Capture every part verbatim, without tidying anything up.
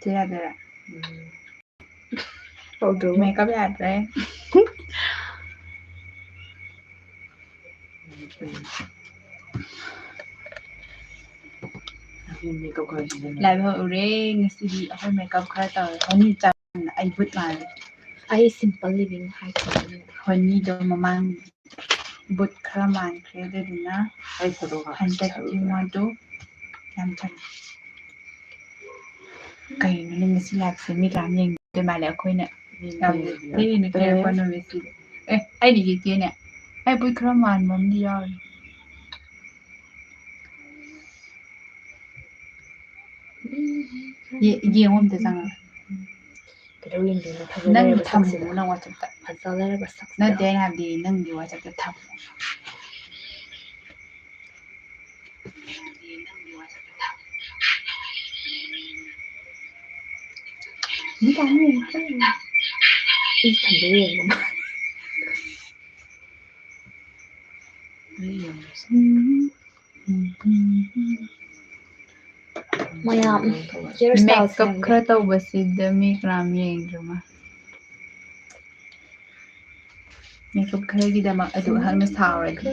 ꯁꯤ ꯌꯥꯗꯣꯏꯔꯥ? ꯍꯧꯗ꯭ꯔꯣ? ꯃꯦꯀꯞ ꯌꯥꯗ꯭ꯔꯦ꯫ ꯃꯦꯀꯞ ꯈꯔ ꯁꯤꯖꯤꯟꯅ- ꯂꯥꯏꯕ ꯍꯧꯔꯦ꯫ ꯉꯁꯤꯗꯤ ꯑꯩꯈꯣꯏ ꯃꯦꯀꯞ ꯈꯔ ꯇꯧꯔꯦ꯫ ꯍꯣꯅꯤ ꯆꯥ ꯑꯩ ꯕꯨꯠ ꯃꯥꯜꯂꯦ꯫ ꯑꯩ simple living ꯍꯥꯏꯈꯤꯕꯅꯤ꯫ ꯍꯣꯅꯤꯗꯣ ꯃꯃꯥꯡ ꯕꯨꯠ ꯈꯔ ꯃꯥꯟꯈ꯭ꯔꯦ, ꯑꯗꯨꯗꯨꯅ ꯑꯩ ꯐꯣꯇꯣ ꯀꯥꯞꯄ ꯍꯟꯗꯛꯇꯤ ꯁꯥꯔꯨꯕ꯭ꯔꯥ? ꯃꯥꯗꯣ ꯌꯥꯝ ꯊꯝꯃꯦ꯫ ꯀꯩꯅꯣꯅꯦ, ꯉꯁꯤ ꯂꯥꯏꯐꯁꯦ ꯃꯤ ꯀꯌꯥꯝ ꯌꯦꯡꯗꯣꯏ ꯃꯥꯜꯂꯦ? ꯑꯩꯈꯣꯏꯅ ꯌꯥꯝ ꯅꯨꯡꯁꯤꯅ ꯈꯦꯠꯅꯔꯛꯄ ꯅꯨꯃꯤꯠꯁꯤꯗꯤ꯫ ꯑꯦ, ꯑꯩꯅ ꯌꯦꯛꯀꯦꯅꯦ꯫ ꯑꯩ ꯕꯨꯠ ꯈꯔ ꯃꯥꯟꯕ ꯑꯃꯗꯤ ꯌꯥꯎꯔꯤ꯫ ꯌꯦ-, ꯌꯦꯡꯉꯣ ꯑꯝꯇ ꯆꯪꯉꯒ꯫ ꯀꯩꯗꯧ ꯌꯦꯡꯗꯣꯏꯅꯣ? ꯐꯖ ꯅꯪ ꯂꯩꯔꯕ ꯊꯝꯃꯨ ꯁꯛꯁꯤꯗ꯫ ꯅꯪ WhatsApp-ꯇ꯫ ꯐꯖ ꯂꯩꯔꯕ ꯁꯛꯁꯤꯗ꯫ ꯅꯠꯇꯦ, ꯑꯩꯅ ꯍꯥꯏꯕꯗꯤ ꯅꯪꯒꯤ WhatsApp-ꯇ ꯊꯝꯃꯨ꯫ ꯃꯤ ꯀꯌꯥꯝ ꯌꯦꯡꯉꯛꯇꯣꯏꯅꯣ? ꯑꯩ ꯏꯊꯟꯗ ꯌꯦꯡꯕ ꯃꯥꯜꯂꯦ꯫ ꯃꯌꯥꯝ hair style ꯃꯦꯀꯞ ꯈꯔ ꯇꯧꯕꯁꯤꯗ ꯃꯤ ꯀꯅꯥꯝ ꯌꯦꯡꯗ꯭ꯔꯃ꯫ ꯃꯦꯀꯞ ꯈꯔꯒꯤꯗꯃꯛ ꯑꯗꯨ ꯑꯩꯍꯥꯛꯅ ꯁꯥꯎꯔꯗꯤ꯫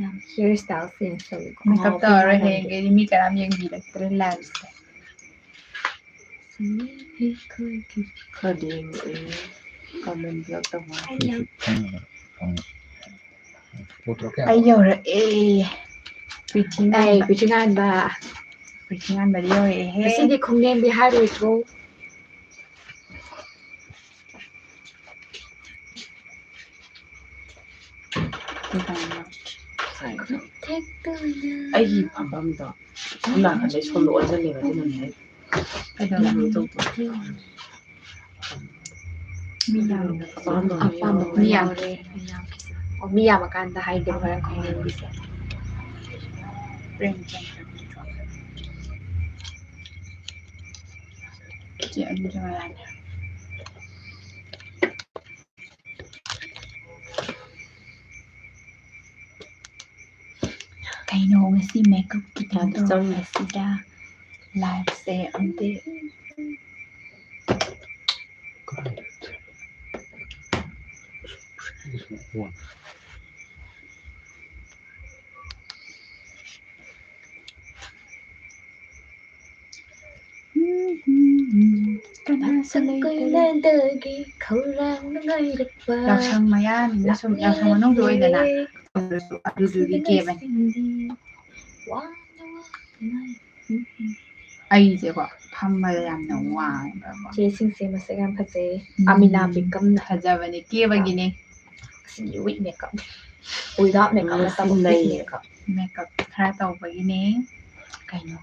ꯌꯥꯝ hair style change ꯇꯧꯋꯦꯀꯣ꯫ ꯃꯦꯀꯞ ꯉꯥꯎꯕꯤ ꯇꯧꯔꯔꯣꯏ ꯃꯥꯜꯂꯝꯗꯦ꯫ ꯍꯌꯦꯡꯗꯒꯤꯗꯤ ꯃꯤ ꯀꯅꯥꯝ ꯌꯦꯡꯕꯤꯔꯛꯇ꯭ꯔꯦ ꯂꯥꯏꯐꯁꯦ꯫ ꯈꯔꯗꯤ ꯌꯦꯡꯉꯛꯑꯦ꯫ Comment ꯄꯤꯔꯛꯇꯕ꯫ ꯎꯝ, ꯎꯝ꯫ ꯄꯣꯠꯇꯣ ꯀꯌꯥ? ꯑꯩ ꯌꯧꯔꯛꯑꯦ꯫ ꯄ꯭ꯔꯤꯊꯤ ꯑꯩ ꯉꯥꯟꯕ꯫ ꯄ꯭ꯔꯤꯊꯤ ꯉꯥꯟꯕ꯫ ꯄ꯭ꯔꯤꯊꯤ ꯉꯥꯟꯕꯗꯤ ꯌꯧꯔꯛꯑꯦꯍꯦ꯫ ꯉꯁꯤꯗꯤ ꯈꯣꯡꯂꯦꯟꯗꯤ ꯍꯥꯏꯔꯣꯏꯗ꯭ꯔꯣ? ꯑꯩꯒꯤ ꯐꯝꯐꯝꯗꯣ ꯁꯣꯝ ꯅꯥꯀꯟꯗꯩ ꯁꯣꯝꯗ ꯑꯣꯟꯁꯤꯜꯂꯦꯕ, ꯑꯗꯨꯅꯅꯦ ꯑꯩ ꯀꯩꯗꯧꯔꯦ? ꯀꯩꯅꯣ ꯇꯧꯕ꯫ ꯃꯤ ꯌꯥꯝꯃꯦ꯫ ꯑꯄꯥꯝꯕ ꯑꯃ ꯑꯄꯥꯝꯕ ꯌꯥꯎꯔꯦ꯫ ꯃꯤ ꯌꯥꯝꯃꯦ꯫ ꯑꯣ, ꯃꯤ ꯌꯥꯝꯃꯀꯥꯟꯗ ꯍꯥꯏꯗꯣ ꯍꯣꯔꯦꯟ ꯈꯣꯡꯂꯦꯟꯒꯤꯁꯦ꯫ ꯄ꯭ꯔꯦꯝꯆꯟꯗ꯭ꯔ ꯅꯠꯇ꯭ꯔꯣ? ꯆꯦ ꯑꯅꯤꯁꯨ ꯉꯔꯥꯡ꯫ ꯀꯩꯅꯣ ꯉꯁꯤ ꯃꯦꯀꯞꯀꯤ ꯀꯩꯅꯣ ꯌꯥꯝ ꯆꯪꯉꯦ꯫ ꯇꯧꯔꯛꯄꯁꯤꯗ? Live-ꯁꯦ ꯑꯝꯇ ꯀꯅꯥꯁꯨ ꯂꯩꯇꯔꯦ꯫ ꯀꯨꯏꯅꯗꯒꯤ ꯈꯧꯔꯥꯡꯅ ꯉꯥꯏꯔꯛꯄ ꯌꯥꯎꯁꯪ ꯃꯌꯥꯅꯤꯅ ꯁꯨꯝ ꯌꯥꯎꯁꯪ ꯃꯅꯨꯡꯗ ꯑꯣꯏꯗꯅ ꯂꯥꯛꯂꯤꯕ ꯑꯣꯏꯔꯁꯨ ꯑꯗꯨꯗꯨꯒꯤ ꯀꯦꯕꯅꯤ꯫ ꯁꯤꯡꯗꯤ ꯋꯥꯅ ꯋꯥꯅ ꯑꯩꯁꯦꯀꯣ ꯐꯝꯕꯗ ꯌꯥꯝꯅ ꯋꯥꯡꯉꯦꯕꯀꯣ꯫ ꯆꯦꯁꯤꯡꯁꯦ ꯃꯁꯛ ꯌꯥꯝ ꯐꯖꯩ꯫ ꯎꯝ, ꯑꯃꯤꯅꯥ ꯕꯦꯒꯝꯅ꯫ ꯐꯖꯕꯅꯦ, ꯀꯦꯕꯒꯤꯅꯦ꯫ ꯑꯁꯤꯒꯤ with makeup, without makeup ꯅꯠꯇꯕ, ꯉꯁꯤ with ꯅꯩꯌꯦ꯫ Makeup꯫ Makeup ꯈꯔ ꯇꯧꯕꯒꯤꯅꯦ꯫ ꯀꯩꯅꯣ?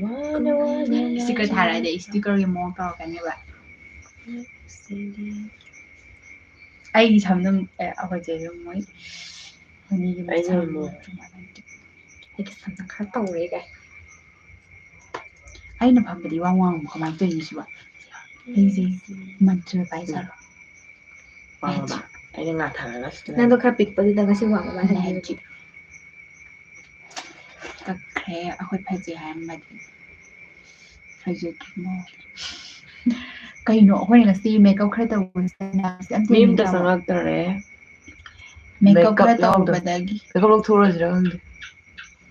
ꯋꯥꯅ ꯋꯥꯅ ꯁ꯭ꯇꯤꯀꯔ ꯊꯥꯔꯛꯑꯗꯤ ꯑꯩ ꯁ꯭ꯇꯤꯀꯔꯒꯤ ꯃꯑꯣꯡ ꯇꯧꯔꯛꯀꯅꯦꯕ꯫ ꯑꯩꯒꯤ ꯁꯝꯗꯨꯝ, ꯑꯦ, ꯑꯩꯈꯣꯏ ꯆꯦ ꯑꯗꯨꯝ ꯃꯣꯏ ꯑꯅꯤꯒꯤ ꯑꯩꯅ ꯁꯝ ꯑꯃꯨꯛ ꯑꯩꯒꯤ ꯁꯝꯅ ꯈꯔ ꯇꯧꯔꯦ ꯀꯥꯏ꯫ ꯑꯩꯅ ꯐꯝꯕꯗꯤ ꯏꯋꯥꯡ ꯋꯥꯡꯕ, ꯀꯃꯥꯏꯅ ꯇꯧꯔꯤꯅꯣ ꯁꯤꯕꯣ? ꯑꯩꯁꯦ ꯃꯟꯇ꯭ꯔ ꯄꯥꯏꯖꯔꯣ? ꯄꯥꯝꯃꯕ? ꯑꯩꯅ ꯉꯥꯊꯥꯔꯒ ꯁꯤꯗ ꯅꯪꯗꯣ ꯈꯔ ꯄꯤꯛꯄꯗꯨꯗ ꯉꯁꯤ ꯋꯥꯡꯕ ꯃꯥꯜꯍꯟꯒꯦ꯫ ꯀꯛꯈ꯭ꯔꯦ, ꯑꯩꯈꯣꯏ ꯐꯖꯩ ꯍꯥꯏꯔꯝꯕꯗꯤ꯫ ꯐꯖꯗ꯭ꯔꯤꯃꯣ꯫ ꯀꯩꯅꯣ ꯑꯩꯈꯣꯏꯅ ꯉꯁꯤ makeup ꯈꯔ ꯇꯧꯕꯁꯤꯗ ꯃꯌꯥꯝꯁꯦ ꯑꯝꯇ ꯃꯤ ꯑꯝꯇ ꯌꯦꯡꯅꯤꯡꯗ꯭ꯔꯕꯣ? Changꯉꯛꯇ꯭ꯔꯦ꯫ Makeup ꯈꯔ makeup ꯌꯥꯎꯗꯕ꯫ ꯇꯧꯕꯗꯒꯤ꯫ Makeup ꯂꯧꯊꯣꯛꯎꯔꯁꯤꯔ ꯈꯪꯗꯦ꯫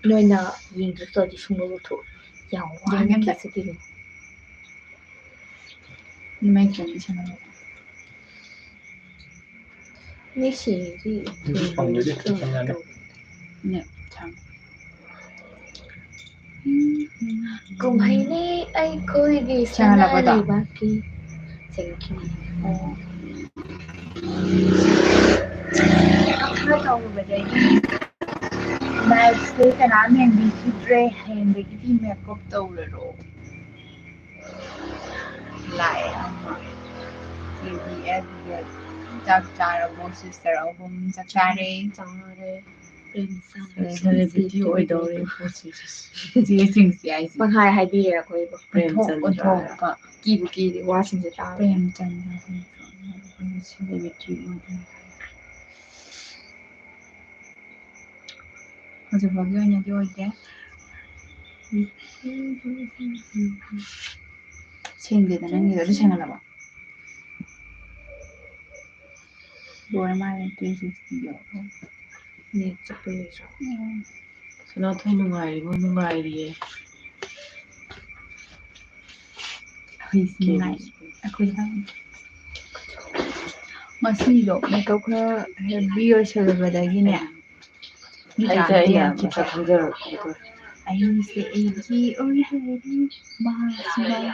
ꯅꯣꯏꯅ ꯌꯦꯡꯗ꯭ꯔꯁꯨ ꯑꯩꯗꯤ ꯁꯨꯡꯂꯧ ꯂꯧꯊꯣꯛꯑꯣꯏ꯫ ꯌꯥꯝ ꯌꯦꯡꯉꯦ ꯋꯥꯍꯟꯒꯦ ꯑꯝꯇ꯫ ꯁꯤꯗꯤ꯫ ꯏꯃꯥꯏ ꯆꯟꯕꯤ ꯁꯥꯟꯅꯕ꯫ ꯅꯤꯁꯤꯗꯤ ꯑꯗꯨꯁꯨ ꯐꯪꯗꯣꯏꯗꯤ ꯈꯤꯇꯪ ꯌꯥꯅꯤ꯫ ꯅꯦ, ꯊꯝ꯫ ꯀꯨꯝꯍꯩꯅꯤ ꯑꯩꯈꯣꯏꯒꯤ ꯁꯅꯥ ꯁꯦꯡꯍꯜꯂꯕꯣ ꯑꯗꯣ? ꯂꯩꯕꯥꯛꯀꯤ꯫ ꯁꯦꯡꯉꯛꯈꯤꯅꯤ꯫ ꯑꯣ꯫ ꯈꯔ ꯇꯧꯔꯨꯕꯗꯒꯤ live-ꯁꯦ ꯀꯅꯥꯝ ꯌꯦꯡꯕꯤꯈꯤꯗ꯭ꯔꯦ꯫ ꯍꯌꯦꯡꯗꯒꯤꯗꯤ makeup ꯇꯧꯔꯔꯣ꯫ ꯂꯥꯛꯑꯦ ꯑꯃ꯫ ꯁꯤꯗꯤ ꯑꯦꯁ ꯕꯤ ꯑꯦꯁ꯫ ꯆꯥꯛ ꯆꯥꯔꯕꯣ sister ꯑꯍꯨꯝ? ꯆꯥꯛ ꯆꯥꯔꯦ꯫ ꯆꯥꯔꯦ꯫ ꯄ꯭ꯔꯦꯝꯆꯟꯗ꯭ꯔ꯫ Celebrity ꯑꯣꯏꯗꯧꯔꯦ ꯄꯣꯠꯁꯤꯡꯁꯦ꯫ ꯆꯦꯁꯤꯡꯁꯦ ꯍꯥꯏꯁꯦ꯫ ꯄꯪꯍꯥꯏ ꯍꯥꯏꯕꯤꯔꯦ ꯑꯩꯈꯣꯏꯕꯨ꯫ ꯑꯣꯟꯊꯣꯛ-, ꯄ꯭ꯔꯦꯝꯆꯟꯗ꯭ꯔ꯫ ꯑꯣꯟꯊꯣꯛꯄ꯫ ꯀꯤꯕꯨ ꯀꯤꯔꯦ ꯋꯥꯁꯤꯡꯁꯦ ꯇꯥꯕꯗ꯫ ꯄ꯭ꯔꯦꯝꯆꯟꯗ꯭ꯔ꯫ Celebrity ꯑꯣꯏꯗꯧꯔꯦ꯫ ꯍꯧꯖꯤꯛ ꯐꯥꯎꯒꯤ ꯑꯣꯏꯅꯗꯤ ꯑꯣꯏꯗꯦ꯫ ꯁꯦꯡꯗꯦꯗ ꯅꯪꯒꯤꯗꯣ꯫ ꯑꯗꯨ ꯁꯦꯡꯍꯜꯂꯕ? ꯂꯣꯏꯔ ꯃꯥꯜꯂꯦ three sixtyꯗꯣ꯫ ꯅꯦꯠ ꯆꯠꯄꯩ ꯑꯣꯏꯖꯥꯠꯂꯣ? ꯎꯝ꯫ ꯁꯅꯥꯊꯣꯏ ꯅꯨꯡꯉꯥꯏꯔꯤꯕꯣ? ꯅꯨꯡꯉꯥꯏꯔꯤꯌꯦ꯫ ꯑꯩꯈꯣꯏꯁꯨ ꯅꯨꯡꯉꯥꯏ꯫ ꯑꯩꯈꯣꯏꯁꯨ ꯍꯥꯏ꯫ ꯉꯁꯤꯗꯣ ꯃꯦꯀꯞ ꯈꯔ ꯍꯦꯚꯤ ꯑꯣꯏꯁꯜꯂꯨꯕꯗꯒꯤꯅꯦ, ꯃꯤ ꯑꯩꯁꯦ ꯀꯅꯥꯝꯇ ꯑꯩꯅ ꯌꯦꯡꯉꯛꯈꯤꯗ꯭ꯔꯦ꯫ ꯃꯁꯛ ꯈꯪꯖꯔꯛꯄꯗꯣ꯫ ꯑꯩꯁꯦ ꯑꯩꯒꯤ ꯑꯣꯏꯖꯔꯤ, ꯃꯍꯥꯛꯁꯨ ꯃꯥꯒꯤ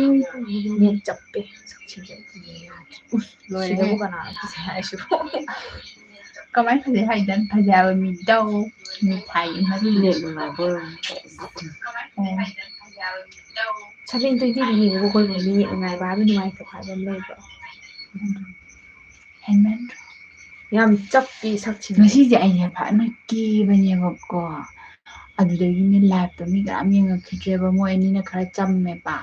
ꯑꯣꯏꯖꯔꯤ꯫ ꯅꯦꯠ ꯆꯞꯄꯦ꯫ ꯁꯛꯁꯤꯡꯁꯦ ꯑꯝꯇ ꯌꯦꯡ ꯌꯥꯗ꯭ꯔꯦ꯫ ꯎꯁ, ꯂꯣꯏꯔꯦꯍꯦ꯫ ꯁꯤꯗꯕꯨ ꯀꯅꯥꯅꯣ ꯐꯖꯩ ꯍꯥꯏꯁꯤꯕꯣ? ꯀꯃꯥꯏꯅ ꯐꯖꯩ ꯍꯥꯏꯗꯅ ꯐꯖꯕ ꯃꯤꯗꯣ? ꯃꯤꯊꯥꯏ ꯃꯔꯨ꯫ ꯅꯦꯠ ꯅꯨꯡꯉꯥꯏꯕ ꯑꯣꯏꯔꯝꯅꯤ꯫ ꯑꯣ꯫ Seven twentyꯗꯤ ꯌꯦꯡꯉꯨꯕ ꯑꯩꯈꯣꯏꯕꯨ ꯃꯤ ꯅꯨꯡꯉꯥꯏꯕ ꯍꯥꯏꯕ ꯅꯨꯡꯉꯥꯏꯇꯕ ꯍꯥꯏꯕ ꯑꯃ ꯂꯩꯕ꯭ꯔꯣ? ꯍꯦꯟꯃꯟꯗ꯭ꯔꯣ? ꯌꯥꯝ ꯆꯞꯄꯤ ꯁꯛꯁꯤꯡꯁꯦ꯫ ꯉꯁꯤꯁꯦ ꯑꯩꯁꯦ ꯐꯖꯅ ꯀꯦꯕꯅꯦꯕꯀꯣ, ꯑꯗꯨꯗꯒꯤꯅꯦ liveꯇ ꯃꯤ ꯀꯅꯥꯝ ꯌꯦꯡꯉꯛꯈꯤꯗ꯭ꯔꯦꯕ, ꯃꯣꯏ ꯑꯅꯤꯅ ꯈꯔ ꯆꯝꯃꯦꯕ꯫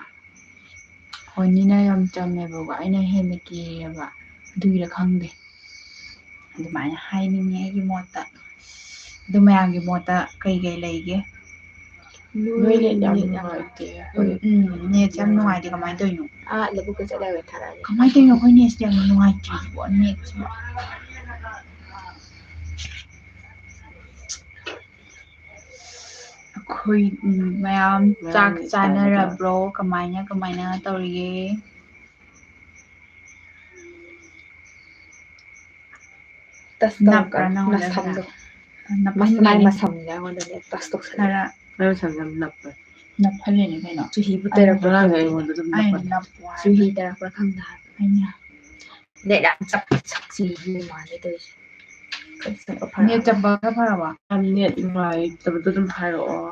ꯍꯣꯏ, ꯅꯤꯅ ꯌꯥꯝ ꯆꯝꯃꯦꯕꯀꯣ, ꯑꯩꯅ ꯍꯦꯟꯅ ꯀꯦꯌꯦꯕ, ꯑꯗꯨꯒꯤꯔ ꯈꯪꯗꯦ꯫ ꯑꯗꯨꯃꯥꯏꯅ ꯍꯥꯏꯅꯤꯡꯉꯦ ꯑꯩꯒꯤ ꯃꯣꯠꯇ꯫ ꯑꯗꯨ ꯃꯌꯥꯝꯒꯤ ꯃꯣꯠꯇ ꯀꯩ ꯀꯩ ꯂꯩꯒꯦ? ꯅꯣꯏ ꯅꯦꯠ ꯌꯥꯝ ꯅꯨꯡꯉꯥꯏꯇꯦ꯫ ꯎꯝ, ꯅꯦꯠꯁꯦ ꯌꯥꯝ ꯅꯨꯡꯉꯥꯏꯇꯦ꯫ ꯀꯃꯥꯏꯅ ꯇꯧꯔꯤꯅꯣ? ꯑꯥ, ꯂꯧꯕꯨꯛꯇ ꯆꯠꯂꯒ ꯊꯥꯔꯛꯑꯒꯦ꯫ ꯀꯃꯥꯏꯅ ꯇꯧꯔꯤꯅꯣ? ꯑꯩꯈꯣꯏ ꯅꯦꯠꯁꯦ ꯌꯥꯝ ꯅꯨꯡꯉꯥꯏꯇ꯭ꯔꯤꯁꯤꯕꯣ, ꯅꯦꯠꯁꯤꯕꯣ꯫ ꯑꯩꯈꯣꯏ, ꯎꯝ, ꯃꯌꯥꯝ ꯆꯥꯛ ꯃꯌꯥꯝ ꯆꯥꯅꯔꯕ꯭ꯔꯣ? ꯀꯃꯥꯏꯅ, ꯀꯃꯥꯏꯅ ꯇꯧꯔꯤꯒꯦ? Touch ꯇꯧꯔꯛꯀꯅꯨ꯫ ꯅꯞꯄ꯭ꯔꯥ ꯅꯪꯉꯣꯟꯗ ꯅꯁꯝꯗꯣ? ꯈꯔ? ꯅꯞꯍꯟꯒꯅꯤ꯫ ꯃꯥꯏ ꯃꯁꯝꯁꯦ ꯑꯩꯉꯣꯟꯗ touch ꯇꯧꯁꯜꯂꯦ꯫ ꯈꯔ ꯃꯥꯏ ꯃꯁꯝꯁꯦ ꯌꯥꯝ ꯅꯞꯄꯦ꯫ ꯅꯞꯍꯜꯂꯤꯅꯦ ꯀꯩꯅꯣ꯫ ꯆꯨꯍꯤꯕꯨ ꯑꯩꯅ ꯇꯩꯔꯛꯄ꯭ꯔꯥ ꯉꯔꯥꯡ ꯈꯪꯗꯦ꯫ ꯑꯩꯉꯣꯟꯗ ꯑꯗꯨꯝ ꯑꯩꯅ ꯅꯞꯄꯅꯦ꯫ ꯅꯞꯄꯨ ꯍꯥꯏ꯫ ꯆꯨꯍꯤ ꯇꯩꯔꯛꯄ꯭ꯔꯥ ꯈꯪꯗꯦ ꯍꯥꯏꯕ꯫ ꯑꯩꯅ꯫ ꯅꯦꯠ ꯌꯥꯝ ꯆꯞꯄꯦ, ꯁꯛꯁꯤ ꯃꯥꯜꯂꯦ ꯇꯧꯔꯤꯁꯦ꯫ ꯈꯔ ꯆꯞꯄ ꯐꯔꯕ? ꯅꯦꯠ ꯆꯞꯄ ꯈꯔ ꯐꯔꯕ? ꯌꯥꯝ ꯅꯦꯠ ꯅꯨꯡꯉꯥꯏꯇꯕꯗꯣ ꯑꯗꯨꯝ ꯍꯥꯏꯔꯛꯑꯣ꯫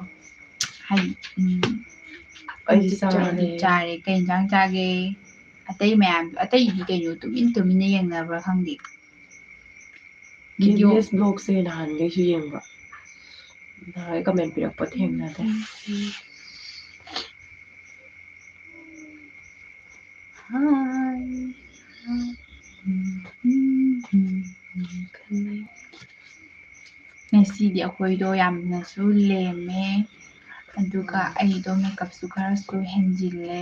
ꯍꯥꯏ-, ꯎꯝ꯫ ꯑꯩꯗꯤ ꯑꯩꯗꯤ ꯆꯥꯔꯦ꯫ ꯆꯥꯔꯦ꯫ ꯀꯩ ꯏꯟꯖꯥꯡ ꯆꯥꯒꯦ? ꯑꯇꯩ ꯃꯌꯥꯝ, ꯑꯇꯩꯗꯤ ꯀꯩꯅꯣ ꯇꯨꯃꯤꯟ ꯇꯨꯃꯤꯟꯅ ꯌꯦꯡꯅꯕ꯭ꯔꯥ ꯈꯪꯗꯦ꯫ Video꯫ K B S vlogꯁꯦ ꯅꯍꯥꯟꯈꯩꯁꯨ ꯌꯦꯡꯕ꯫ ꯅꯍꯥꯟꯒꯩ comment ꯄꯤꯔꯛꯄ ꯊꯦꯡꯅꯗꯦ꯫ ꯍꯥꯏ꯫ ꯉꯁꯤꯗꯤ ꯑꯩꯈꯣꯏꯗꯣ ꯌꯥꯝꯅꯁꯨ ꯂꯦꯝꯃꯦ꯫ ꯑꯗꯨꯒ ꯑꯩꯗꯣ ꯃꯦꯀꯞꯁꯨ ꯈꯔꯁꯨ ꯍꯦꯟꯖꯤꯜꯂꯦ꯫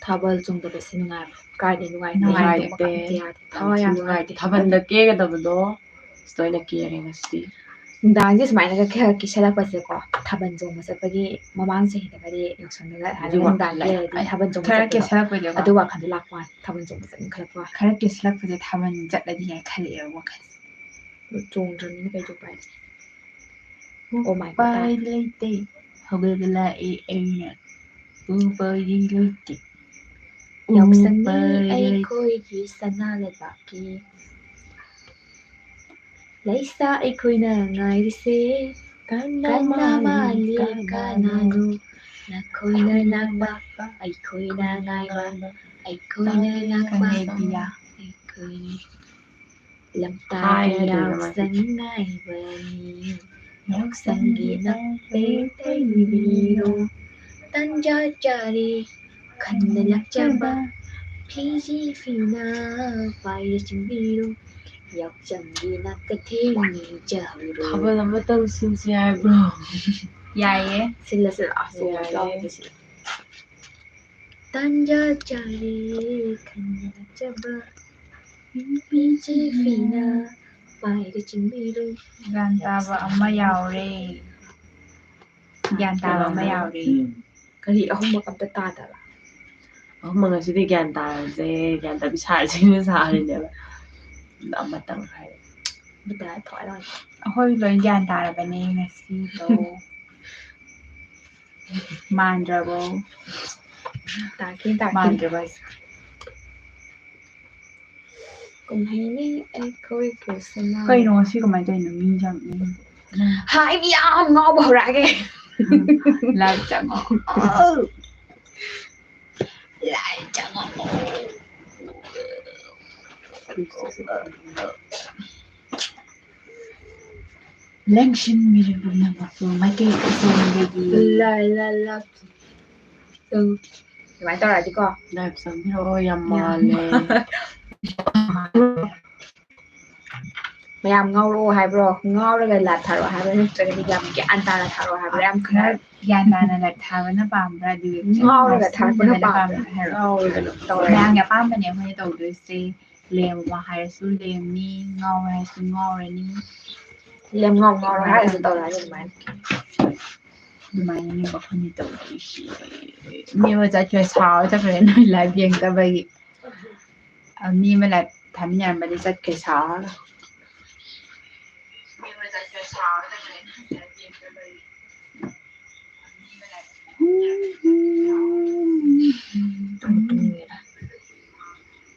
ꯊꯥꯕꯜ ꯆꯣꯡꯗꯕꯁꯦ ꯅꯨꯡꯉꯥꯏꯕ꯭ꯔꯣ? ꯀꯥꯏꯗꯩ ꯅꯨꯡꯉꯥꯏꯇꯦ? ꯅꯨꯡꯉꯥꯏꯇꯦ꯫ ꯌꯥꯗꯦ, ꯌꯥꯗꯦ꯫ ꯌꯥꯝ ꯊꯋꯥꯏ ꯊꯤ ꯌꯥꯝ ꯅꯨꯡꯉꯥꯏꯇꯦ꯫ ꯅꯨꯡꯉꯥꯏꯇꯦ꯫ ꯊꯥꯕꯜꯗ ꯀꯦꯒꯗꯕꯗꯣ ꯁꯤꯗ ꯑꯣꯏꯅ ꯀꯦꯔꯦ ꯉꯁꯤ꯫ ꯅꯨꯡꯗꯥꯡꯁꯦ ꯁꯨꯃꯥꯏꯅꯒ ꯈꯔ ꯀꯦꯁꯜꯂꯛꯄꯁꯦꯀꯣ, ꯊꯥꯕꯜ ꯆꯣꯡꯕ ꯆꯠꯄꯒꯤ ꯃꯃꯥꯡ ꯆꯍꯤꯗꯒꯗꯤ ꯌꯥꯎꯁꯪꯗꯒ ꯍꯥꯏꯔꯒ ꯑꯗꯨꯒ ꯅꯨꯡꯗꯥꯡ ꯀꯦꯔꯗꯤ ꯊꯥꯕꯜ ꯆꯣꯡꯕ ꯈꯔ ꯆꯠꯄꯗꯣ, ꯀꯦꯁꯜꯂꯛꯄꯗꯣ ꯑꯗꯨ ꯋꯥꯈꯜꯗ ꯂꯥꯛꯄ ꯋꯥꯅꯤ, ꯊꯥꯕꯜ ꯆꯣꯡꯕ ꯆꯠꯅꯤꯡꯈꯠꯂꯛꯄ ꯋꯥꯅꯤ꯫ ꯈꯔ ꯀꯦꯁꯜꯂꯛꯄꯁꯦ ꯊꯥꯕꯜ ꯆꯠꯂꯗꯤ ꯌꯥꯏ ꯈꯜꯂꯛꯑꯦꯕ ꯋꯥꯈꯜ꯫ ꯆꯣꯡꯗ꯭ꯔꯕꯅꯤꯅ ꯀꯩꯗꯤ ꯎꯄꯥꯏ ꯂꯩ? Oh my God. ꯎꯄꯥꯏ ꯂꯩꯇꯦ꯫ ꯍꯧꯒꯠꯂ ꯂꯥꯛꯑꯦ ꯑꯩꯅ꯫ ꯎꯄꯥꯏꯗꯤ ꯂꯩꯇꯦ꯫ ꯌꯥꯎꯁꯪꯅꯤ ꯎꯄꯥꯏ ꯂꯩ- ꯑꯩꯈꯣꯏꯒꯤ ꯁꯅꯥ ꯂꯩꯕꯥꯛꯀꯤ꯫ ꯂꯩꯁꯥ ꯑꯩꯈꯣꯏꯅ ꯉꯥꯏꯔꯤꯁꯦ꯫ ꯀꯟꯅ ꯃꯥꯜꯂꯤ ꯀꯅꯥꯅꯣ? ꯅꯈꯣꯏꯅ ꯂꯥꯛꯄ, ꯑꯩꯈꯣꯏꯅ ꯉꯥꯏꯕ, ꯑꯩꯈꯣꯏꯅ ꯂꯥꯛꯄ, ꯈꯪꯉꯦ ꯄꯤꯌꯥ꯫ ꯑꯩꯈꯣꯏꯅ ꯂꯝꯇꯥꯗ ꯍꯥꯏꯔꯦ ꯑꯗꯨꯒ ꯃꯥꯗꯤ꯫ ꯌꯥꯎꯁꯪ ꯉꯥꯏꯕꯅꯤ꯫ ꯌꯥꯎꯁꯪꯒꯤ ꯅꯪ ꯇꯩꯕꯤꯔꯣ꯫ ꯇꯟꯖꯥ ꯆꯥꯔꯦ ꯈꯟꯅ ꯂꯥꯛꯆꯕ꯫ ꯐꯤꯖꯤ ꯐꯤꯅ ꯄꯥꯏꯔ ꯆꯤꯡꯕꯤꯔꯣ꯫ ꯌꯥꯎꯁꯪꯒꯤ ꯅꯥꯀꯊꯦꯡ ꯅꯤꯡꯖꯍꯧꯔꯣ꯫ ꯊꯥꯕꯜ ꯑꯃꯇꯪ ꯁꯤꯟꯁꯤ ꯍꯥꯏꯕ꯭ꯔꯣ? ꯌꯥꯏꯌꯦ꯫ ꯁꯤꯜꯂꯁꯤ ꯂꯥꯛꯑꯣ꯫ ꯌꯥꯏꯌꯦ꯫ ꯌꯥꯎꯁꯤ꯫ ꯇꯟꯖꯥ ꯆꯥꯔꯦ ꯈꯟꯅ ꯂꯥꯛꯆꯕ꯫ ꯐꯤꯖꯤ ꯐꯤꯅ ꯄꯥꯏꯔ ꯆꯤꯡꯕꯤꯔꯣ꯫ ꯒ꯭ꯌꯥꯟ ꯇꯥꯕ ꯑꯃ ꯌꯥꯎꯔꯦ꯫ ꯒ꯭ꯌꯥꯟ ꯇꯥꯕ ꯑꯃ ꯌꯥꯎꯔꯦ꯫ ꯀꯔꯤ ꯑꯍꯨꯝꯃꯛ ꯑꯝꯇ ꯇꯥꯗꯕ? ꯑꯍꯨꯝꯃꯛ ꯉꯁꯤꯗꯤ ꯒ꯭ꯌꯥꯟ ꯇꯥꯔꯁꯦ, ꯒ꯭ꯌꯥꯟ ꯇꯥꯕꯤ ꯁꯥꯔꯁꯦꯅ ꯁꯥꯔꯤꯅꯦꯕ꯫ ꯑꯗꯣ ꯑꯃꯇꯪ ꯍꯥꯏꯔꯦ꯫ ꯑꯝꯇ ꯊꯋꯥꯏ ꯂꯧꯍꯟꯁꯦ꯫ ꯑꯩꯈꯣꯏ ꯂꯣꯏ ꯒ꯭ꯌꯥꯟ ꯇꯥꯔꯕꯅꯦ ꯉꯁꯤꯗꯣ꯫ ꯃꯥꯟꯗ꯭ꯔꯕꯣ? ꯇꯥꯀꯤ ꯇꯥꯀꯤ꯫ ꯃꯥꯟꯗ꯭ꯔꯕ ꯍꯥꯏꯁꯦ? ꯀꯨꯝꯍꯩꯅꯤ ꯑꯩꯈꯣꯏ ꯀ꯭ꯔꯤꯁꯅ꯫ ꯀꯩꯅꯣ ꯉꯁꯤ ꯀꯃꯥꯏꯅ ꯇꯧꯔꯤꯅꯣ? ꯃꯤ ꯌꯥꯝ ꯏꯪꯉꯤꯗꯣ꯫ ꯍꯥꯏ, ꯃꯤ ꯌꯥꯝ ꯉꯥꯎꯕ ꯍꯧꯔꯛꯑꯒꯦ꯫ Live ꯆꯪꯉꯣ꯫ Live ꯆꯪꯉꯣ꯫ ꯂꯦꯡꯁꯤꯟꯕꯤꯔꯕ ꯄꯨꯝꯅꯃꯛꯄꯨ ꯃꯥꯏꯀꯩ ꯈꯨꯗꯤꯡꯗꯒꯤ꯫ ꯂꯥ, ꯂꯥ, ꯂꯥ꯫ ꯎꯝ꯫ ꯑꯗꯨꯃꯥꯏꯅ ꯇꯧꯔꯗꯤꯀꯣ꯫ Live ꯆꯪꯕꯤꯔꯛꯑꯣ, ꯌꯥꯝ ꯌꯥꯝ ꯃꯥꯜꯂꯦ꯫ ꯃꯌꯥꯝ ꯉꯥꯎꯔꯛꯑꯣ ꯍꯥꯏꯕ꯭ꯔꯣ? ꯉꯥꯎꯔꯒ ꯂꯥꯏꯚ ꯊꯥꯔꯛꯑꯣ ꯍꯥꯏꯕ꯭ꯔꯥ? ꯅꯠꯇ꯭ꯔꯒꯗꯤ ꯌꯥꯝ ꯒ꯭ꯌꯥꯟ ꯇꯥꯅ ꯊꯥꯔꯛꯑꯣ ꯍꯥꯏꯕ꯭ꯔꯥ? ꯌꯥꯝ ꯈꯔ ꯒ꯭ꯌꯥꯟ ꯇꯥꯅ ꯂꯥꯏꯚ ꯊꯥꯕꯅ ꯄꯥꯝꯕ꯭ꯔꯥ? ꯑꯗꯨꯒ ꯉꯥꯎꯔꯒ ꯊꯥꯔꯛꯄꯅ ꯉꯥꯎꯁꯤꯟꯅꯕꯅ ꯄꯥꯝꯕ꯭ꯔꯥ? ꯄꯥꯝꯕ꯭ꯔꯥ ꯍꯥꯏꯔꯣ? ꯉꯥꯎꯔꯒ ꯑꯗꯨꯝ ꯇꯧꯔꯦ꯫ ꯃꯌꯥꯝꯒꯤ ꯑꯄꯥꯝꯕꯅꯦ ꯑꯩꯈꯣꯏꯅ ꯇꯧꯗꯣꯏꯁꯦ꯫ ꯂꯦꯝꯃꯣ ꯍꯥꯏꯔꯁꯨ ꯂꯦꯝꯅꯤ, ꯉꯥꯎꯔꯣ ꯍꯥꯏꯔꯁꯨ ꯉꯥꯎꯔꯅꯤ꯫ ꯂꯦꯝ ꯉꯥꯎ ꯉꯥꯎꯔꯣ ꯍꯥꯏꯔꯁꯨ ꯇꯧꯔꯛꯑꯅꯤ ꯑꯗꯨꯃꯥꯏꯅ꯫ ꯑꯗꯨꯃꯥꯏꯅꯅꯦꯕ ꯑꯩꯈꯣꯏꯅ ꯇꯧꯗꯣꯏꯁꯦ꯫ ꯃꯤ ꯑꯃ ꯆꯠꯈ꯭ꯔꯦ, ꯁꯥꯎꯔ ꯆꯠꯈ꯭ꯔꯦ ꯅꯣꯏ ꯂꯥꯏꯚ ꯌꯦꯡꯗꯕꯒꯤ꯫ ꯑ, ꯃꯤ ꯑꯃ ꯂꯥꯏꯚ ꯊꯥꯃꯤꯟꯅꯔꯝꯕꯗꯤ ꯆꯠꯈ꯭ꯔꯦ ꯁꯥꯎꯔꯒ꯫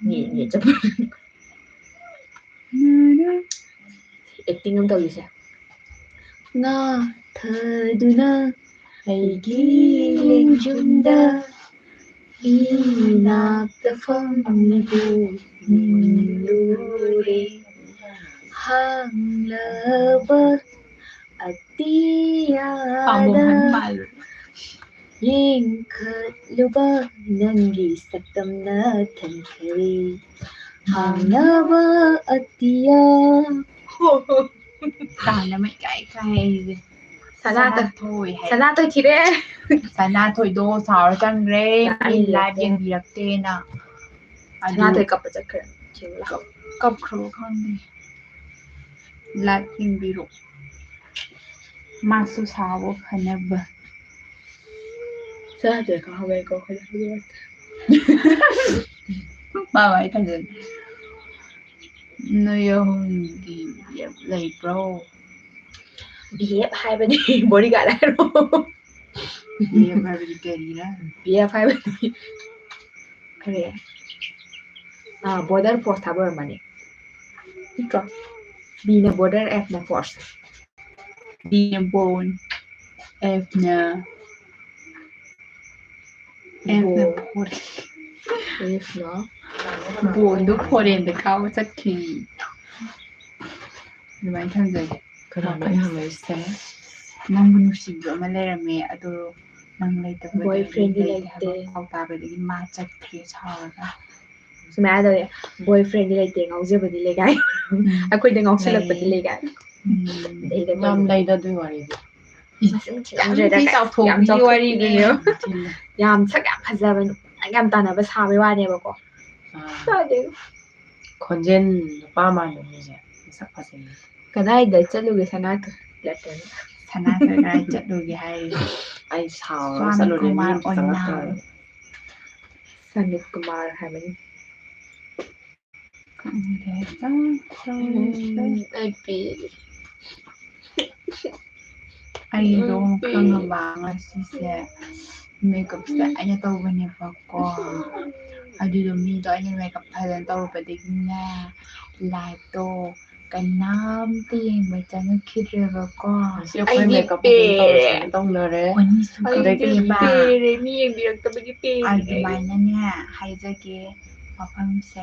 ꯃꯤ ꯃꯤ ꯆꯠꯄ꯫ ꯑꯦꯛꯇꯤꯡ ꯑꯃ ꯇꯧꯔꯤꯁꯦ꯫ ꯉꯥꯊꯗꯨꯅ ꯑꯩꯒꯤ ꯂꯦꯡꯖꯨꯝꯗ ꯏꯅꯥꯛꯇ ꯐꯝꯗꯨ ꯅꯤꯜꯂꯨꯔꯦ꯫ ꯍꯥꯡꯂꯕ ꯄꯥꯝꯕꯣꯝ ꯍꯟꯕ ꯑꯇꯤꯌꯥꯗ ꯃꯥꯜꯂꯨꯔꯦ꯫ ꯌꯦꯡꯈꯠꯂꯨꯕ ꯅꯪꯒꯤ ꯁꯛꯇꯝꯅ ꯊꯟꯈ꯭ꯔꯦ꯫ ꯍꯥꯡꯂꯕ ꯑꯇꯤꯌꯥ ꯇꯥꯟꯅꯕ ꯏꯀꯥꯏ ꯀꯥꯏ ꯑꯩꯁꯦ꯫ ꯁꯅꯥ ꯇ- ꯁꯅꯥꯊꯣꯏ ꯍꯥꯏ꯫ ꯁꯅꯥꯊꯣꯏ ꯊꯤꯔꯦ꯫ ꯁꯅꯥꯊꯣꯏꯗꯣ ꯁꯥꯎꯔ ꯆꯪꯈ꯭ꯔꯦ꯫ ꯃꯤ ꯇꯥꯅꯤꯡꯗꯦ꯫ ꯂꯥꯏꯚ ꯌꯦꯡꯕꯤꯔꯛꯇꯦꯅ꯫ ꯑꯗꯨ ꯁꯅꯥꯊꯣꯏ ꯀꯞꯄ ꯆꯠꯈ꯭ꯔꯦ꯫ ꯊꯤꯔꯨ ꯂꯥꯎ꯫ ꯀꯞꯈ꯭ꯔꯕ ꯈꯪꯗꯦ꯫ ꯂꯥꯏꯚ ꯌꯦꯡꯕꯤꯔꯣ꯫ ꯃꯥꯁꯨ ꯁꯥꯎꯕ ꯐꯅꯕ꯫ ꯁꯅꯥꯊꯣꯏ ꯈꯪꯍꯧꯋꯦꯀꯣ ꯑꯩꯈꯣꯏꯗ꯫ ꯃꯥ ꯋꯥꯔꯤ ꯈꯟꯖꯟ꯫ ꯅꯣꯏ ꯑꯍꯨꯝꯒꯤ ꯂꯩꯕ꯭ꯔꯣ? ꯕꯤ ꯑꯦꯐ ꯍꯥꯏꯕꯅꯤ, ꯕꯣꯗꯤꯒꯥꯔꯗ ꯍꯥꯏꯔꯣ꯫ ꯕꯤ ꯑꯦꯐ ꯍꯥꯏꯕꯗꯤ ꯀꯔꯤꯔ? ꯕꯤ ꯑꯦꯐ ꯍꯥꯏꯕꯅꯤ꯫ ꯀꯔꯤ? ꯑꯥ, ꯕꯣꯔꯗꯔ ꯐꯣꯔꯁ ꯍꯥꯏꯕ ꯑꯣꯏꯔꯝꯃꯅꯤ꯫ ꯅꯠꯇ꯭ꯔꯣ? ꯕꯤꯅ ꯕꯣꯔꯗꯔ, ꯑꯦꯐꯅ ꯐꯣꯔꯁ꯫ ꯕꯤꯅ ꯕꯣꯟ, ꯑꯦꯐꯅ ꯑꯦꯐꯅ ꯕꯣ- ꯐꯣꯔꯦꯟ꯫ ꯑꯦꯐꯅ ꯕꯣꯟꯗꯣ ꯐꯣꯔꯦꯟꯗ ꯀꯥꯎꯕ ꯆꯠꯈꯤ꯫ ꯑꯗꯨꯃꯥꯏꯅ ꯊꯝꯖꯒꯦ꯫ ꯀꯅꯥꯅꯣ ꯋꯥꯐꯝꯁꯦ ꯅꯪꯕꯨ ꯅꯨꯡꯁꯤꯕ ꯑꯃ ꯂꯩꯔꯝꯃꯦ, ꯑꯗꯣ ꯅꯪ ꯂꯩꯇꯕꯗꯒꯤ Boyfriendꯗꯤ ꯂꯩꯇꯦ ꯍꯥꯏꯕ ꯂꯩꯇꯦ꯫ ꯄꯥꯎ ꯇꯥꯕꯗꯒꯤ ꯃꯥ ꯆꯠꯈ꯭ꯔꯦ ꯁꯥꯎꯔꯒ꯫ ꯁꯨꯃꯥꯏꯅ ꯇꯧꯋꯦ, ꯕꯣꯏ ꯐ꯭ꯔꯦꯟꯗꯤ ꯂꯩꯇꯦ, ꯉꯥꯎꯖꯕꯗꯤ ꯂꯩ ꯀꯥꯏ꯫ ꯑꯩꯈꯣꯏꯗ ꯉꯥꯎꯁꯜꯂꯛꯄꯗꯤ ꯂꯩ ꯀꯥꯏ꯫ ꯌꯥꯝ ꯂꯩꯗ ꯑꯗꯨꯒꯤ ꯋꯥꯔꯤꯗꯤ꯫ ꯃꯁꯤꯡ ꯊꯤꯔꯝꯗ꯭ꯔꯦꯗ ꯀꯥꯏ꯫ ꯌꯥꯝ ꯆꯥꯎꯊꯣꯛꯄꯤꯒꯤ ꯋꯥꯔꯤꯅꯦ꯫ ꯌꯥꯝ ꯁꯛ ꯌꯥꯝ ꯐꯖꯕ, ꯅꯨꯄꯥ ꯌꯥꯝ ꯇꯥꯟꯅꯕ ꯁꯥꯕꯩ ꯋꯥꯅꯦꯕꯀꯣ꯫ ꯀꯥꯏꯗꯩꯅꯣ? ꯈꯣꯟꯖꯦꯜ ꯅꯨꯄꯥ ꯃꯥꯟꯕ ꯃꯤꯁꯦ ꯃꯁꯛ ꯐꯖꯩ꯫ ꯀꯗꯥꯏꯗ ꯆꯠꯂꯨꯒꯦ ꯁꯅꯥꯊꯣꯏ? ꯂꯦꯇ꯭ꯔꯤꯟ꯫ ꯁꯅꯥꯊꯣꯏ ꯀꯗꯥꯏ ꯆꯠꯂꯨꯒꯦ ꯍꯥꯏꯔꯤ? ꯑꯩ ꯁꯥꯎꯔꯒ ꯆꯠꯂꯨꯔꯦ, ꯃꯤ ꯁ꯭ꯋꯥꯃꯤꯀꯨꯃꯥꯔ ꯑꯝꯇ ꯆꯪꯉꯛꯇ꯭ꯔꯕꯅꯤ꯫ ꯁꯃꯤꯠ ꯀꯨꯃꯥꯔ ꯍꯥꯏꯕꯅꯤ꯫ ꯈꯪꯗꯦ, ꯆꯪ-, ꯆꯪ-, ꯑꯩ ꯄꯦꯜꯂꯦ꯫ ꯑꯩꯗꯣ ꯎꯝ, ꯈꯪꯉꯕ ꯉꯁꯤꯁꯦ ꯃꯦꯀꯞꯁꯦ ꯑꯩꯅ ꯇꯧꯕꯅꯦꯕꯀꯣ꯫ ꯑꯗꯨꯗꯣ ꯃꯤꯗꯣ ꯑꯩꯅ ꯃꯦꯀꯞ ꯐꯖꯅ ꯇꯧꯔꯨꯕꯗꯒꯤꯅꯦ, ꯂꯥꯏꯠꯇꯣ ꯀꯅꯥꯝꯇ ꯌꯦꯡꯕ ꯆꯪꯉꯛꯈꯤꯗ꯭ꯔꯦꯕꯀꯣ꯫ ꯉꯁꯤ ꯑꯩꯈꯣꯏ ꯑꯩꯗꯤ ꯃꯦꯀꯞ ꯄꯦꯔꯦ꯫ ꯐꯖꯅ ꯇꯧꯔꯁꯦꯅ ꯇꯧꯅꯔꯦ꯫ ꯋꯥꯅꯤꯁꯨ ꯑꯩꯗꯤ ꯈꯪꯗꯦꯕ꯫ ꯄꯦꯔꯦ, ꯃꯤ ꯌꯦꯡꯕꯤꯔꯛꯇꯕꯒꯤ ꯄꯦꯔꯦ꯫ ꯑꯗꯨꯃꯥꯏꯅꯅꯦ ꯍꯥꯏꯖꯒꯦ, ꯃꯐꯝꯁꯦ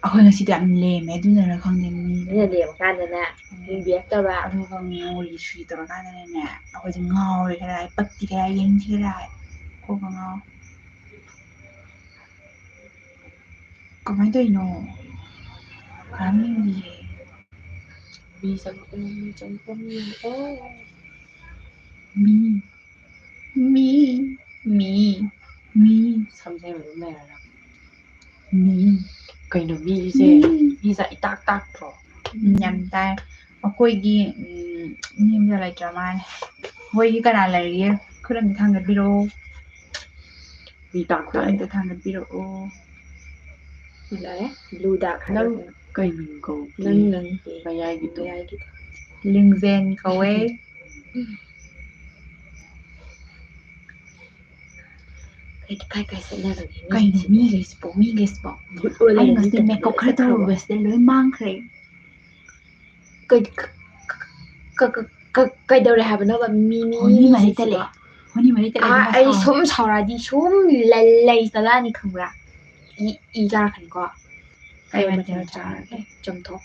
ꯑꯩꯈꯣꯏ ꯉꯁꯤꯗꯤ ꯌꯥꯝ ꯂꯦꯝꯃꯦ, ꯑꯗꯨꯅꯔ ꯈꯪꯗꯦ ꯃꯤ꯫ ꯃꯤꯅ ꯂꯦꯝꯃꯀꯥꯟꯗꯅꯦ ꯌꯦꯡꯕꯤꯔꯛꯇꯕ꯫ ꯑꯗꯨꯒ ꯃꯣꯔꯤ ꯁꯨꯏ ꯇꯧꯔꯀꯥꯟꯗꯅꯦ ꯑꯩꯈꯣꯏꯁꯦ ꯉꯥꯎꯔꯦ ꯈꯔ, ꯑꯩ ꯄꯛꯇꯤ ꯈꯔ ꯌꯦꯡꯁꯤ ꯈꯔ, ꯀꯣꯛꯀ ꯉꯥꯎ꯫ ꯀꯃꯥꯏꯅ ꯇꯧꯔꯤꯅꯣ? ꯀꯅꯥꯝ ꯌꯦꯡꯗꯤꯌꯦ꯫ ꯃꯤ ꯆꯪꯉꯛꯑꯣ, ꯃꯤ ꯆꯪꯉꯛꯑꯣ, ꯃꯤ ꯆꯪꯉꯛꯑꯣ꯫ ꯃꯤ, ꯃꯤ, ꯃꯤ, ꯃꯤ꯫ ꯁꯝꯁꯦ ꯑꯗꯨꯝ ꯂꯩꯔꯒ꯫ ꯃꯤ꯫ ꯀꯩꯅꯣ ꯃꯤꯁꯦ, ꯃꯤꯁꯦ ꯏꯇꯥꯛ ꯇꯥꯛꯇ꯭ꯔꯣ? ꯎꯝ, ꯌꯥꯝ ꯇꯥꯏ꯫ ꯑꯩꯈꯣꯏꯒꯤ, ꯎꯝ, ꯃꯤ ꯑꯝꯇ ꯂꯩꯇ꯭ꯔ ꯃꯥꯜꯂꯦ꯫ ꯑꯩꯈꯣꯏꯒꯤ ꯀꯅꯥ ꯂꯩꯔꯤꯒꯦ? ꯈꯨꯠ ꯑꯝꯇ ꯊꯥꯡꯒꯠꯄꯤꯔꯛꯑꯣ꯫ ꯃꯤ ꯇꯥꯛ ꯈꯨꯠ ꯇꯥꯛꯑꯦ꯫ ꯑꯝꯇ ꯊꯥꯡꯒꯠꯄꯤꯔꯛꯑꯣ꯫ ꯁꯤ ꯂꯥꯛꯑꯦ, ꯕ꯭ꯂꯨ ꯗꯥꯛ ꯅꯪ ꯍꯥꯏꯕ꯫ ꯀꯩ ꯃꯤꯡ ꯀꯧꯒꯦ? ꯅꯪ, ꯅꯪ꯫ ꯃꯌꯥꯏꯒꯤꯗꯣ꯫ ꯃꯌꯥꯏꯒꯤꯗꯣ꯫ ꯂꯤꯡꯖꯦꯜ ꯀꯧꯋꯦ꯫ ꯀꯩ, ꯀꯥꯏ, ꯀꯥꯏ ꯆꯠꯅꯔꯒꯦ? ꯀꯩꯅꯣ ꯃꯤꯈꯩꯁꯤꯕꯣ, ꯃꯤꯈꯩꯁꯤꯕꯣ? ꯚꯨꯠ ꯑꯣꯏ ꯑꯩ ꯂꯩꯔꯝꯃꯤ ꯉꯁꯤ ꯇꯧꯔꯤꯁꯦ꯫ ꯃꯦꯀꯞ ꯈꯔ ꯇꯧꯔꯨꯕꯁꯤꯗ ꯂꯣꯏ ꯃꯥꯡꯈ꯭ꯔꯦ꯫ ꯀꯩ-, ꯀ-, ꯀ-, ꯀ-, ꯀ-, ꯀꯩꯗꯧꯔꯦ ꯍꯥꯏꯕꯅꯣꯕ? ꯃꯤ, ꯃꯤ, ꯍꯣꯅꯤ ꯃꯔꯤ ꯃꯤꯁꯤꯡꯁꯤꯕꯣ꯫ ꯇꯠꯂꯦ꯫ ꯍꯣꯅꯤ ꯃꯔꯤ ꯇꯠꯂꯦ, ꯑꯥ, ꯑꯗꯨꯅ ꯑꯩ ꯁꯥꯎꯔꯦ꯫ ꯁꯨꯝ ꯁꯥꯎꯔꯛꯑꯗꯤ ꯁꯨꯝ ꯂꯩ, ꯂꯩ ꯆꯠꯂꯛꯑꯅꯤ ꯈꯪꯕ꯭ꯔꯥ? E, E ꯀꯥꯔꯛꯀꯅꯤꯀꯣ꯫ ꯀꯩ ꯀꯩ ꯃꯊꯦꯜ ꯃꯊꯦꯜ ꯆꯥꯔꯒꯦ? ꯆꯥꯔꯒꯦ? ꯆꯝꯊꯣꯡ꯫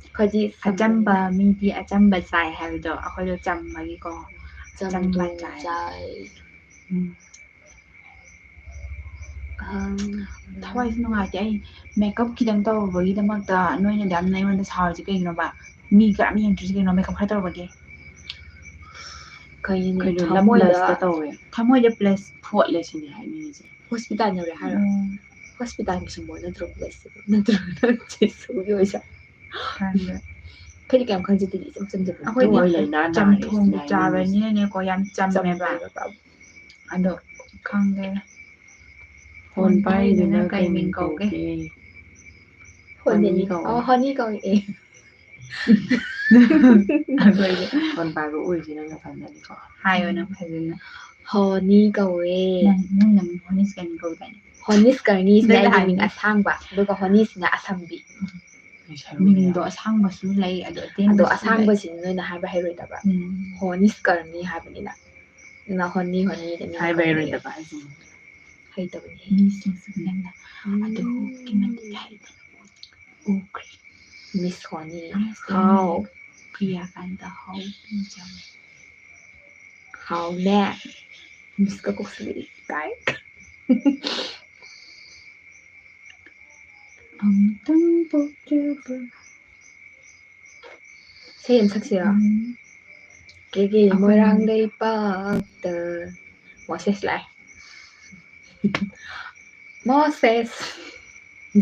ꯑꯩꯈꯣꯏꯗꯤ ꯑꯆꯝꯕ ꯁꯝꯕꯅꯤꯅ꯫ ꯃꯤꯗꯤ ꯑꯆꯝꯕ ꯆꯥꯏ ꯍꯥꯏꯕꯗꯣ ꯑꯩꯈꯣꯏꯗꯣ ꯆꯝꯕꯒꯤꯀꯣ꯫ ꯑꯆꯝꯕ ꯆꯝꯊꯣꯡ ꯆꯥꯏ꯫ ꯆꯥꯏ꯫ ꯎꯝ꯫ ꯊꯋꯥꯏꯁꯦ ꯅꯨꯡꯉꯥꯏꯇꯦ꯫ ꯑꯩ ꯃꯦꯀꯞ ꯈꯤꯇꯪ ꯇꯧꯔꯨꯕꯒꯤꯗꯃꯛꯇ ꯅꯣꯏꯅ ꯑꯗꯨꯛ ꯌꯥꯝꯅ ꯑꯩꯉꯣꯟꯗ ꯁꯥꯎꯔꯤꯁꯦ ꯀꯩꯒꯤꯅꯣꯕ? ꯃꯤ ꯀꯅꯥꯝ ꯌꯦꯡꯗ꯭ꯔꯤꯁꯦ ꯀꯩꯅꯣ? ꯃꯦꯀꯞ ꯈꯔ ꯇꯧꯔꯨꯕꯒꯤ꯫ ꯀꯩꯅꯣ, ꯀꯩꯅꯣ, ꯊꯃꯣꯏꯗ ꯂꯞꯂꯁꯇ ꯇꯧꯋꯦ꯫ ꯊꯃꯣꯏꯗ ꯄ꯭ꯂꯁ ꯊꯣꯠꯂꯦ ꯁꯤꯅꯦ ꯍꯥꯏꯅꯤꯡꯉꯤꯁꯦ꯫ ꯍꯣꯁꯄꯤꯇꯥꯜ ꯌꯧꯔꯦ ꯍꯥꯏꯔꯣ? ꯎꯝ꯫ ꯍꯣꯁꯄꯤꯇꯥꯜꯒꯤ ꯁꯤꯝꯕꯣꯜ ꯅꯠꯇ꯭ꯔꯣ ꯄ꯭ꯂꯁꯁꯤꯕꯨ? ꯅꯠꯇ꯭ꯔꯣ? ꯅꯪ ꯖꯤꯁꯨꯒꯤ ꯑꯣꯏꯖꯥꯠ? ꯈꯪꯗꯦ꯫ ꯑꯩꯈꯣꯏꯗꯤ ꯀꯌꯥꯝ ꯈꯪꯖꯗꯦ, ꯏꯆꯝ ꯆꯝꯖꯕ꯫ ꯑꯩꯈꯣꯏꯗꯤ ꯊꯃꯣꯏ ꯂꯥꯏꯅꯥ ꯅꯥꯔꯦ ꯆꯝꯊꯣꯡꯕꯨ ꯁꯤꯅꯦ ꯍꯥꯏꯅꯤꯡꯉꯤꯁꯦ꯫ ꯆꯥꯕꯅꯤꯅꯅꯦꯀꯣ, ꯌꯥꯝ ꯆꯝꯃꯦꯕ꯫ ꯆꯝꯃꯦꯕ꯫ ꯑꯗꯣ ꯈꯪꯗꯦ꯫ ꯐꯣꯟ ꯄꯥꯏꯔꯤꯗꯨꯅ ꯀꯩ ꯃꯤꯡ ꯀꯧꯒꯦ? Phone honey. ꯀꯧꯋꯦ꯫ ꯑꯣ, ꯍꯣꯅꯤ ꯀꯧꯏ꯫ ꯑꯩꯈꯣꯏꯗꯤ ꯐꯣꯟ ꯄꯥꯏꯕ ꯎꯔꯤꯁꯦ ꯅꯪ ꯅꯊꯟꯗꯅꯤꯀꯣ꯫ ꯍꯥꯏꯌꯣ ꯅꯪ ꯐꯖꯅ꯫ ꯍꯣꯅꯤ ꯀꯧꯋꯦ꯫ ꯅꯪ, ꯅꯪ ꯅꯃꯤꯡ ꯍꯣꯅꯤꯁꯀꯔꯅꯤ ꯀꯧꯗꯥꯏꯅꯦ? ꯍꯣꯅꯤꯁꯀꯔꯅꯤꯁꯤꯅ ꯅꯪ ꯑꯩꯒꯤ ꯃꯤꯡ ꯍꯥꯏꯕꯅꯤ꯫ ꯑꯁꯥꯡꯕ, ꯑꯗꯨꯒ ꯍꯣꯅꯤꯁꯤꯅ ꯑꯁꯝꯕꯤ꯫ ꯃꯤꯡꯗꯣ ꯑꯁꯥꯡꯕꯁꯨ ꯂꯩ, ꯑꯗꯣ ꯑꯗꯣ ꯑꯇꯦꯟꯕꯁꯨ ꯂꯩ꯫ ꯑꯁꯥꯡꯕꯁꯤꯡ ꯅꯣꯏꯅ ꯍꯥꯏꯕ ꯍꯩꯔꯣꯏꯗꯕ꯫ ꯎꯝ꯫ ꯍꯣꯅꯤꯁꯀꯔꯅꯤ ꯍꯥꯏꯕꯅꯤꯅ꯫ ꯅ ꯍꯣꯅꯤ, ꯍꯣꯅꯤꯗ ꯃꯤꯡ ꯍꯥꯏꯕ ꯀꯧꯅꯩ꯫ ꯍꯩꯔꯣꯏꯗꯕ ꯍꯥꯏꯁꯤꯅꯤ꯫ ꯍꯩꯇꯕꯅꯤ꯫ ꯃꯤꯁꯤꯡꯁꯤ ꯅꯪꯅ ꯎꯝ꯫ ꯑꯗꯨꯛꯀꯤ ꯃꯇꯤꯛ ꯍꯩꯕ ꯎꯈ꯭ꯔꯦ꯫ ꯃꯤꯁ ꯍꯣꯅꯤ꯫ ꯃꯤꯁ ꯍꯥꯎ꯫ ꯍꯣꯅꯤ꯫ ꯄ꯭ꯔꯤꯌꯥꯀꯥꯟꯇ ꯍꯥꯎ ꯄꯤꯖꯕ꯫ ꯍꯥꯎꯅꯦ꯫ ꯃꯤꯁꯀ ꯀꯧꯁꯤꯜꯂꯛꯏ ꯀꯥꯏ꯫ ꯑꯃꯨꯛꯇꯪ ꯄꯣꯛꯆꯕ꯫ ꯏꯁꯩ ꯑꯃ ꯁꯛꯁꯤꯔꯣ? ꯎꯝ꯫ ꯀꯦꯒꯦ ꯑꯩꯈꯣꯏ ꯃꯣꯏꯔꯥꯡ ꯂꯩꯄꯥꯛꯇ꯫ ꯃꯣꯁꯦꯁ ꯂꯥꯛꯑꯦ꯫ ꯃꯣꯁꯦꯁ꯫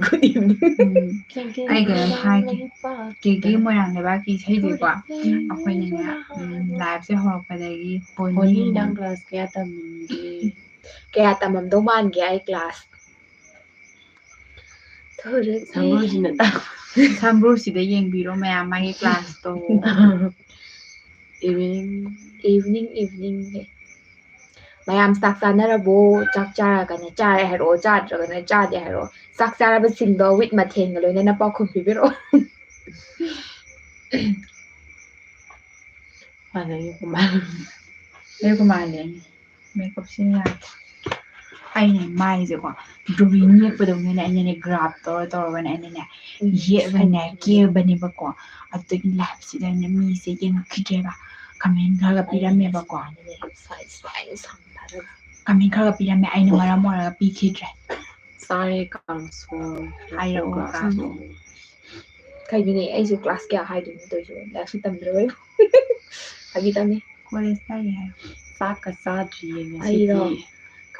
Good evening꯫ ꯎꯝ꯫ ꯀꯦꯒꯦ ꯑꯩ ꯀꯩꯅꯣꯝ ꯃꯣꯏꯔꯥꯡ ꯍꯥꯏꯒꯦ꯫ ꯂꯩꯄꯥꯛꯇ꯫ ꯀꯦꯒꯦ ꯃꯣꯏꯔꯥꯡ ꯂꯩꯕꯥꯛꯀꯤ ꯏꯁꯩꯁꯦꯀꯣ, ꯎꯝ꯫ ꯑꯩꯈꯣꯏꯅꯅꯦ, ꯎꯝ, live ꯁꯦ ꯍꯧꯔꯛꯄꯗꯒꯤ ꯍꯣꯅꯤ, ꯍꯣꯅꯤ꯫ ꯅꯪ class ꯀꯌꯥ ꯇꯝꯃꯤꯒꯦ? ꯀꯌꯥ ꯇꯝꯃꯝꯗꯧ ꯃꯥꯟꯒꯦ ꯑꯩ class? ꯊꯣꯔꯛꯏ꯫ ꯁꯝꯕ꯭ꯔꯨꯁꯤꯅ ꯇꯥꯛ-, ꯁꯝꯕ꯭ꯔꯨꯁꯤꯗ ꯌꯦꯡꯕꯤꯔꯣ ꯃꯌꯥꯝ ꯃꯥꯒꯤ class ꯇꯣ꯫ Evening꯫ Evening, evening ꯅꯦ꯫ ꯃꯌꯥꯝ ꯆꯥꯛ ꯆꯥꯅꯔꯕꯣ? ꯆꯥꯛ ꯆꯥꯔꯒꯅ ꯆꯥꯔꯦ ꯍꯥꯏꯔꯛꯑꯣ, ꯆꯥꯗ꯭ꯔꯒꯅ ꯆꯥꯗꯦ ꯍꯥꯏꯔꯛꯑꯣ꯫ ꯆꯥꯛ ꯆꯥꯔꯕꯁꯤꯡꯗꯣ with ꯃꯊꯦꯜꯒ ꯂꯣꯏꯅꯅ ꯄꯥꯎꯈꯨꯝ ꯄꯤꯕꯤꯔꯛꯑꯣ꯫ ꯃꯥꯟꯅꯩꯌꯦ, ꯀꯃꯥꯏꯅ? ꯑꯩ ꯀꯃꯥꯏꯅ ꯂꯩꯅꯤ? Makeup ꯁꯤꯅ ꯌꯥꯗ꯭ꯔꯦ꯫ ꯑꯩꯅꯦ ꯃꯥꯏꯁꯦꯀꯣ, drawing ꯌꯦꯛꯄꯗꯧꯅꯅꯦ, ꯑꯩꯅꯅꯦ graph ꯇꯧꯔ ꯇꯧꯔꯒꯅꯦ, ꯑꯩꯅꯅꯦ ꯎꯝ꯫ ꯌꯦꯛꯑꯒꯅꯦ ꯀꯦꯕꯅꯦꯕꯀꯣ꯫ ꯑꯗꯨꯗꯒꯤ live ꯁꯤꯗꯅꯦ ꯃꯤꯁꯦ ꯌꯦꯡꯉꯛꯈꯤꯗ꯭ꯔꯦꯕ, comment ꯈꯔꯒ ꯄꯤꯔꯝꯃꯦꯕꯀꯣ꯫ ꯑꯩꯅꯅꯦ ꯁꯨꯃꯥꯏꯅꯅꯦ ꯁꯥꯏ-, ꯁꯨꯃꯥꯏꯅ ꯁꯝꯊꯔꯒ꯫ ꯃꯤ ꯈꯔ ꯄꯤꯔꯝꯃꯦ, ꯑꯩꯅ ꯃꯔꯝ ꯑꯣꯏꯔꯒ ꯄꯤꯈꯤꯗ꯭ꯔꯦ꯫ ꯆꯥꯔꯦ ꯀꯥꯡꯁꯣꯏ꯫ ꯍꯥꯏꯔꯛꯑꯣ, ꯀꯥꯡꯁꯣꯏ꯫ ꯀꯩꯒꯤꯅꯦ ꯑꯩꯁꯨ ꯀ꯭ꯂꯥꯁ ꯀꯌꯥ ꯍꯥꯏꯗꯣꯏꯅꯣ ꯇꯧꯔꯤꯁꯦ, ꯂꯥꯏꯔꯤꯛꯁꯨ ꯇꯝꯗ꯭ꯔꯕ꯫ ꯐꯥꯒꯤ ꯇꯧꯅꯤ꯫ ꯀꯣꯂꯦꯖ ꯀꯥꯏꯔꯤ ꯍꯥꯏ꯫ ꯆꯥꯛꯀ ꯆꯥꯗ꯭ꯔꯤꯌꯦ ꯉꯁꯤꯗꯤ꯫ ꯑꯩꯔꯣ?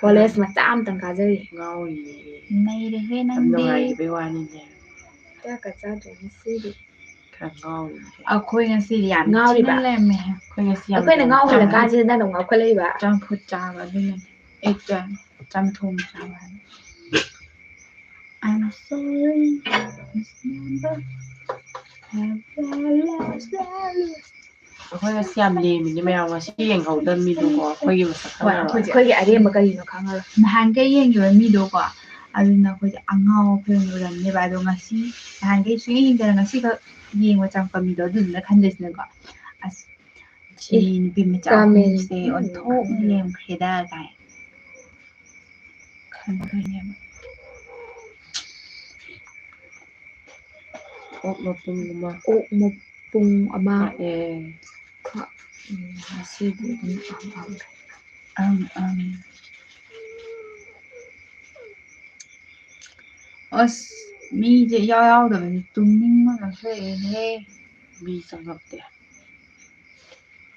ꯀꯣꯂꯦꯖ ꯃꯆꯥ ꯑꯝꯇꯪ ꯀꯥꯖꯔꯤ꯫ ꯉꯥꯎꯔꯤꯌꯦ꯫ ꯅꯩꯔꯦꯍꯦ ꯌꯥꯝ ꯅꯪꯗꯤ꯫ ꯅꯨꯡꯉꯥꯏꯈꯤꯕꯩ ꯋꯥꯅꯤꯅꯦ꯫ ꯆꯥꯛꯀ ꯆꯥꯗ꯭ꯔꯦ ꯉꯁꯤꯗꯤ꯫ ꯈꯔ ꯉꯥꯎꯔꯤ꯫ ꯑꯩꯈꯣꯏ ꯉꯁꯤꯗꯤ ꯌꯥꯝ ꯉꯥꯎꯔꯤꯕ? ꯊꯤꯅ ꯂꯩꯔꯝꯃꯦꯍꯦ꯫ ꯑꯩꯈꯣꯏ ꯉꯁꯤ ꯌꯥꯝ ꯑꯩꯈꯣꯏꯅ ꯉꯥꯎꯍꯜꯂꯀꯥꯟꯁꯤꯗ ꯅꯪꯅ ꯉꯥꯎꯈꯠꯂꯛꯏꯕ꯫ Junk food ꯆꯥꯕ ꯑꯗꯨꯅꯅꯦ꯫ ꯑꯦ, ꯆ-, ꯆꯝꯊꯣꯡ ꯆꯥꯕ ꯍꯥꯏꯕ꯫ I'm sorry, it's never have I lost I lost꯫ ꯑꯩꯈꯣꯏ ꯉꯁꯤ ꯌꯥꯝ ꯂꯦꯝꯃꯤꯅꯦ ꯃꯌꯥꯝ, ꯉꯁꯤ ꯌꯦꯡꯍꯧꯗꯕ ꯃꯤꯗꯨꯀꯣ ꯑꯩꯈꯣꯏꯒꯤ ꯃꯁꯛ ꯍꯣꯏ, ꯈꯪꯉꯔꯣꯏ꯫ ꯑꯩꯈꯣꯏꯒꯤ ꯑꯔꯦꯝꯕ ꯀꯔꯤꯅꯣ ꯈꯪꯉꯔꯣꯏ꯫ ꯅꯍꯥꯟꯈꯩ ꯌꯦꯡꯈꯤꯕ ꯃꯤꯗꯣꯀꯣ, ꯑꯗꯨꯅ ꯑꯩꯈꯣꯏꯁꯦ ꯑꯉꯥꯎꯕ ꯐꯤꯕꯝꯗ ꯎꯔꯝꯅꯦꯕ꯫ ꯑꯗꯣ ꯉꯁꯤ, ꯅꯍꯥꯟꯈꯩ ꯁꯨꯡꯌꯦꯡ ꯌꯦꯡꯗꯅ ꯉꯁꯤꯈꯛ ꯌꯦꯡꯕ ꯆꯪꯉꯛꯄ ꯃꯤꯗꯣ ꯑꯗꯨꯗꯨꯅ ꯈꯟꯗꯣꯏꯁꯤꯅꯀꯣ, "ꯑꯁ, ꯁꯤ ꯑꯦ, ꯅꯨꯄꯤ ꯃꯆꯥ ꯀꯃꯦꯟ ꯑꯍꯨꯝꯁꯦ ꯑꯣꯟꯊꯣꯛꯅ ꯂꯦꯝꯈ꯭ꯔꯦꯗ" ꯀꯥꯏ ꯈꯟꯗꯣꯏꯅꯦꯕ꯫ ꯑꯣꯛ ꯃꯄꯨꯝ ꯑꯃ꯫ ꯑꯣꯛ ꯃꯄꯨꯝ ꯑꯃ꯫ ꯂꯥꯛꯑꯦ꯫ ꯈ-, ꯎꯝ, ꯉꯁꯤꯗꯤ ꯑꯗꯨꯝ ꯑꯪ, ꯑꯪ꯫ ꯑꯪ, ꯑꯪ꯫ ꯑꯁ, ꯃꯤꯁꯦ ꯏꯌꯥꯎ ꯌꯥꯎꯗꯕꯁꯦ ꯇꯨꯝꯅꯤꯡꯕꯅ ꯊꯣꯛꯑꯦꯅꯦꯍꯦ꯫ ꯃꯤ ꯆꯪꯉꯛꯇꯦ꯫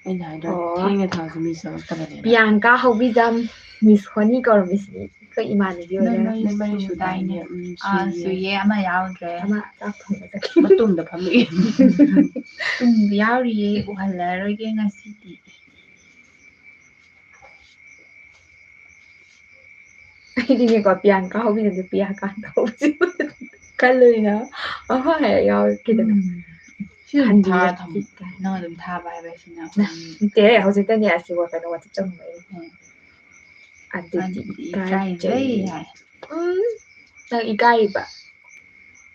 ꯑꯩꯅ ꯍꯥꯏꯗ꯭ꯔꯥ, ꯑꯣ꯫ ꯊꯦꯡꯅ ꯊꯥꯔꯁꯨ ꯃꯤ ꯆꯪꯉꯛꯇꯕꯅꯦꯅ꯫ ꯄꯤꯌꯥꯡꯀꯥ ꯍꯧꯕꯤꯖꯝ, ꯃꯤꯁ ꯍꯣꯅꯤ ꯀꯧꯔꯝꯃꯤꯁꯤꯗꯤ ꯑꯩꯈꯣꯏ ꯏꯃꯥꯟꯅꯕꯤ ꯅꯣꯏ ꯑꯣꯏꯗꯣꯏꯔꯥ? ꯃꯔꯤ ꯅꯣꯏ ꯃꯔꯤ ꯁꯨꯗꯥꯏꯅꯦ? ꯁꯨꯗꯥꯏꯅꯦ? ꯎꯝ, ꯑꯥ, ꯁꯨꯏꯌꯦ꯫ ꯁꯨꯏꯌꯦ, ꯑꯃ ꯌꯥꯎꯗ꯭ꯔꯦ꯫ ꯑꯃ ꯆꯥꯛ ꯊꯣꯡꯕ ꯆꯠꯈꯤ꯫ ꯃꯇꯨꯡꯗ ꯐꯝꯃꯛꯑꯦ꯫ ꯇꯨꯡꯗ ꯌꯥꯎꯔꯤꯌꯦ, ꯎꯍꯜꯂꯔꯣꯏꯒꯦ ꯉꯁꯤꯗꯤ꯫ ꯑꯩꯗꯤꯅꯦꯀꯣ, ꯄꯤꯌꯥꯡꯀꯥ ꯍꯧꯕꯤꯅꯗꯦ, ꯄꯤꯌꯥꯀꯥꯟꯇ ꯍꯧꯕꯤꯁꯦ ꯈꯜꯂꯨꯏꯅ ꯑꯃ ꯍꯥꯏꯔ ꯌꯥꯎꯔꯛꯈꯤꯗꯅ꯫ ꯎꯝ꯫ ꯁꯤ ꯑꯗꯨꯝ ꯊꯥꯔ ꯊꯝꯃꯨ꯫ ꯈꯟꯕꯤꯔꯛꯈꯤ ꯀꯥꯏꯅ꯫ ꯅꯪ ꯑꯗꯨꯝ ꯊꯥꯕ ꯍꯥꯏꯕ ꯁꯤꯅ ꯅꯠꯇꯦꯍꯦ, ꯍꯧꯖꯤꯛꯇꯅꯦ ꯑꯁꯤ ꯋꯥ-, ꯀꯩꯅꯣ, WhatsApp ꯆꯪꯉꯝꯕꯩꯅꯦ꯫ ꯎꯝ꯫ ꯑꯗꯨꯗꯤ ꯑꯗꯨꯗꯤ ꯏꯀꯥꯏꯖꯩ ꯏꯀꯥꯏꯖꯩ꯫ ꯍꯥꯏ꯫ ꯎꯝ, ꯅꯪ ꯏꯀꯥꯏꯔꯤꯕ?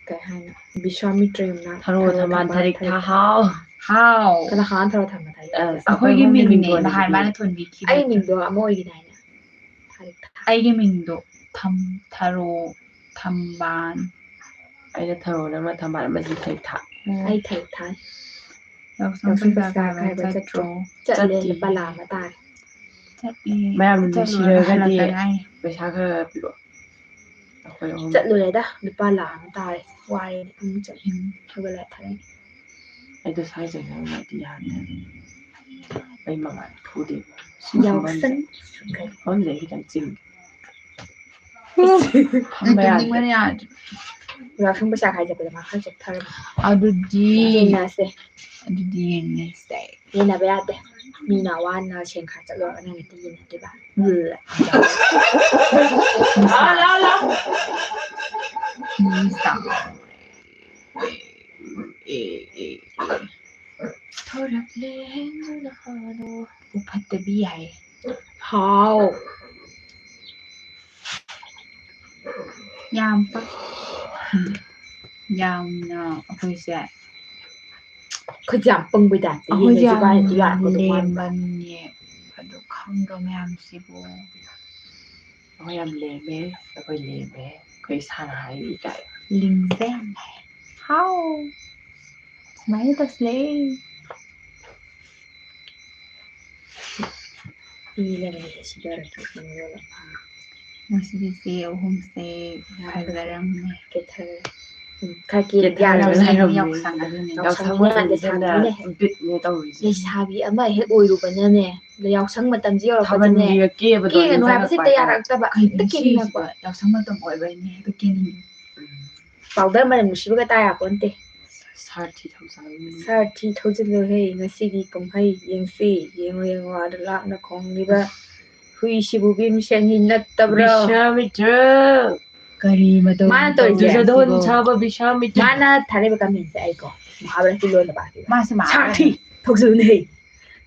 ꯀꯩ ꯍꯥꯏꯅꯣ? ꯕꯤꯁ꯭ꯋꯥꯃꯤꯇ꯭ꯔ ꯌꯨꯝꯅꯥꯛ ꯊꯔꯣ ꯊꯔꯣ ꯊꯝꯕꯥꯜ ꯊꯝꯕꯥꯜ ꯊꯔꯤꯛ ꯊꯔꯤꯛ ꯊꯥ ꯊꯥ-, ꯍꯥꯎ꯫ ꯍꯥꯎ꯫ ꯀꯅꯥ ꯀꯅꯥꯅꯣ ꯊꯔꯣ ꯊꯝꯕꯥꯜ ꯊꯔꯤꯛ ꯑꯁ, ꯊꯥꯏꯁꯦ? ꯑꯩꯈꯣꯏꯒꯤ ꯑꯩꯈꯣꯏ ꯃꯤꯡꯅꯦ ꯃꯤꯡ ꯅꯍꯥꯟ ꯊꯣꯟꯕꯤꯗꯨꯗꯤ꯫ ꯃꯥꯅ ꯊꯣꯟꯕꯤꯈꯤꯕꯗꯣ꯫ ꯑꯩ ꯃꯤꯡꯗꯣ ꯑꯃ ꯑꯣꯏꯒꯤꯗꯥꯏꯅꯦ? ꯊꯔꯤꯛ ꯊꯥ꯫ ꯑꯩꯒꯤ ꯃꯤꯡꯗꯣ ꯊꯝ-, ꯊꯔꯣ ꯊꯝꯕꯥꯜ꯫ ꯑꯩꯅ ꯊꯔꯣ, ꯅꯪꯅ ꯊꯝꯕꯥꯜ, ꯑꯃꯁꯤ ꯊꯔꯤꯛ ꯊꯥ꯫ ꯑꯣ꯫ ꯑꯩ ꯊꯔꯤꯛ ꯊꯥ꯫ ꯌꯥꯎꯁꯪ ꯌꯥꯎꯁꯪ ꯄꯩꯁꯥ ꯄꯩꯁꯥ ꯈꯥꯏꯕ ꯈꯥꯏꯕ ꯆꯠꯇ꯭ꯔꯣ? ꯆꯠꯇ꯭ꯔꯣ? ꯆꯠꯂꯦ, ꯆꯠꯇꯤꯌꯦ꯫ ꯂꯨꯄꯥ ꯂꯥꯛ ꯑꯃ ꯇꯥꯔꯦ꯫ ꯆꯠꯂꯦ꯫ ꯃꯌꯥꯝ ꯆꯠꯂꯨꯔꯒ ꯅꯨꯡꯁꯤꯔꯒꯗꯤ ꯍꯜꯂꯛꯇ ꯉꯥꯏꯔꯤ꯫ ꯄꯩꯁꯥ ꯈꯔ ꯄꯤꯔꯛꯑꯣ꯫ ꯑꯩꯈꯣꯏ ꯑꯍꯨꯝ ꯆꯠꯂꯨꯔꯦꯗ, ꯂꯨꯄꯥ ꯂꯥꯛ ꯑꯃ ꯇꯥꯔꯦ꯫ ꯋꯥꯔꯦ, ꯑꯃꯨꯛ ꯆꯠꯂꯦ꯫ ꯎꯝ꯫ ꯍꯧꯒꯠꯂ ꯊꯥꯔꯛꯏ꯫ ꯑꯩꯗꯣ ꯁ꯭ꯋꯥꯏꯗ ꯉꯥꯡꯉꯗꯤ ꯌꯥꯔꯦ꯫ ꯑꯩ ꯃꯉꯥꯜ ꯐꯨꯗꯦꯕ꯫ ꯌꯥꯎꯁꯪ꯫ ꯐꯝꯁꯦ ꯈꯤꯇꯪ ꯆꯤꯡꯒꯦ꯫ ꯑꯩ ꯐꯝꯕ ꯌꯥꯗꯦ꯫ ꯇꯨꯝꯅꯤꯡꯕꯅ ꯌꯥꯗ꯭ꯔꯦ꯫ ꯌꯥꯎꯁꯪ ꯄꯩꯁꯥ ꯈꯥꯏ ꯆꯠꯄꯗ ꯃꯥ ꯈꯔ ꯆꯣꯛꯊꯔꯝꯃꯦ꯫ ꯑꯗꯨꯗꯤ ꯌꯦꯟꯅꯁꯦ꯫ ꯑꯗꯨꯗꯤ ꯌꯦꯟꯅꯁꯦ꯫ ꯌꯦꯟꯅꯕ ꯌꯥꯗꯦ꯫ ꯃꯤꯅ ꯋꯥꯅ ꯁꯦꯟ ꯈꯥꯏ ꯆꯠꯂꯨꯔꯒ ꯅꯪꯅ ꯇꯤꯡ ꯌꯦꯟꯅꯗꯣꯏꯕ꯫ ꯃꯤꯁꯥ꯫ ꯑꯦ, ꯑꯦ, ꯑꯦ꯫ ꯊꯣꯔꯛꯂꯦ ꯍꯦꯟꯗꯨꯅ ꯍꯥꯗꯣ꯫ ꯎꯐꯠꯇꯕꯤ ꯍꯥꯏ꯫ ꯍꯥꯎ꯫ ꯌꯥꯝ ꯄꯛ-, ꯌꯥꯝꯅ ꯑꯩꯈꯣꯏꯁꯦ ꯑꯩꯈꯣꯏꯁꯦ ꯌꯥꯝ ꯄꯪꯕꯩ ꯇꯥꯏꯞꯇ ꯑꯩꯈꯣꯏꯁꯦ ꯌꯦꯡꯉꯁꯨ ꯌꯥꯝ ꯀꯥꯏꯅꯗꯤ ꯌꯥꯔꯛꯀꯗꯧ ꯃꯥꯟꯕ꯫ ꯂꯦꯝꯕꯅꯦ꯫ ꯑꯗꯨ ꯈꯪꯗ꯭ꯔꯣ ꯃꯌꯥꯝꯁꯤꯕꯨ? ꯑꯩꯈꯣꯏ ꯌꯥꯝ ꯂꯦꯝꯃꯦ, ꯑꯩꯈꯣꯏ ꯂꯦꯝꯃꯦ, ꯑꯩꯈꯣꯏ ꯏꯁꯥꯅ ꯍꯥꯏꯔꯤ ꯀꯥꯏ꯫ ꯂꯤꯡꯖꯩ꯫ ꯍꯥꯎ꯫ ꯁꯨꯃꯥꯏꯅ ꯇꯧꯁꯤꯜꯂꯦ꯫ ꯄꯤ ꯂꯩꯔꯝꯃꯦ ꯁꯤꯗꯔꯛꯀꯦ ꯈꯪꯉꯦꯕ꯫ ꯉꯁꯤꯒꯤꯁꯦ ꯑꯍꯨꯝꯁꯦ ꯐꯖꯔꯝꯃꯦ꯫ ꯀꯦꯊꯔꯦ꯫ ꯎꯝ, ꯈꯔ ꯀꯦ ꯀꯦꯊꯔꯒ ꯌꯥꯔꯦ꯫ ꯂꯩꯔꯝꯃꯦ꯫ ꯌꯥꯎꯁꯪ ꯑꯗꯨꯅꯦ꯫ ꯌꯥꯎꯁꯪ ꯌꯥꯎꯁꯪ ꯃꯇꯝꯁꯤꯗꯅ ꯂꯩꯁꯥꯕꯤꯅꯦ꯫ ꯕꯤꯠꯅꯦ ꯇꯧꯔꯤꯁꯦ꯫ ꯂꯩꯁꯥꯕꯤ ꯑꯃ ꯍꯦꯛ ꯑꯣꯏꯔꯨꯕꯅꯅꯦ, ꯌꯥꯎꯁꯪ ꯃꯇꯝꯁꯤ ꯌꯧꯔꯛꯄꯗꯅꯦ ꯊꯥꯕꯜꯒ ꯀꯦꯕꯗꯣ ꯀꯦꯒꯅꯨ ꯍꯥꯏꯕꯁꯦ ꯅꯤꯡꯁꯤꯡꯉꯛꯄ ꯍꯦꯛꯇ ꯍꯥꯏꯇꯥꯔꯦ꯫ ꯌꯥꯔꯛꯇꯕ, ꯀꯩꯅꯣ ꯍꯦꯛꯇ ꯀꯦꯅꯤꯡꯉꯛꯄ꯫ ꯁꯤꯁꯤꯕꯣ? ꯌꯥꯎꯁꯪ ꯃꯇꯝ ꯑꯣꯏꯕꯩꯅꯦ ꯍꯦꯛꯇ ꯀꯦꯅꯤꯡꯉꯤ꯫ ꯄꯥꯎꯗꯔ ꯃꯅꯝ ꯅꯨꯡꯁꯤꯕꯒ ꯇꯥ ꯌꯥꯄꯣꯟꯇꯦ꯫ ꯁꯥꯔ ꯊꯤ ꯊꯧꯖꯥꯜ꯫ ꯁꯥꯔ ꯊꯤ ꯊꯧꯖꯤꯜꯂꯣꯍꯦ, ꯉꯁꯤꯒꯤ ꯀꯨꯝꯍꯩ ꯌꯦꯡꯁꯤ꯫ ꯌꯦꯡꯉꯨ ꯌꯦꯡꯉꯨ, ꯑꯥꯗ ꯂꯥꯞꯅ ꯈꯣꯡꯂꯤꯕ ꯍꯨꯏꯁꯤꯕꯨ ꯚꯤꯝꯁꯦꯟꯒꯤ ꯅꯠꯇꯕ꯭ꯔꯣ? ꯕꯤꯁ꯭ꯋꯥꯃꯤꯇ꯭ꯔ! ꯀꯔꯤ ꯃꯇꯧ ꯃꯥꯅ ꯇꯧꯔꯤꯁꯦ? ꯗꯨꯖꯣꯙꯣꯟ ꯁꯥꯕ ꯕꯤꯁ꯭ꯋꯥꯃꯤꯇ꯭ꯔ! ꯃꯥꯅ ꯊꯥꯔꯛꯏꯕ ꯀꯃꯦꯟꯁꯦ ꯑꯩꯀꯣ ꯃꯍꯥꯕꯥꯔꯠꯀꯤ ꯂꯣꯟꯗ ꯄꯥꯈꯤꯕ꯫ ꯃꯥꯁꯨ ꯃꯥ ꯁꯥꯔ ꯊꯤ ꯊꯧꯖꯤꯜꯂꯨꯅꯦꯍꯦ,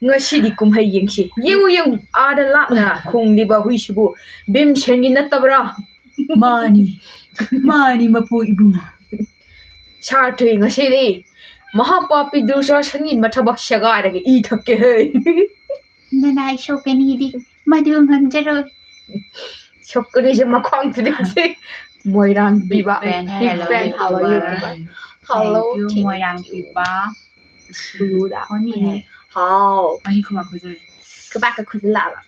ꯉꯁꯤꯗꯤ ꯀꯨꯝꯍꯩ ꯌꯦꯡꯁꯤ꯫ ꯌꯦꯡꯉꯨ ꯌꯦꯡꯉꯨ, ꯑꯥꯗ ꯂꯥꯞꯅ ꯈꯣꯡꯂꯤꯕ ꯍꯨꯏꯁꯤꯕꯨ ꯚꯤꯝꯁꯦꯟꯒꯤ ꯅꯠꯇꯕ꯭ꯔꯥ? ꯃꯥꯅꯤ, ꯃꯥꯅꯤ ꯃꯄꯨ ꯏꯕꯨꯡ꯫ ꯁꯥꯔ ꯊꯤ, ꯉꯁꯤꯗꯤ ꯃꯍꯥꯄꯥꯄꯤ ꯗꯨꯔꯁꯥꯁꯟꯒꯤ ꯃꯊꯕꯥꯛ ꯁꯦꯒꯥꯏꯔꯒ ꯏ ꯊꯛꯀꯦ ꯍꯦ꯫ ꯅꯅꯥꯏ ꯁꯣꯛꯀꯅꯤꯗꯤ ꯃꯗꯨ ꯉꯝꯖꯔꯣꯏ꯫ ꯁꯣꯛꯀꯅꯤꯁꯦ ꯃꯈ꯭ꯋꯥꯡ ꯊꯨꯗꯦꯛꯁꯦ꯫ ꯃꯣꯏꯔꯥꯡ ꯄꯤꯕ꯫ Big fan, Big hello, fan, how are you? YouTuber. Hello, Thank you, thank Moirang you. ꯄꯤꯕ꯫ ꯁꯨꯔꯨꯗ꯫ ꯍꯣꯅꯤꯅꯦ꯫ ꯍꯥꯎ꯫ ꯑꯩ ꯈꯨꯕꯥꯛ ꯈꯨꯖꯔꯤ꯫ ꯈꯨꯕꯥꯛꯀ ꯈꯨꯖꯤꯜꯂꯛꯑꯕ꯫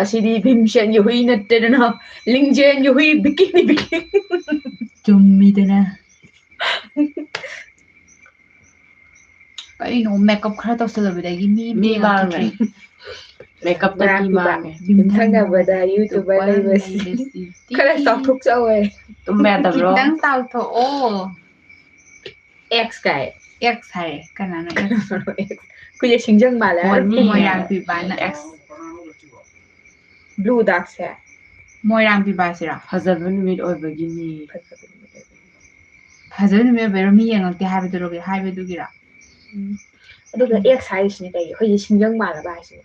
ꯑꯁꯤꯗꯤ ꯚꯤꯝꯁꯦꯟꯒꯤ ꯍꯨꯏ ꯅꯠꯇꯦꯗꯅ, ꯂꯤꯡꯖꯦꯜꯒꯤ ꯍꯨꯏ ꯕꯤꯀꯤꯅꯤ ꯕꯤꯀꯤꯅꯤ꯫ ꯆꯨꯝꯃꯤꯗꯅ꯫ ꯀꯩꯅꯣ, ꯃꯦꯀꯞ ꯈꯔ ꯇꯧꯁꯜꯂꯨꯕꯗꯒꯤ ꯃꯤ ꯃꯤ ꯃꯥꯡꯉꯦ꯫ ꯃꯦꯀꯞꯇ ꯃꯤ ꯃꯥꯡꯉꯦ꯫ ꯌꯨꯝꯊꯪꯅꯕꯗ YouTuber ꯂꯩꯕꯁꯤ ꯈꯔ ꯆꯥꯎꯊꯣꯛꯆꯧꯋꯦ꯫ ꯇꯨꯝꯕ ꯌꯥꯗꯕ꯭ꯔꯣ? ꯈꯤꯇꯪ ꯆꯥꯎꯊꯣꯛꯑꯣ꯫ X ꯀꯥꯏ꯫ X ꯍꯥꯏ꯫ ꯀꯅꯥꯅꯣ X? ꯑꯩꯈꯣꯏꯁꯦ ꯁꯤꯡꯖꯪ ꯃꯥꯜꯂꯦ꯫ ꯃꯣꯏꯔꯥꯡ ꯄꯤꯕꯥꯅ꯫ X꯫ Blue darkꯁꯦ꯫ ꯃꯣꯏꯔꯥꯡ ꯄꯤꯕꯥꯁꯤꯔꯣ? ꯐꯖꯕ ꯅꯨꯃꯤꯠ ꯑꯣꯏꯕꯒꯤꯅꯤ꯫ ꯐꯖꯕ ꯅꯨꯃꯤꯠ ꯑꯣꯏꯕꯒꯤꯅꯤ꯫ ꯐꯖꯕ ꯅꯨꯃꯤꯠ ꯑꯣꯏꯕꯩꯔꯣ? ꯃꯤ ꯌꯦꯡꯉꯛꯇꯦ ꯍꯥꯏꯕꯗꯨꯔꯣ-, ꯍꯥꯏꯕꯗꯨꯒꯤꯔꯣ? ꯎꯝ꯫ ꯑꯗꯨꯒ X ꯍꯥꯏꯔꯤꯁꯤꯅ ꯀꯩꯒꯤ? ꯑꯩꯈꯣꯏꯁꯦ ꯁꯤꯡꯖꯪ ꯃꯥꯜꯂꯕ ꯍꯥꯏꯁꯤꯕꯣ?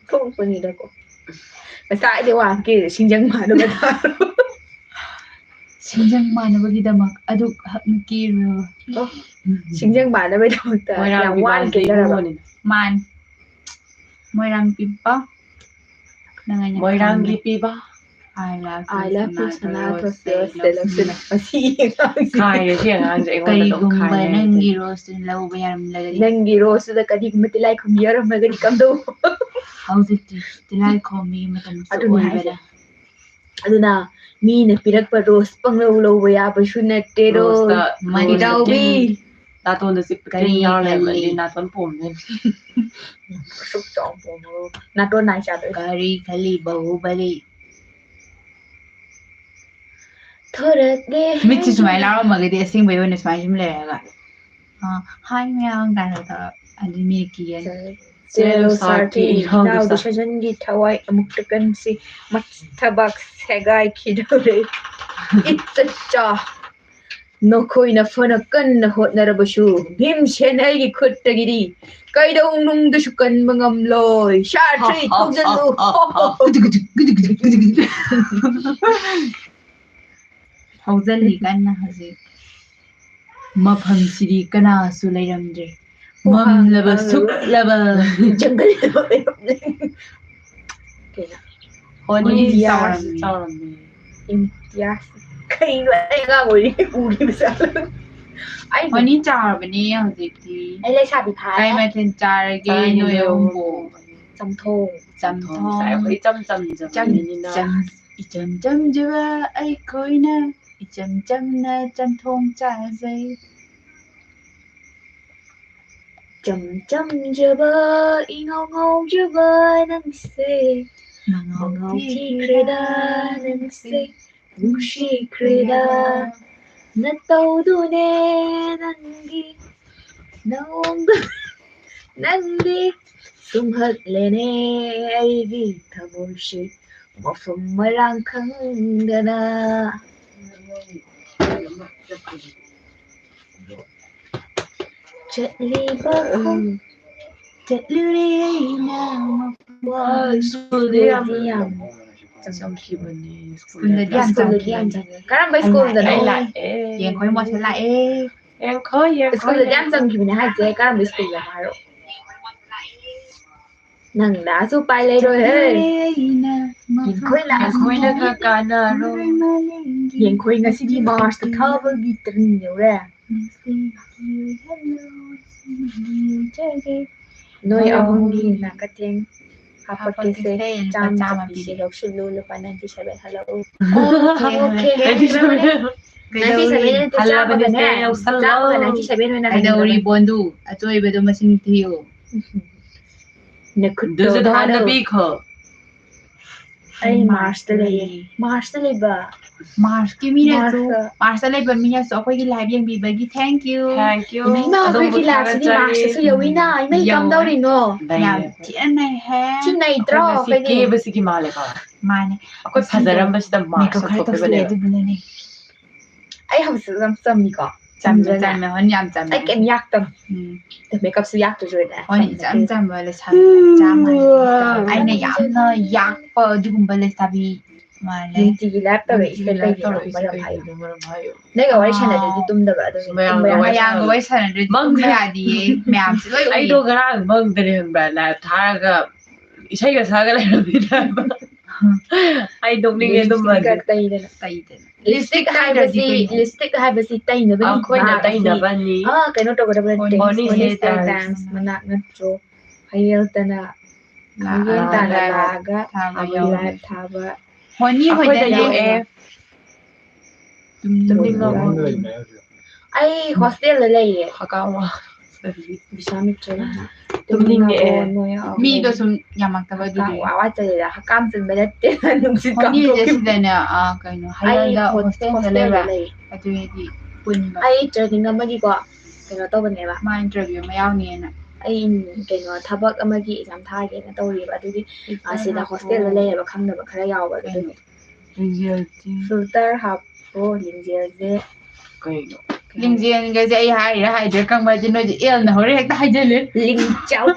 ꯊꯣꯛꯂꯛꯄꯅꯤꯗꯀꯣ꯫ ꯉꯁꯥꯏꯗꯤ ꯋꯥ ꯀꯦꯔꯦ, ꯁꯤꯡꯖꯪ ꯃꯥꯟꯅꯕ ꯊꯥꯔꯣ꯫ ꯁꯤꯡꯖꯪ ꯃꯥꯟꯅꯕꯒꯤꯗꯃꯛ ꯑꯗꯨꯛ ꯍꯛꯅ ꯀꯦꯔꯨꯔꯕ꯫ ꯑꯣ, ꯁꯤꯡꯖꯪ ꯃꯥꯟꯅꯕꯒꯤꯗꯃꯛꯇ ꯃꯣꯏꯔꯥꯡ ꯌꯥꯝ ꯋꯥꯅ ꯄꯤꯕꯥꯁꯤ ꯀꯦꯖꯔꯕ꯫ ꯏꯕꯨꯡꯉꯣꯅꯤꯅ꯫ ꯃꯥꯅꯤ꯫ ꯃꯣꯏꯔꯥꯡ ꯄꯤꯕ꯫ ꯅꯪ ꯑꯩꯅ ꯃꯣꯏꯔꯥꯡꯒꯤ ꯈꯪꯕ꯫ ꯄꯤꯕ꯫ I love you, I love you, ꯁꯅꯥ ꯁꯅꯥ ꯊꯣꯁꯇꯦ ꯊꯣꯁꯇꯦ ꯍꯣꯁꯇꯦ ꯂꯧꯁꯤꯜꯂꯨ꯫ ꯂꯧꯁꯤꯜꯂꯨ꯫ ꯃꯁꯤ ꯑꯉꯥꯡꯁꯦ ꯑꯩꯉꯣꯟꯗ ꯑꯗꯨꯝ ꯀꯔꯤꯒꯨꯝꯕ ꯈꯥꯏ ꯂꯩꯔꯦ꯫ ꯅꯪꯒꯤ ꯔꯣꯁꯇꯨ ꯂꯧꯕ ꯌꯥꯔꯝꯂꯒꯗꯤ꯫ ꯅꯪꯒꯤ ꯔꯣꯁꯇꯨꯗ ꯀꯔꯤꯒꯨꯝꯕ ꯇꯤꯜꯍꯥꯏꯈꯨꯝꯕꯤ ꯌꯥꯎꯔꯝꯂꯒꯗꯤ ꯀꯝꯗꯧꯕ? ꯍꯧꯖꯤꯛꯇꯤ ꯇꯤꯜꯍꯥꯏꯈꯨꯝꯕꯤꯒꯤ ꯃꯇꯝꯁꯨ ꯑꯗꯨꯅꯤ ꯑꯣꯏꯕꯅ꯫ ꯍꯥꯏꯁꯦ꯫ ꯑꯗꯨꯅ ꯃꯤꯅ ꯄꯤꯔꯛꯄ ꯔꯣꯁ ꯄꯪꯂꯧ ꯂꯧꯕ ꯌꯥꯕꯁꯨ ꯅꯠꯇꯦꯗꯣ꯫ ꯔꯣꯁꯇ ꯃꯅꯤꯗꯥꯎꯕꯤ꯫ ꯔꯣꯁꯇ ꯇꯤꯟ, ꯅꯥꯇꯣꯟꯗ ꯆꯤꯛꯄ ꯀꯔꯤ ꯇꯤꯟ ꯌꯥꯎꯔ ꯈꯜꯂꯤ? ꯂꯩꯔꯝꯃꯗꯤ ꯅꯥꯇꯣꯟ ꯄꯣꯝꯗꯣꯏꯅꯤ꯫ ꯑꯁꯨꯛ ꯆꯥꯎꯅ ꯄꯣꯝꯃꯒ ꯅꯥꯇꯣꯟ ꯅꯥꯏ ꯆꯥꯗꯣꯏꯅꯤ꯫ ꯀꯔꯤ ꯈꯜꯂꯤ ꯕꯥꯍꯨꯕꯂꯤ? ꯊꯣꯔꯛꯂꯦ꯫ ꯃꯤꯠꯁꯤ ꯁꯨꯃꯥꯏꯅ ꯂꯥꯎꯔꯝꯃꯒꯗꯤ ꯑꯁꯦꯡꯕꯩ ꯑꯣꯏꯅ ꯁꯨꯃꯥꯏꯅ ꯁꯨꯝ ꯂꯩꯔꯒ, ꯑ, "Hi ꯃꯌꯥꯝ" ꯀꯥꯏꯅ ꯇꯧꯔ, ꯑꯗꯨ ꯃꯤ ꯀꯤꯒꯅꯤ꯫ ꯆꯦꯜꯂꯨ ꯆꯦꯜꯂꯨ ꯁꯥꯔꯊꯤ, ꯁꯥꯔꯊꯤ, ꯏꯅꯥꯎꯗꯤ ꯏꯅꯥꯎꯗꯤ ꯁꯥ- ꯁꯖꯟꯒꯤ ꯊꯋꯥꯏ ꯑꯃꯨꯛꯇ ꯀꯟꯁꯤ, ꯃꯊꯕꯥꯛ ꯁꯦꯒꯥꯏꯈꯤꯗꯧꯔꯦ꯫ ꯏꯠ ꯆꯠꯆꯥ꯫ ꯅꯈꯣꯏꯅ ꯐꯅ ꯀꯟꯅ ꯍꯣꯠꯅꯔꯕꯁꯨ ꯚꯤꯝꯁꯦꯟ ꯑꯩꯒꯤ ꯈꯨꯠꯇꯒꯤꯗꯤ ꯀꯩꯗꯧꯅꯨꯡꯗꯁꯨ ꯀꯟꯕ ꯉꯝꯂꯣꯏ꯫ ꯁꯥꯔꯊꯤ, ꯊꯧꯖꯤꯜꯂꯨ꯫ ꯍꯧꯖꯤꯜꯂꯤ ꯀꯟꯅ ꯍꯧꯖꯤꯛ꯫ ꯃꯐꯝꯁꯤꯗꯤ ꯀꯅꯥꯁꯨ ꯂꯩꯔꯝꯗ꯭ꯔꯦ꯫ ꯃꯝꯂꯕ ꯁꯨꯛꯂꯕ꯫ ꯖꯪꯒꯜ ꯑꯃ ꯑꯣꯏꯔꯝꯂꯦ꯫ ꯀꯩꯅꯣ? ꯍꯣꯅꯤ ꯏꯝꯇꯤꯌꯥꯖ꯫ ꯆꯥꯎꯔꯝꯃꯤ꯫ ꯏꯝꯇꯤꯌꯥꯖ꯫ ꯀꯩꯅꯣ ꯑꯩ ꯑꯉꯥꯡ ꯑꯣꯏꯔꯤꯉꯩ ꯎꯈꯤꯕꯁꯦ꯫ ꯑꯩ ꯍꯣꯅꯤ ꯆꯥꯎꯔꯕꯅꯦ ꯍꯧꯖꯤꯛꯇꯤ꯫ ꯑꯩ ꯂꯩꯁꯥꯕꯤ ꯐꯥꯔꯦ꯫ ꯀꯩ ꯃꯊꯦꯜ ꯆꯥꯔꯒꯦ ꯆꯥꯔꯒꯦ ꯅꯣꯏ ꯅꯣꯏ ꯑꯍꯨꯝꯕꯨ? ꯑꯍꯨꯝꯕꯨ꯫ ꯆꯝꯊꯣꯡ꯫ ꯆꯝꯊꯣꯡ꯫ ꯆꯝꯊꯣꯡ ꯆꯥꯏ꯫ ꯑꯩꯈꯣꯏ ꯏꯆꯝ ꯆꯝꯖꯕ ꯏꯆꯝ ꯃꯤꯅꯤꯅ꯫ ꯆꯝ-, ꯏꯆꯝ ꯆꯝꯖꯕ ꯑꯩꯈꯣꯏꯅ ꯏꯆꯝ ꯆꯝꯅ ꯆꯝꯊꯣꯡ ꯆꯥꯖꯩ꯫ ꯏꯆꯝ ꯆꯝꯖꯕ, ꯏꯉꯧ ꯉꯧꯖꯕ ꯅꯪꯁꯦ꯫ ꯃꯉꯥꯎ ꯃꯉꯥꯎ ꯊꯤꯈ꯭ꯔꯦꯗ ꯊꯤꯈ꯭ꯔꯦꯗ ꯅꯪꯁꯦ꯫ ꯅꯪꯁꯦ꯫ ꯅꯨꯡꯁꯤꯈ꯭ꯔꯦꯗ ꯅꯇꯧꯗꯨꯅꯦ ꯅꯪꯒꯤ ꯅꯑꯣꯡꯗꯨ ꯅꯪꯗꯤ ꯁꯨꯝꯍꯠꯂꯦꯅꯦ ꯑꯩꯒꯤ ꯊꯃꯣꯏꯁꯤ ꯃꯐꯝ ꯃꯔꯥꯡ ꯈꯪꯗꯅ꯫ ꯆꯠꯂꯤꯕ ꯈꯣꯡ-, ꯆꯠꯂꯨꯔꯦ ꯑꯩꯅ ꯃꯐꯝ ꯍꯣꯏ, ꯁ꯭ꯀꯨꯜꯗꯤ ꯌꯥꯝ ꯁ꯭ꯀꯨꯜꯗꯤ ꯌꯥꯝ ꯆꯪꯈꯤꯕꯅꯦ꯫ ꯁ꯭ꯀꯨꯜꯗꯗꯤ ꯌꯥꯝ ꯁ꯭ꯀꯨꯜꯗꯗꯤ ꯌꯥꯝ ꯆꯪꯈꯤꯕꯅꯦ꯫ ꯆꯪꯉꯦ꯫ ꯀꯔꯝꯕ ꯑꯩ ꯁ꯭ꯀꯨꯜꯗꯅꯣ? ꯂꯥꯛꯑꯦ, ꯑꯩ ꯂꯥꯛꯑꯦ꯫ ꯌꯦꯡꯈꯣꯏ ꯃꯣꯁꯦ ꯂꯥꯛꯑꯦ꯫ ꯌꯦꯡꯈꯣꯏ, ꯌꯦꯡꯈꯣꯏ, ꯁ꯭ꯀꯨꯜꯗꯗꯤ ꯌꯥꯝ ꯌꯦꯡꯈꯣꯏ꯫ ꯆꯪꯈꯤꯕꯅꯦ ꯍꯥꯏꯁꯦ ꯀꯔꯝꯕ ꯁ꯭ꯀꯨꯜꯗꯅꯣ ꯍꯥꯏꯔꯛꯑꯣ꯫ ꯅꯪ ꯂꯥꯛꯑꯁꯨ ꯎꯄꯥꯏ ꯂꯩꯔꯣꯏꯍꯦ꯫ ꯆꯠꯂꯨꯔꯦ ꯑꯩꯅ ꯃꯐꯝ ꯌꯦꯡꯈꯣꯏ ꯂꯥꯛꯑꯁꯨ ꯌꯦꯡꯈꯣꯏꯅꯒ ꯀꯥꯟꯅꯔꯣꯏ꯫ ꯌꯦꯡꯈꯣꯏ ꯉꯁꯤꯗꯤ ꯃꯥꯔꯁꯇ ꯊꯥꯕꯒꯤ ꯇ꯭ꯔꯦꯟ ꯌꯧꯔꯦ꯫ ꯅꯣꯏ ꯑꯍꯨꯝꯒꯤ ꯅꯥꯀꯊꯦꯡ ꯍꯥꯄꯛꯀꯦꯁꯦ, ꯍꯥꯄꯛꯀꯦꯁꯦ, ꯂꯨꯄꯥ ꯆꯥꯝꯃ ꯆꯥꯝꯃ ꯄꯤꯁꯦ, ꯄꯤꯔꯦ꯫ ꯂꯧꯁꯤꯜꯂꯨ, ꯂꯨꯄꯥ ninety seven ꯍꯜꯂꯛꯎ꯫ ꯑꯣꯀꯦ, ꯑꯣꯀꯦ, ꯀꯩꯗꯧꯔꯦ? Ninety seven ꯅꯠꯇꯦ, ꯍꯜꯂꯕꯅꯤꯁꯦ, ꯆꯥꯝꯃꯒꯅꯦ, ꯂꯧꯁꯜꯂꯣ꯫ ꯆꯥꯝꯃꯒ ninety seven ꯑꯣꯏꯅ ꯀꯩꯗꯧꯔꯤ ꯍꯟꯒꯗꯕꯅꯤ꯫ ꯕꯣꯟꯗꯨ? ꯑꯆꯣꯏꯕꯗꯣ ꯃꯁꯤꯡ ꯊꯤꯌꯨ꯫ ꯅꯈꯨꯠꯇꯣ ꯑꯗꯨꯁꯨ ꯊꯥꯗꯣꯛ-, ꯊꯥꯗꯣꯛꯑꯣ꯫ ꯄꯤꯈꯣ꯫ ꯑꯩ ꯃꯥꯔꯁꯇ ꯂꯩꯌꯦ꯫ ꯃꯥꯔꯁꯇ ꯂꯩꯕ꯫ ꯃꯥꯔꯁꯀꯤ ꯃꯤꯅꯁꯨ, ꯃꯥꯔꯁꯇ꯫ ꯃꯥꯔꯁꯇ ꯂꯩꯕ ꯃꯤꯅꯁꯨ ꯑꯩꯈꯣꯏꯒꯤ live ꯌꯦꯡꯕꯤꯕꯒꯤ thank you꯫ Thank you꯫ ꯏꯃꯥ, ꯑꯗꯣꯝꯕꯨ ꯑꯩꯈꯣꯏꯒꯤ ꯂꯥꯏꯐꯁꯤꯗꯤ ꯊꯥꯒꯠꯆꯔꯤ꯫ ꯃꯥꯔꯁꯇꯁꯨ ꯌꯧꯋꯤꯅ, ꯏꯃꯩ ꯌꯧꯋꯦ꯫ ꯀꯝꯗꯧꯔꯤꯅꯣ? ꯅꯩꯔꯦ꯫ ꯌꯥꯝ ꯊꯤꯅ ꯅꯩꯍꯦ꯫ ꯊꯤ ꯅꯩꯇ꯭ꯔꯣ? ꯑꯩꯈꯣꯏ ꯉꯁꯤ ꯑꯩꯈꯣꯏꯗꯤ ꯀꯦꯕꯁꯤꯒꯤ ꯃꯥꯜꯂꯦꯀꯣ꯫ ꯃꯥꯅꯦ꯫ ꯑꯩꯈꯣꯏ ꯉꯁꯤꯗꯣ ꯐꯖꯔꯝꯕꯁꯤꯗ ꯃꯥꯔꯁ ꯃꯦꯀꯞ ꯈꯔ ꯇꯧꯁꯤꯜꯂꯦ, ꯊꯣꯛꯄꯤꯕꯅꯦꯕ꯫ ꯑꯗꯨꯗꯨꯅꯅꯦ꯫ ꯑꯩ ꯍꯧꯖꯤꯛ ꯌꯥꯝ ꯆꯝꯃꯤꯀꯣ? ꯆꯝꯃꯦ, ꯆꯝꯗ꯭ꯔꯅꯦ? ꯆꯝꯃꯦ꯫ ꯍꯣꯔꯦꯟ ꯌꯥꯝ ꯆꯝꯃꯦ꯫ ꯑꯩ ꯀꯩꯝ ꯌꯥꯛꯇꯕ꯫ ꯎꯝ꯫ ꯃꯦꯀꯞꯁꯨ ꯌꯥꯛꯇ꯭ꯔꯁꯨ ꯑꯩꯅ ꯍꯣꯏ, ꯆꯝꯅ ꯏꯆꯝ ꯀꯦ-, ꯆꯝꯕ ꯂꯩꯁꯥꯕꯤ ꯆꯞ ꯃꯥꯟꯅꯩ꯫ ꯑꯩꯅ ꯌꯥꯝꯅ ꯌꯥꯛꯄ ꯑꯗꯨꯒꯨꯝꯕ ꯂꯩꯁꯥꯕꯤ ꯃꯥꯜꯂꯦ꯫ ꯅꯨꯡꯇꯤꯒꯤ live ꯇꯧꯔꯛꯏꯁꯦ ꯅꯨꯡꯇꯤꯒꯤ live ꯀꯩꯒꯤꯅꯣ? ꯇꯧꯔꯛꯏꯁꯦ ꯃꯔꯝ ꯍꯥꯏꯌꯨ꯫ ꯀꯩꯒꯤꯅꯣ? ꯃꯔꯝ ꯍꯥꯏꯌꯨ꯫ ꯅꯪꯒ ꯋꯥꯔꯤ ꯑꯥ, ꯁꯥꯟꯅꯗ꯭ꯔꯗꯤ ꯇꯨꯝꯗꯕ ꯑꯗꯨꯒꯤ ꯃꯌꯥꯝꯒ ꯇꯨꯝꯕ ꯌꯥ-, ꯋꯥꯔꯤ ꯃꯌꯥꯝꯒ ꯁꯥꯟꯅ-, ꯋꯥꯔꯤ ꯁꯥꯟꯅꯗ꯭ꯔꯗꯤ ꯃꯪ-, ꯇꯨꯝꯕ ꯌꯥꯗꯤꯌꯦ꯫ ꯃꯌꯥꯝꯁꯦ ꯂꯣꯏ ꯎꯏꯌꯦ꯫ ꯑꯩꯗꯣ ꯉꯔꯥꯡ ꯃꯪꯗꯅꯦ ꯈꯪꯕ꯭ꯔꯥ? Live ꯊꯥꯔꯒ ꯏꯁꯩꯒ ꯁꯛꯑꯒ ꯂꯩꯔꯝꯃꯤꯅꯦ ꯍꯥꯏꯕ꯫ ꯑꯩ ꯅꯣꯛꯅꯤꯡꯉꯦ ꯑꯗꯨꯝꯕꯗꯤ꯫ Lipstick ꯇꯩꯗꯅ, ꯇꯩꯗꯅ꯫ Lipstick ꯍꯥꯏꯕꯁꯤ, ꯇꯩꯗ꯭ꯔꯗꯤ ꯀꯩꯅꯣ? Lipstick ꯍꯥꯏꯕꯁꯤ ꯇꯩꯅꯕꯅꯤ, ꯑꯩꯈꯣꯏꯅ ꯃꯥ ꯑꯁꯤ, ꯇꯩꯅꯕꯅꯤ꯫ ꯑꯥ, ꯀꯩꯅꯣ ꯇꯧꯒꯗꯕ ꯅꯠꯇꯦ꯫ Honey Honey Hair Hair Styles꯫ Styles ꯃꯅꯥꯛ ꯅꯠꯇ꯭ꯔꯣ? ꯍꯌꯦꯜꯇꯅ, ꯂꯥꯛꯑꯒ ꯍꯌꯦꯜ ꯇꯥꯅ live ꯂꯥꯛꯑꯒ ꯊꯥꯕ live ꯌꯥꯎꯋꯦ꯫ Live ꯊꯥꯕ꯫ Honey ꯑꯩꯈꯣꯏꯗ ꯍꯣꯏꯗ ꯌꯣꯛꯑꯦ꯫ ꯌꯣꯛꯑꯦ꯫ ꯇꯨꯝꯅꯤꯡꯉꯕꯣ? ꯑꯩ hostelꯗ ꯂꯩꯌꯦ꯫ ꯍꯀꯥꯝ ꯋꯥ꯫ ꯕꯤꯁ꯭ꯋꯥꯃꯤꯇ꯭ꯔ꯫ ꯇꯨꯝꯅꯤꯡꯉꯛꯑꯦ꯫ ꯇꯨꯝꯅꯤꯡꯉꯕꯣ ꯅꯣꯏ? ꯃꯤꯗꯣ ꯁꯨꯝ ꯌꯥꯝꯃꯛꯇꯕ ꯍꯀꯥꯝ ꯑꯗꯨꯒꯤ꯫ ꯋꯥ ꯋꯥ ꯆꯜꯂꯦꯗ꯫ ꯍꯀꯥꯝ ꯆꯟꯕ ꯅꯠꯇꯦ, ꯅꯨꯡꯁꯤꯠ ꯍꯣꯅꯤꯁꯦ ꯀꯥꯝꯊꯣꯛꯈꯤꯕ꯫ ꯁꯤꯗꯅꯦ, ꯑ, ꯀꯩꯅꯣ, ꯑꯩ ꯍꯌꯦꯜꯗ ꯍꯣꯁ-, hostelꯗ hostelꯗ ꯂꯩꯕ꯭ꯔꯥ? ꯂꯩ꯫ ꯑꯗꯨꯒꯤꯗꯤ ꯄꯨꯟꯕ꯫ ꯑꯩ training ꯑꯃꯒꯤꯀꯣ, ꯀꯩꯅꯣ ꯇꯧꯕꯅꯦꯕ꯫ ꯃꯥ interview ꯑꯃ ꯌꯥꯎꯅꯤꯅ꯫ ꯑꯩ, ꯀꯩꯅꯣ, ꯊꯕꯛ ꯑꯃꯒꯤ exam ꯊꯥꯒꯦꯅ ꯇꯧꯔꯤꯕ, ꯑꯗꯨꯒꯤ, ꯑ, ꯁꯤꯗ hostelꯗ ꯂꯩꯌꯦꯕ, ꯈꯪꯗꯕ ꯈꯔ ꯌꯥꯎꯕ, ꯑꯗꯨꯒꯤ꯫ ꯂꯤꯡꯖꯦꯜꯗꯤ꯫ Filter ꯍꯥꯞꯄꯣ, ꯂꯤꯡꯖꯦꯜꯁꯦ꯫ ꯀꯩꯅꯣ? ꯂꯤꯡꯖꯦꯜꯒꯁꯦ ꯑꯩ ꯍꯥꯏꯔꯤꯔꯥ ꯍꯥꯏꯗ꯭ꯔꯥ ꯈꯪꯕ ꯅꯠꯇꯦ, ꯅꯣꯏꯗꯤ ꯑꯦꯜꯅ ꯍꯧꯔꯦ ꯍꯦꯛꯇ ꯍꯥꯏꯖꯜꯂꯦ꯫ ꯂꯤꯡꯆꯧ꯫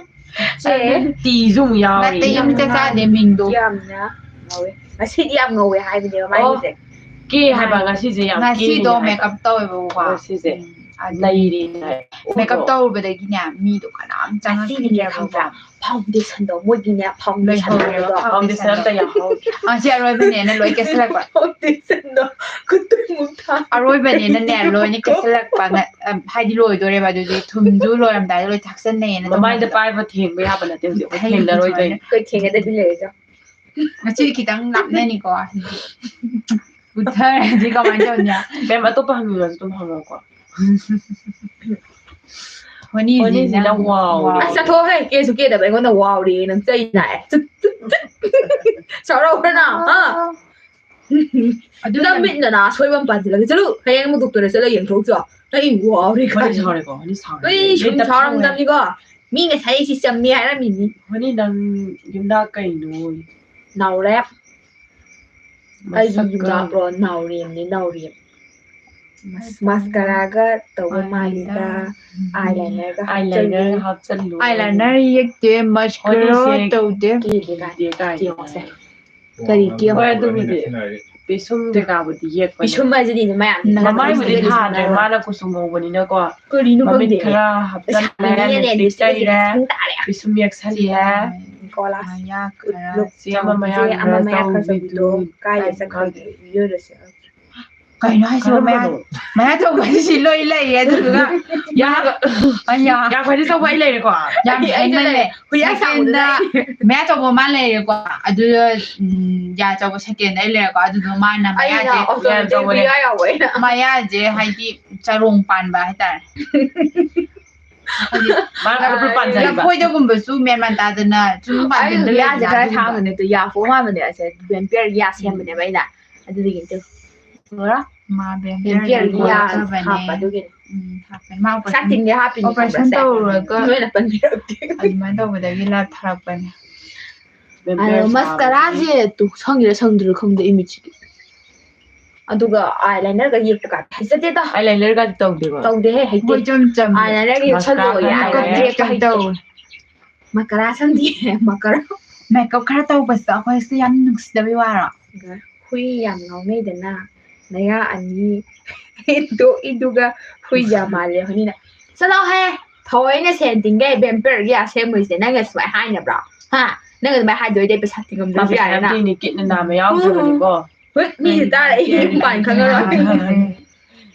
ꯑꯗꯨ ꯇꯤꯁꯨ ꯑꯃꯨꯛ ꯌꯥꯎꯔꯤ꯫ ꯅꯠꯇꯦ, ꯌꯨꯝ ꯆꯥꯛ ꯆꯥꯗꯦ ꯃꯤꯡꯗꯣ꯫ ꯌꯥꯝꯅ ꯉꯧꯋꯦ꯫ ꯉꯁꯤꯗꯤ ꯌꯥꯝ ꯉꯧꯋꯦ ꯍꯥꯏꯕꯅꯦꯕ ꯑꯣ, ꯃꯥꯒꯤꯁꯦ꯫ ꯀꯦ ꯍꯥꯏꯕ ꯃꯥꯒꯤ ꯉꯁꯤꯁꯦ ꯌꯥꯝ ꯉꯁꯤꯗꯣ ꯀꯦꯅꯤꯡꯉꯦ ꯍꯥꯏꯕ꯫ Makeup ꯇꯧꯋꯦꯕꯀꯣ꯫ ꯉꯁꯤꯁꯦ ꯎꯝ, ꯑꯗꯨ ꯅꯩꯔꯤꯅꯦ ꯍꯥꯏꯕ꯫ Makeup ꯎꯗ꯭ꯔꯣ? ꯇꯧꯔꯨꯕꯗꯒꯤꯅꯦ, ꯃꯤꯗꯣ ꯀꯅꯥꯝ ꯉꯁꯤꯗꯤꯅꯦ ꯆꯪꯉꯛꯈꯤꯗ꯭ꯔꯦꯕꯀꯣ꯫ ꯈꯪꯕ꯭ꯔꯥ? Foundationꯗꯣ, ꯃꯣꯏꯒꯤꯅꯦ, foundation ꯂꯣꯏꯍꯧꯔꯦꯕ ꯗꯣ꯫ Foundation ꯑꯝꯇ ꯌꯥꯍꯧꯗ꯭ꯔꯦ꯫ ꯑ, ꯁꯤ ꯑꯔꯣꯏꯕꯅꯦꯅ ꯂꯣꯏ ꯀꯦꯁꯜꯂꯛꯄ꯫ Foundationꯗꯣ ꯈꯨꯠꯇꯨꯃꯨꯛ ꯊꯥ꯫ ꯑꯔꯣꯏꯕꯅꯦꯅꯅꯦ, ꯂꯣꯏꯅ ꯀꯦꯁꯜꯂꯛꯄ꯫ ꯉ-, ꯑ, ꯍꯥꯏꯗꯤ ꯂꯣꯏꯗꯣꯔꯦꯕ, ꯑꯗꯨꯗꯤ ꯊꯨꯝꯁꯨ ꯂꯣꯏꯔꯝꯗꯥꯏꯗ ꯂꯣꯏ ꯊꯥꯛꯆꯟꯅꯩꯌꯦꯅ ꯃꯃꯥꯏꯗ ꯇꯧꯍꯟꯕ꯫ ꯄꯥꯏꯕ ꯊꯦꯡꯕ ꯌꯥꯕ ꯅꯠꯇꯦ ꯍꯧꯖꯤꯛ, ꯑꯩꯈꯣꯏ ꯊꯦꯡꯅꯔꯣꯏꯗꯣꯏꯅꯦ꯫ ꯑꯩꯈꯣꯏ ꯊꯦꯡꯅꯗꯕꯤ ꯂꯩꯔꯁꯨ꯫ ꯉꯁꯤꯗꯤ ꯈꯤꯇꯪ ꯂꯥꯞꯅꯅꯤꯀꯣ꯫ ꯎꯠꯊꯔꯗꯤ ꯀꯃꯥꯏꯅ ꯇꯧꯅꯤ? ꯃꯦꯝ, ꯑꯇꯣꯞꯄ ꯍꯪꯅꯤꯡꯉꯁꯨ ꯑꯗꯨꯝ ꯍꯪꯉꯣꯀꯣ꯫ ꯍꯣꯅꯤꯁꯤꯅ ꯍꯣꯅꯤꯁꯤꯅ ꯋꯥꯎꯔꯤ꯫ ꯑꯁ, ꯆꯠꯊꯣꯛꯑꯣꯍꯦ, ꯀꯦꯁꯨ ꯀꯦꯗꯕ ꯑꯩꯉꯣꯟꯗ ꯋꯥꯎꯔꯤ ꯅꯪ ꯆꯩ ꯂꯥꯛꯑꯦ꯫ ꯁꯥꯎꯔꯛꯎꯔ ꯅꯪ, ꯍꯥ? ꯑꯗꯨ ꯅꯪ ꯅꯪ ꯃꯤꯠ ꯅꯅꯥ ꯁꯣꯏꯕ ꯑꯃ ꯄꯥꯟꯁꯤꯜꯂꯒ ꯆꯠꯂꯨ, ꯍꯌꯦꯡ ꯑꯃꯨꯛ doctorꯗ ꯆꯠꯂꯒ ꯌꯦꯡꯊꯣꯛꯎꯆꯣ꯫ ꯑꯩ ꯋꯥꯎꯔꯤ ꯍꯣꯅꯤ ꯀꯥꯏꯅ꯫ ꯁꯥꯎꯔꯦꯀꯣ, ꯍꯣꯅꯤ ꯁꯥꯎꯔꯦ꯫ ꯑꯩ ꯁꯨꯝ ꯃꯤꯠꯇ ꯁꯥꯎꯔꯝꯗꯕꯅꯤꯀꯣ꯫ ꯃꯤꯅ ꯁꯥꯏꯁꯤ ꯆꯝꯃꯤ ꯍꯥꯏꯔꯝꯃꯤꯅꯤ꯫ ꯍꯣꯅꯤ ꯅꯪ ꯌꯨꯝꯗ ꯀꯩꯅꯣ? ꯅꯥꯎꯔꯦꯝ꯫ ꯑꯩꯒꯤ ꯃꯁꯛꯀ ꯌꯨꯝꯅꯥꯛꯔꯣ? ꯅꯥꯎꯔꯦꯝꯅꯤ, ꯅꯥꯎꯔꯦꯝ꯫ ꯃꯁ-, mascaraꯒ ꯇꯧꯕ ꯃꯥꯜꯂꯤꯗ, eyelinerꯒ eyelinerꯒ ꯍꯥꯞꯆꯜꯂꯨ꯫ Hapꯆꯜꯂꯨ꯫ Eyeliner ꯌꯦꯛꯇꯦ, mascara ꯍꯣꯏꯅꯦ, ꯇꯧꯗꯦ꯫ ꯀꯦꯗꯦ ꯀꯥꯏ, ꯀꯦꯗꯦ ꯀꯥꯏ꯫ ꯀꯦꯌꯣꯁꯦ꯫ ꯀꯔꯤ ꯀꯦꯌꯣ? ꯍꯣꯏ, ꯑꯗꯨꯕꯨꯗꯤ ꯄꯤꯁꯨꯝ ꯀꯩꯀꯥꯕꯨꯗꯤ ꯌꯦꯛꯄꯅꯦ꯫ ꯄꯤꯁꯨꯝ ꯍꯥꯏꯁꯤꯗꯤ ꯃꯌꯥꯝ ꯃꯃꯥꯏꯕꯨꯗꯤ ꯊꯥꯗ꯭ꯔꯦ, ꯃꯥꯅ ꯀꯨꯆꯨ ꯉꯧꯕꯅꯤꯅꯀꯣ꯫ ꯀꯔꯤꯅꯣ ꯃꯃꯤꯠ ꯈꯪꯗꯦ꯫ ꯈꯔ ꯍꯥꯞꯆꯜꯂꯦ, ꯂꯩꯁꯥꯕꯤꯅꯤꯅꯅꯦ, lipstick ꯂꯤꯞꯁꯇꯤꯛ ꯇꯩꯔꯦ, ꯁꯪ ꯇꯥꯔꯦ꯫ ꯄꯤꯁꯨꯝ ꯌꯦꯛꯁꯜꯂꯦ꯫ ꯀꯣꯂꯥꯁ꯫ ꯃꯌꯥ ꯈꯔ ꯂꯨꯞ-, ꯆꯦ ꯑꯃ ꯃꯌꯥ ꯆꯦ ꯑꯃ ꯈꯔ ꯃꯌꯥ ꯈꯔ ꯆꯧꯕꯤꯗꯨ ꯆꯧꯕꯤꯗꯨ ꯀꯥꯏꯗ ꯀꯥꯏ ꯆꯠꯈ꯭ꯔꯒꯦ? ꯈꯪꯗꯦ꯫ ꯚꯤꯗꯤꯑꯣꯗ ꯆꯦ-, ꯀꯩꯅꯣ ꯍꯥꯏꯁꯤꯕꯣ? ꯃꯌꯥ, ꯀꯔꯝꯕꯅꯣ? ꯃꯌꯥ ꯆꯧꯕ ꯍꯥꯏꯁꯤ ꯂꯣꯏ ꯂꯩꯌꯦ, ꯑꯗꯨꯗꯨꯒ ꯌꯥ-, ꯃꯌꯥ-, ꯑ, ꯌꯥ-, ꯌꯥ ꯈ꯭ꯋꯥꯏꯗꯒꯤ ꯆꯧꯕ ꯑꯩ ꯂꯩꯔꯦꯀꯣ? ꯌꯥꯝ ꯑꯩ, ꯑꯩ ꯈꯦꯠꯅꯩ꯫ ꯂꯩꯔꯦ꯫ ꯍꯨꯏ ꯑꯁꯥꯡꯕꯗꯨꯅ ꯁꯦꯀꯦꯟꯗ ꯑꯩ ꯂꯩꯔꯦ꯫ ꯃꯌꯥ ꯆꯧꯕ ꯑꯃ ꯂꯩꯔꯦꯀꯣ, ꯑꯗꯨꯗ, ꯎꯝ, ꯌꯥ ꯆꯧꯕ ꯁꯦꯀꯦꯟꯗ ꯑꯩ ꯂꯩꯔꯦꯀꯣ, ꯑꯗꯨꯗꯣ ꯃꯥꯅ ꯑꯩꯅ ꯃꯌꯥꯁꯦ ꯑꯣꯇꯣꯃꯦꯇꯤꯛ ꯌꯥ ꯆꯧꯕꯅꯦ꯫ ꯚꯤꯗꯤꯑꯣ ꯌꯥꯎꯕ ꯑꯩꯅ꯫ ꯃꯌꯥꯁꯦ ꯍꯥꯏꯗꯤ ꯆꯔꯣꯡ ꯄꯥꯟꯕ ꯍꯥꯏꯇꯥꯔꯦ꯫ ꯍꯥꯏꯗꯤ ꯃꯥꯅ ꯈꯔ ꯄꯥꯟꯖꯩꯕ꯫ ꯂꯐꯣꯏꯗꯒꯨꯝꯕꯁꯨ ꯃꯦꯟ ꯃꯥꯟ ꯇꯥꯗꯅ ꯁꯨꯝ ꯑꯩ ꯄꯥꯟꯖꯤꯟꯗ ꯌꯥꯁꯦ ꯂꯩꯕꯗꯣ ꯈꯔ ꯑꯗꯨꯒꯨꯝꯕ꯫ ꯁꯥꯡꯕꯅꯦ ꯑꯗꯣ ꯌꯥ ꯄꯣꯝ ꯃꯥꯟꯕꯅꯦ ꯑꯁꯦ ꯕꯦꯝꯄꯤꯌꯔ ꯌꯥ ꯎꯝ꯫ ꯁꯦꯝꯕꯅꯦꯕ ꯑꯩꯅ꯫ ꯑꯗꯨꯗꯒꯤ ꯅꯠꯇꯦ꯫ ꯎꯔꯣ? ꯃꯥ ꯕꯦꯝꯄꯤꯌꯔꯒꯤ ꯕꯦꯝꯄꯤꯌꯔꯒꯤ ꯌꯥ ꯌꯥ ꯍꯥꯞꯄ ꯍꯥꯞꯄꯅꯦ꯫ ꯑꯗꯨꯒꯤꯅꯦ꯫ ꯎꯝ, ꯍꯥꯞꯄꯅꯦ꯫ ꯃꯥ ꯑꯣꯄꯔꯦꯁꯟ, ꯁꯥꯇꯤꯟꯗꯤ ꯍꯥꯞꯄꯤꯅꯦ ꯑꯣꯄꯔꯦꯁꯟ ꯈꯪꯕ꯭ꯔꯥ ꯁꯦ? ꯇꯧꯔꯨꯔꯒ ꯅꯣꯏꯅ ꯄꯟꯕꯤꯔꯛꯇꯦ꯫ ꯑꯗꯨꯃꯥꯏꯅ ꯇꯧꯕꯗꯒꯤ ꯂꯥꯏꯞ ꯊꯥꯔꯛꯄꯅꯦ꯫ ꯕꯦꯝꯄꯤꯌꯔ ꯑꯗꯣ ꯁꯥꯕꯒꯤ꯫ ꯃꯁꯀꯔꯥꯁꯦ ꯇꯨ ꯁꯪꯉꯤꯔ ꯁꯪꯗ꯭ꯔꯤꯔ ꯈꯪꯗꯦ ꯑꯩ ꯃꯤꯠꯁꯤꯗꯤ꯫ ꯑꯗꯨꯒ ꯑꯥꯏ ꯂꯥꯏꯅꯔꯒ ꯌꯦꯛꯄ ꯀꯥꯇꯤ ꯍꯩꯖꯗꯦꯗ꯫ ꯑꯥꯏ ꯂꯥꯏꯅꯔꯒꯗꯤ ꯇꯧꯗꯦꯕ꯫ ꯇꯧꯗꯦꯍꯦ, ꯍꯩꯇꯦ꯫ ꯃꯣꯏ ꯏꯆꯝ ꯆꯝꯅ꯫ ꯑꯥꯏ ꯂꯥꯏꯅꯔꯒ ꯃꯁꯀꯔꯥ ꯌꯦꯛꯁꯜꯂꯣꯌꯦ, ꯈꯔ ꯑꯥꯏ ꯂꯥꯏꯅꯔ ꯇꯧꯔꯦ꯫ ꯌꯦꯛꯄ ꯍꯩꯇꯦ꯫ ꯇꯧꯔꯦ꯫ ꯃꯀꯔꯥ ꯁꯝꯗꯤ, ꯃꯀꯔꯥ꯫ ꯃꯦꯀꯞ ꯈꯔ ꯇꯧꯕꯁꯤꯗ ꯑꯩꯈꯣꯏꯁꯦ ꯌꯥꯝ ꯅꯨꯡꯁꯤꯗꯕꯩ ꯋꯥꯔꯣ? ꯍꯨꯏ ꯌꯥꯝ ꯉꯥꯎꯅꯩꯗꯅ, ꯅꯌꯥ ꯑꯅꯤ ꯍꯦꯟꯗꯣꯛꯏꯗꯨꯒ ꯍꯨꯏ ꯌꯥꯝ ꯃꯥꯜꯂꯦ ꯍꯥꯏꯅꯤꯅ꯫ ꯆꯠꯂꯣꯍꯦ! ꯊꯑꯣꯏꯅ ꯁꯦꯟ ꯇꯤꯡꯒꯦ ꯕꯦꯝꯄꯤꯌꯔꯒꯤ ꯑꯁꯦꯝꯕꯩꯁꯦ ꯅꯪꯅ ꯁꯨꯃꯥꯏꯅ ꯍꯥꯏꯅꯕ꯭ꯔꯣ? ꯍꯥ? ꯅꯪ ꯑꯗꯨꯃꯥꯏꯅ ꯍꯥꯏꯗꯣꯏꯗꯤ ꯄꯩꯁꯥ ꯇꯤꯡꯉꯝꯗ꯭ꯔꯁꯨ ꯃꯥ ꯄꯩꯁꯥ ꯌꯥꯔꯦꯅ꯫ ꯌꯥꯝ ꯇꯤꯡꯅꯤ, ꯀꯤꯠꯅ ꯅꯥꯝꯃ ꯌꯥꯎꯗ꯭ꯔꯕꯅꯤꯀꯣ꯫ ꯍꯣꯏ, ꯃꯤꯁꯨ ꯇꯥꯔꯦ, ꯑꯩ ꯌꯨꯝ ꯄꯥꯟ ꯈꯪꯉꯔꯣꯏ꯫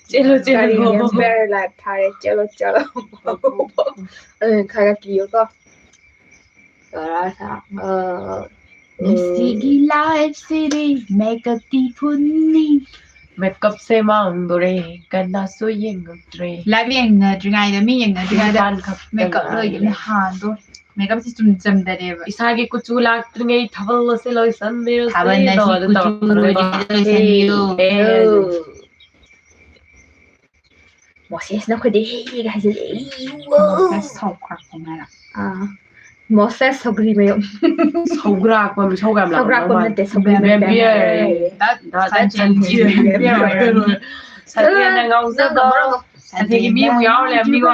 ꯆꯦꯜꯂꯣ, ꯆꯦꯜꯂꯣ꯫ ꯀꯔꯤ ꯕꯦꯝꯄꯤꯌꯔ ꯂꯥꯏꯐ ꯊꯥꯔꯦ, ꯆꯦꯜꯂꯣ, ꯆꯦꯜꯂꯣ꯫ ꯑꯗꯨ ꯈꯔ ꯀꯤꯌꯨꯀꯣ꯫ ꯀꯔꯥ ꯁꯥ-, ꯑ, ꯉꯁꯤꯒꯤ ꯂꯥꯏꯐꯁꯤꯗꯤ ꯃꯦꯀꯞꯇꯤ ꯐꯨꯟꯅꯤ꯫ ꯃꯦꯀꯞꯁꯦ ꯃꯥꯡꯗꯣꯔꯦ, ꯀꯅꯥꯁꯨ ꯌꯦꯡꯉꯛꯇ꯭ꯔꯦ꯫ ꯂꯥꯏꯐ ꯌꯦꯡꯅꯗ꯭ꯔꯤꯉꯩꯗ, ꯃꯤ ꯌꯦꯡꯅꯗ꯭ꯔꯤꯉꯩꯗ ꯅꯤꯄꯥꯟ ꯈꯛꯇ ꯃꯦꯀꯞ ꯉꯥꯏꯔꯦ꯫ ꯂꯣꯏꯈꯤꯕꯅ ꯍꯥꯟꯗꯣ꯫ ꯃꯦꯀꯞꯁꯦ ꯆꯨꯝ ꯆꯝꯗꯔꯦꯕ꯫ ꯏꯁꯥꯒꯤ ꯀꯨꯆꯨ ꯂꯥꯛꯇ꯭ꯔꯤꯉꯩ ꯊꯥꯕꯜ ꯑꯁꯤ ꯂꯣꯏꯁꯟꯕꯤꯔꯁꯤ ꯊꯥꯕꯜ ꯑꯁꯤ ꯇꯧꯔꯒ ꯀꯨꯆꯨ ꯇꯧꯔꯒ ꯂꯣꯏꯗ꯭ꯔꯤꯉꯩꯗ ꯂꯣꯏꯁꯟꯕꯤꯌꯨ꯫ ꯑꯦ꯫ ꯃꯣꯁꯦꯁꯅ ꯑꯩꯈꯣꯏꯗ ꯍꯦꯛ ꯍꯦꯛ ꯍꯥꯏꯖꯤꯜꯂꯛꯑꯦ꯫ ꯃꯣꯁꯦꯁ ꯁꯥꯎꯈ꯭ꯔꯥꯛꯄ ꯃꯥꯅ꯫ ꯑꯥ꯫ ꯃꯣꯁꯦꯁ ꯁꯧꯒ꯭ꯔꯤ ꯃꯌꯨꯝ꯫ ꯁꯧꯒ꯭ꯔꯥꯛꯄꯝ, ꯏꯁꯧꯒ ꯌꯥꯝ ꯂꯥꯡꯕ ꯅꯠꯇꯦ, ꯁꯧꯒ꯭ꯔꯤ ꯃꯌꯨꯝ꯫ ꯕꯦꯝꯄꯤꯌꯔ꯫ ꯕꯦꯝꯄꯤꯌꯔ꯫ ꯗꯥ ꯁꯟꯇꯦꯟ꯫ ꯁꯟꯇꯦꯟ꯫ ꯁꯟꯇꯦꯟꯒꯤ ꯃꯤ ꯑꯃꯨꯛ ꯌꯥꯎꯔ ꯂꯩꯔꯝꯅꯤꯀꯣ꯫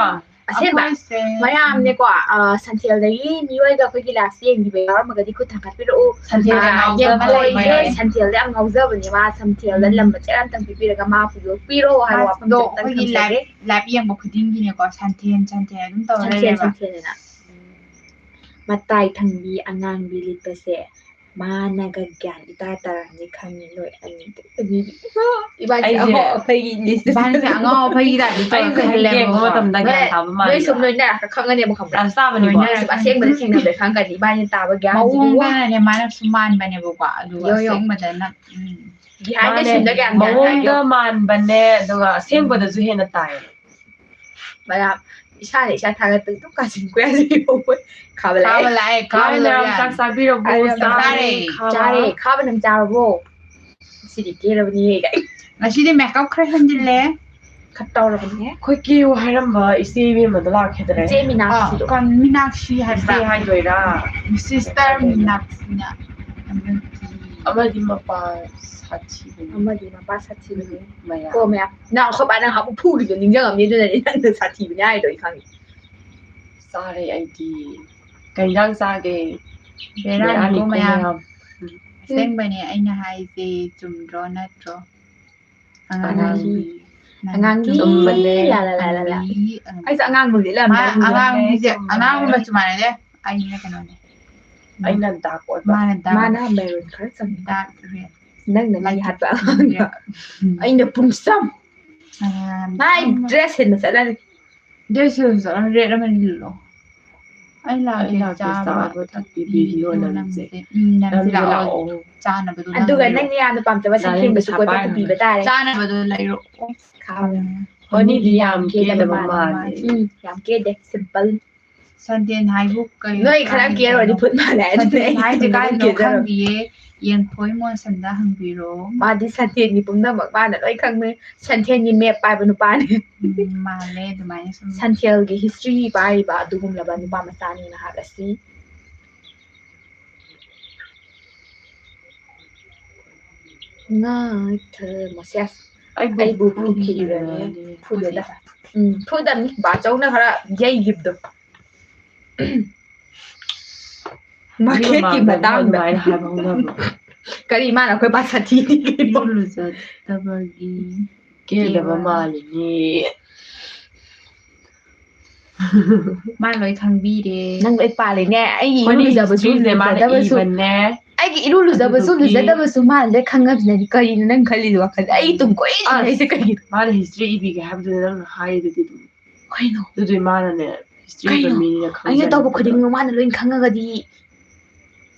ꯑꯁꯦꯡꯕ꯫ ꯑꯩꯈꯣꯏꯁꯦ ꯃꯌꯥꯝꯅꯦꯀꯣ, ꯑ, ꯁꯟꯊꯦꯜꯗꯒꯤ ꯃꯤꯑꯣꯏꯗ ꯑꯩꯈꯣꯏꯒꯤ ꯂꯥꯏꯐꯁꯦ ꯌꯦꯡꯕꯤꯕ ꯌꯥꯎꯔꯝꯃꯒꯗꯤ ꯈꯨꯠ ꯊꯥꯡꯒꯠꯄꯤꯔꯛꯎ꯫ ꯁꯟꯊꯦꯜꯗ ꯑ, ꯉꯥꯎꯖꯕ ꯌꯦꯡꯕ ꯂꯩꯔꯦ꯫ ꯃꯌꯥꯝ꯫ ꯁꯟꯊꯦꯜꯗ ꯌꯥꯝ ꯉꯥꯎꯖꯕꯅꯦ ꯃꯥ꯫ ꯁꯟꯊꯦꯜꯗ ꯎꯝ꯫ ꯂꯝ ꯃꯆꯦꯠ ꯑꯃꯇꯪ ꯄꯤꯕꯤꯔꯒ ꯃꯥ ꯄꯨꯌꯣꯛꯄꯤꯔꯣ ꯍꯥꯏꯕ ꯋꯥꯐꯝꯁꯦ ꯃꯥꯗꯣ ꯑꯝꯇꯪ ꯑꯩꯈꯣꯏꯒꯤ ꯊꯝꯖꯒꯦ꯫ ꯂꯥꯏꯐ, ꯂꯥꯏꯐ ꯌꯦꯡꯕ ꯈꯨꯗꯤꯡꯒꯤꯅꯦꯀꯣ, ꯁꯟꯊꯦꯜ, ꯁꯟꯊꯦꯜ ꯑꯗꯨꯝ ꯇꯧꯔ ꯁꯟꯊꯦꯜ, ꯂꯩꯔꯦꯕ꯫ ꯁꯟꯊꯦꯜ ꯍꯥꯏꯅ꯫ ꯎꯝ꯫ ꯃꯇꯥꯏ ꯊꯪꯕꯤ ꯑꯉꯥꯡꯕꯤ ꯂꯤꯠꯄꯁꯦ ꯃꯥꯅꯒ ꯒ꯭ꯌꯥꯟ ꯏꯇꯥ ꯇꯥꯔꯝꯅꯤ ꯈꯪꯉꯤ ꯅꯣꯏ ꯑꯅꯤꯗꯤ꯫ ꯑꯅꯤꯗꯤ꯫ ꯏꯕꯥꯅꯤꯁꯦ ꯑꯩꯁꯦ ꯑꯉꯥꯎ ꯑꯐꯩꯒꯤ list꯫ ꯏꯕꯥꯅꯤꯁꯦ ꯑꯉꯥꯎ ꯑꯐꯩꯒꯤ type ꯇ ꯇꯧꯔꯒ ꯑꯩꯁꯦ ꯈꯜꯂꯦꯕꯀꯣ꯫ ꯌꯦꯡꯕ ꯃꯇꯝꯗ ꯒ꯭ꯌꯥꯟ ꯅꯣꯏ, ꯇꯥꯕ ꯃꯥꯜꯂꯦ꯫ ꯅꯣꯏ ꯁꯨꯝ ꯂꯣꯏꯅꯔꯛꯄ ꯈꯪꯉꯅꯦꯕ ꯈꯪꯕ꯭ꯔꯥ? ꯌꯥꯝ ꯆꯥꯕꯅꯤꯀꯣ꯫ ꯅꯣꯏꯅꯔꯛꯄ ꯑꯁꯦꯡꯕꯗ ꯊꯦꯡꯅꯕꯗ ꯈꯪꯉꯒꯗꯤ ꯏꯕꯥꯅꯤ ꯇꯥꯕ ꯒ꯭ꯌꯥꯟꯁꯤꯗꯤ ꯋꯥ꯫ ꯃꯑꯣꯡꯗꯅꯅꯦ ꯃꯥꯅ ꯁꯨꯝ ꯃꯥꯟꯕꯅꯦꯕꯀꯣ꯫ ꯑꯗꯨꯒ ꯌꯣ, ꯌꯣ꯫ ꯑꯁꯦꯡꯕꯗꯅ, ꯎꯝ꯫ Behind the ꯃꯥꯅꯦ, scene ꯗ ꯀꯌꯥꯝ ꯒ꯭ꯌꯥꯟ ꯇꯥꯒꯦ? ꯃꯑꯣꯡꯗ ꯃꯥꯟꯕꯅꯦ, ꯑꯗꯨꯒ ꯑꯁꯦꯡꯕꯗꯁꯨ ꯍꯦꯟꯅ ꯇꯥꯏ꯫ ꯃꯌꯥꯝ ꯏꯁꯥꯅ ꯏꯁꯥ ꯊꯥꯒꯠꯄꯗꯤ ꯑꯗꯨꯝ ꯀꯥꯆꯤꯟ ꯀꯣꯏꯌꯥꯁꯨ ꯌꯧꯕ꯫ ꯈꯥꯕ ꯂꯥꯛꯑꯦ꯫ ꯈꯥꯕ ꯂꯥꯛꯑꯦ, ꯈꯥꯕ ꯈꯥꯕ ꯂꯣꯏꯔꯦ꯫ ꯆꯥꯛ ꯆꯥꯕꯤꯔꯕꯣ? ꯑꯩ ꯌꯥꯝ ꯆꯥꯔꯦ꯫ ꯆꯥꯔꯦ꯫ ꯈꯥꯕ꯫ ꯆꯥꯔꯦ꯫ ꯈꯥꯕ ꯅꯪ ꯆꯥꯔꯕꯣ? ꯉꯁꯤꯗꯤ makeup ꯈꯔ ꯍꯦꯟꯖꯤꯜꯂꯦ꯫ ꯈꯔ ꯇꯧꯔꯕꯅꯦ꯫ ꯑꯩꯈꯣꯏ ꯀꯦꯌꯨ ꯍꯥꯏꯔꯝꯕ ꯏꯆꯦ ꯏꯕꯦꯝꯃꯗꯣ ꯂꯥꯛꯈꯤꯗ꯭ꯔꯦ꯫ ꯏꯆꯦ ꯃꯤꯅꯥꯛꯁꯤꯗꯣ꯫ ꯑꯥ, ꯀ-, ꯃꯤꯅꯥꯛꯁꯤ ꯍꯥꯏꯕ꯭ꯔꯥ? ꯏꯆꯦ ꯍꯥꯏꯗꯣꯏꯔꯥ? Sister ꯃꯤꯅꯥꯛꯁꯤꯅ꯫ ꯑꯃꯗꯤ ꯃꯄꯥ ꯁꯥꯊꯤꯕꯅꯤ꯫ ꯑꯃꯗꯤ ꯃꯄꯥ ꯁꯥꯊꯤꯕꯅꯤ꯫ ꯃꯌꯥꯝ꯫ ꯀꯣ ꯃꯌꯥꯝ꯫ ꯅꯪ ꯑꯩꯈꯣꯏ ꯕꯥ ꯅꯪ ꯍꯥꯞꯄꯨ ꯐꯨꯈꯤꯕꯗꯣ ꯅꯤꯡꯁꯤꯡꯉꯝꯅꯤ, ꯑꯗꯨꯅꯅꯦ ꯅꯪꯅ ꯁꯥꯊꯤꯕꯅꯤ ꯍꯥꯏꯗꯣ ꯑꯩ ꯈꯪꯉꯤ꯫ ꯆꯥꯔꯦ ꯑꯩꯗꯤ꯫ ꯀꯩ ꯏꯟꯖꯥꯡ ꯆꯥꯒꯦ? ꯕꯦꯔꯥꯅꯤꯀꯣ ꯕꯦꯔꯥꯅꯤꯀꯣ ꯃꯌꯥꯝ꯫ ꯃꯌꯥꯝ꯫ ꯎꯝ꯫ ꯑꯁꯦꯡꯕꯅꯦ ꯑꯩꯅ ꯍꯥꯏꯁꯦ ꯆꯨꯝꯗ꯭ꯔꯣ ꯅꯠꯇ꯭ꯔꯣ? ꯑꯉꯥꯡꯕꯤ꯫ ꯑꯉꯥꯡꯕꯤ꯫ ꯅꯪ ꯑꯉꯥꯡꯕꯤ꯫ ꯆꯨꯝꯕꯅꯦ꯫ ꯂꯥ, ꯂꯥ, ꯂꯥ, ꯂꯥ, ꯂꯥ꯫ ꯑꯉꯥꯡꯕꯤ꯫ ꯑꯩꯁꯨ ꯑꯉꯥꯡꯕꯗꯤ ꯂꯩꯔꯝꯃꯦ꯫ ꯃꯥ ꯑꯉꯥꯡꯕꯤꯁꯦ, ꯆꯨꯝꯕꯅꯦ꯫ ꯑꯉꯥꯡꯕꯤ ꯃꯆꯨ ꯃꯥꯟꯅꯗꯦ꯫ ꯑꯩꯅ ꯀꯩꯅꯣꯅꯦ꯫ ꯑꯩꯅ dark ꯑꯣꯏꯕ꯫ ꯃꯥꯅ dark꯫ ꯃꯥꯅ maroon ꯈꯔ ꯆꯪꯉꯦ꯫ Dark red꯫ ꯅꯪꯅ ꯃꯤ light ꯍꯥꯠꯄ꯫ Red꯫ ꯎꯝ꯫ ꯑꯩꯅ ꯄꯨꯡꯁꯝ꯫ ꯑꯥ, ꯃꯥꯏ ꯎꯝ꯫ Dress ꯁꯤꯟꯕ ꯆꯠꯂꯅꯤ꯫ Dress ꯁꯤꯟꯕ ꯆꯠꯂꯅꯤ, red ꯑꯃ ꯂꯤꯠꯂꯣ꯫ ꯑꯩ ꯂꯥꯛꯀꯦ ꯑꯩ ꯂꯥꯛꯀꯦ ꯆꯥꯕ ꯆꯥꯕ ꯊꯛꯄꯤ ꯊꯛꯄꯤ video video ꯅꯝꯁꯦ꯫ ꯅꯝꯁꯦ꯫ ꯎꯝ, ꯅꯝꯁꯦ ꯅꯝꯁꯦ ꯂꯥꯛꯑꯣ꯫ ꯂꯥꯛꯑꯣ꯫ ꯆꯥꯅꯕꯗꯣ ꯑꯗꯨꯒ ꯂꯩꯔꯣ꯫ ꯅꯪꯅ ꯌꯥꯝꯅ ꯄꯥꯝꯖꯕ ꯂꯥꯏꯔꯤꯛ ꯁꯟꯊꯦꯡꯗꯨꯁꯨ ꯄꯩꯁꯥ ꯀꯣꯏꯕ ꯄꯥꯏꯔꯒ ꯄꯨꯕꯤꯕ ꯇꯥꯔꯦ꯫ ꯆꯥꯅꯕꯗꯣ ꯂꯩꯔꯛꯑꯣ꯫ ꯈꯥꯕ꯫ ꯎꯝ꯫ ꯍꯣꯅꯤꯗꯤ ꯌꯥꯝ ꯀꯦꯗꯕ ꯀꯦꯗꯕ ꯃꯥꯜꯂꯦ꯫ ꯃꯥꯜꯂꯦ꯫ ꯎꯝ, ꯌꯥꯝ ꯀꯦꯗꯦ, simple꯫ ꯁꯟꯊꯦꯟ ꯍꯥꯏꯕꯨ ꯀꯩ ꯅꯣꯏ ꯈꯔ ꯀꯥꯏꯗꯅꯣ? Care ꯑꯣꯏꯔꯗꯤ ꯐꯨꯠ ꯃꯥꯜꯂꯦ, ꯑꯗꯨꯅꯦ ꯁꯟꯊꯦꯟ ꯑꯩ ꯍꯥꯏꯁꯦ ꯁꯨꯃꯥꯏꯅ ꯀꯥꯏꯗꯅꯣ ꯀꯦꯖꯔꯝꯃꯦ꯫ ꯈꯪꯗꯤꯌꯦ꯫ ꯌꯦꯡꯊꯣꯏ ꯃꯣꯟꯁꯝꯗ ꯍꯪꯕꯤꯔꯣ꯫ ꯃꯥꯗꯤ ꯁꯟꯊꯦꯟꯒꯤ ꯄꯨꯝꯅꯃꯛ ꯃꯥꯅ ꯂꯣꯏ ꯈꯪꯕꯅꯦ꯫ ꯁꯟꯊꯦꯟꯒꯤ map ꯄꯥꯏꯕ ꯅꯨꯄꯥꯅꯦ꯫ ꯎꯝ, ꯃꯥꯜꯂꯦ ꯑꯗꯨꯃꯥꯏꯅ ꯁꯨꯝ꯫ ꯁꯟꯊꯦꯜꯒꯤ history ꯄꯥꯏꯔꯤꯕ ꯑꯗꯨꯒꯨꯝꯂꯕ ꯅꯨꯄꯥ ꯃꯆꯥꯅꯤ ꯅꯍꯥꯛ ꯑꯁꯤ꯫ ꯉꯥ ꯊꯝꯃꯣ꯫ ꯁꯦꯁ꯫ ꯑꯩꯕꯨ ꯑꯩꯕꯨ ꯐꯨꯈꯤꯕꯅꯦ꯫ ꯐꯨꯈꯤꯕꯅꯦ꯫ ꯐꯨꯗꯦꯗ꯫ ꯎꯝ, ꯐꯨꯗꯕꯅꯤ꯫ ꯕꯥꯆꯧꯅ ꯈꯔ ꯌꯩꯈꯤꯕꯗꯣ꯫ ꯃꯈꯦꯠꯀꯤ ꯃꯤ ꯃꯃꯥꯡꯗ ꯃꯇꯥꯡꯗ꯫ ꯑꯗꯨꯃꯥꯏꯅ ꯍꯥꯏꯕ ꯍꯧꯅꯕ꯭ꯔꯣ? ꯀꯔꯤ, ꯃꯥꯅ ꯑꯩꯈꯣꯏ ꯄꯥ ꯁꯥꯊꯤꯅꯤ ꯀꯩꯅꯣ? ꯏꯔꯨ ꯂꯨꯖꯗꯕꯒꯤ ꯀꯦꯗꯕ ꯀꯦꯕ꯫ ꯃꯥꯜꯂꯤꯅꯦ꯫ ꯃꯥꯅ ꯂꯣꯏ ꯈꯪꯕꯤꯔꯦ꯫ ꯅꯪ ꯂꯣꯏ ꯄꯥꯜꯂꯤꯅꯦ꯫ ꯑꯩꯒꯤ ꯏꯔꯨ ꯑꯩꯈꯣꯏꯅ ꯂꯨꯖꯕꯁꯨ historyꯁꯦ ꯃꯥꯅ ꯂꯨꯖꯗꯕꯁꯨ ꯏꯕꯅꯦ꯫ ꯑꯩꯒꯤ ꯏꯔꯨ ꯂꯨꯖꯕꯁꯨ ꯑꯗꯨꯗꯨꯒꯤ ꯂꯨꯖꯗꯕꯁꯨ ꯃꯥꯅ ꯂꯣꯏ ꯈꯪꯉꯕꯅꯤꯅꯗꯤ ꯀꯔꯤꯅꯣ ꯅꯪ ꯈꯜꯂꯤꯗꯣ ꯋꯥꯈꯜꯗ? ꯑꯩ ꯇꯨꯡ ꯀꯣꯏ ꯑꯁ꯫ ꯏꯟꯅꯩꯁꯦ ꯀꯩꯒꯤꯅꯣ? ꯃꯥꯅ history ꯏꯕꯤꯒꯦ ꯍꯥꯏꯕꯗꯨꯗ ꯅꯪꯅ ꯍꯥꯏꯔꯤꯗꯨꯗꯤ ꯑꯗꯨꯝ꯫ ꯀꯩꯅꯣ? ꯑꯗꯨꯗꯤ ꯃꯥꯅꯅꯦ history ꯏꯕ ꯀꯩꯅꯣ? ꯃꯤꯅꯤꯅ ꯑꯩꯅ ꯇꯧꯕ ꯈꯪꯖꯔꯛꯄꯗꯣ꯫ ꯈꯨꯗꯤꯡꯃꯛ ꯃꯥꯅ ꯂꯣꯏ ꯈꯪꯉꯒꯗꯤ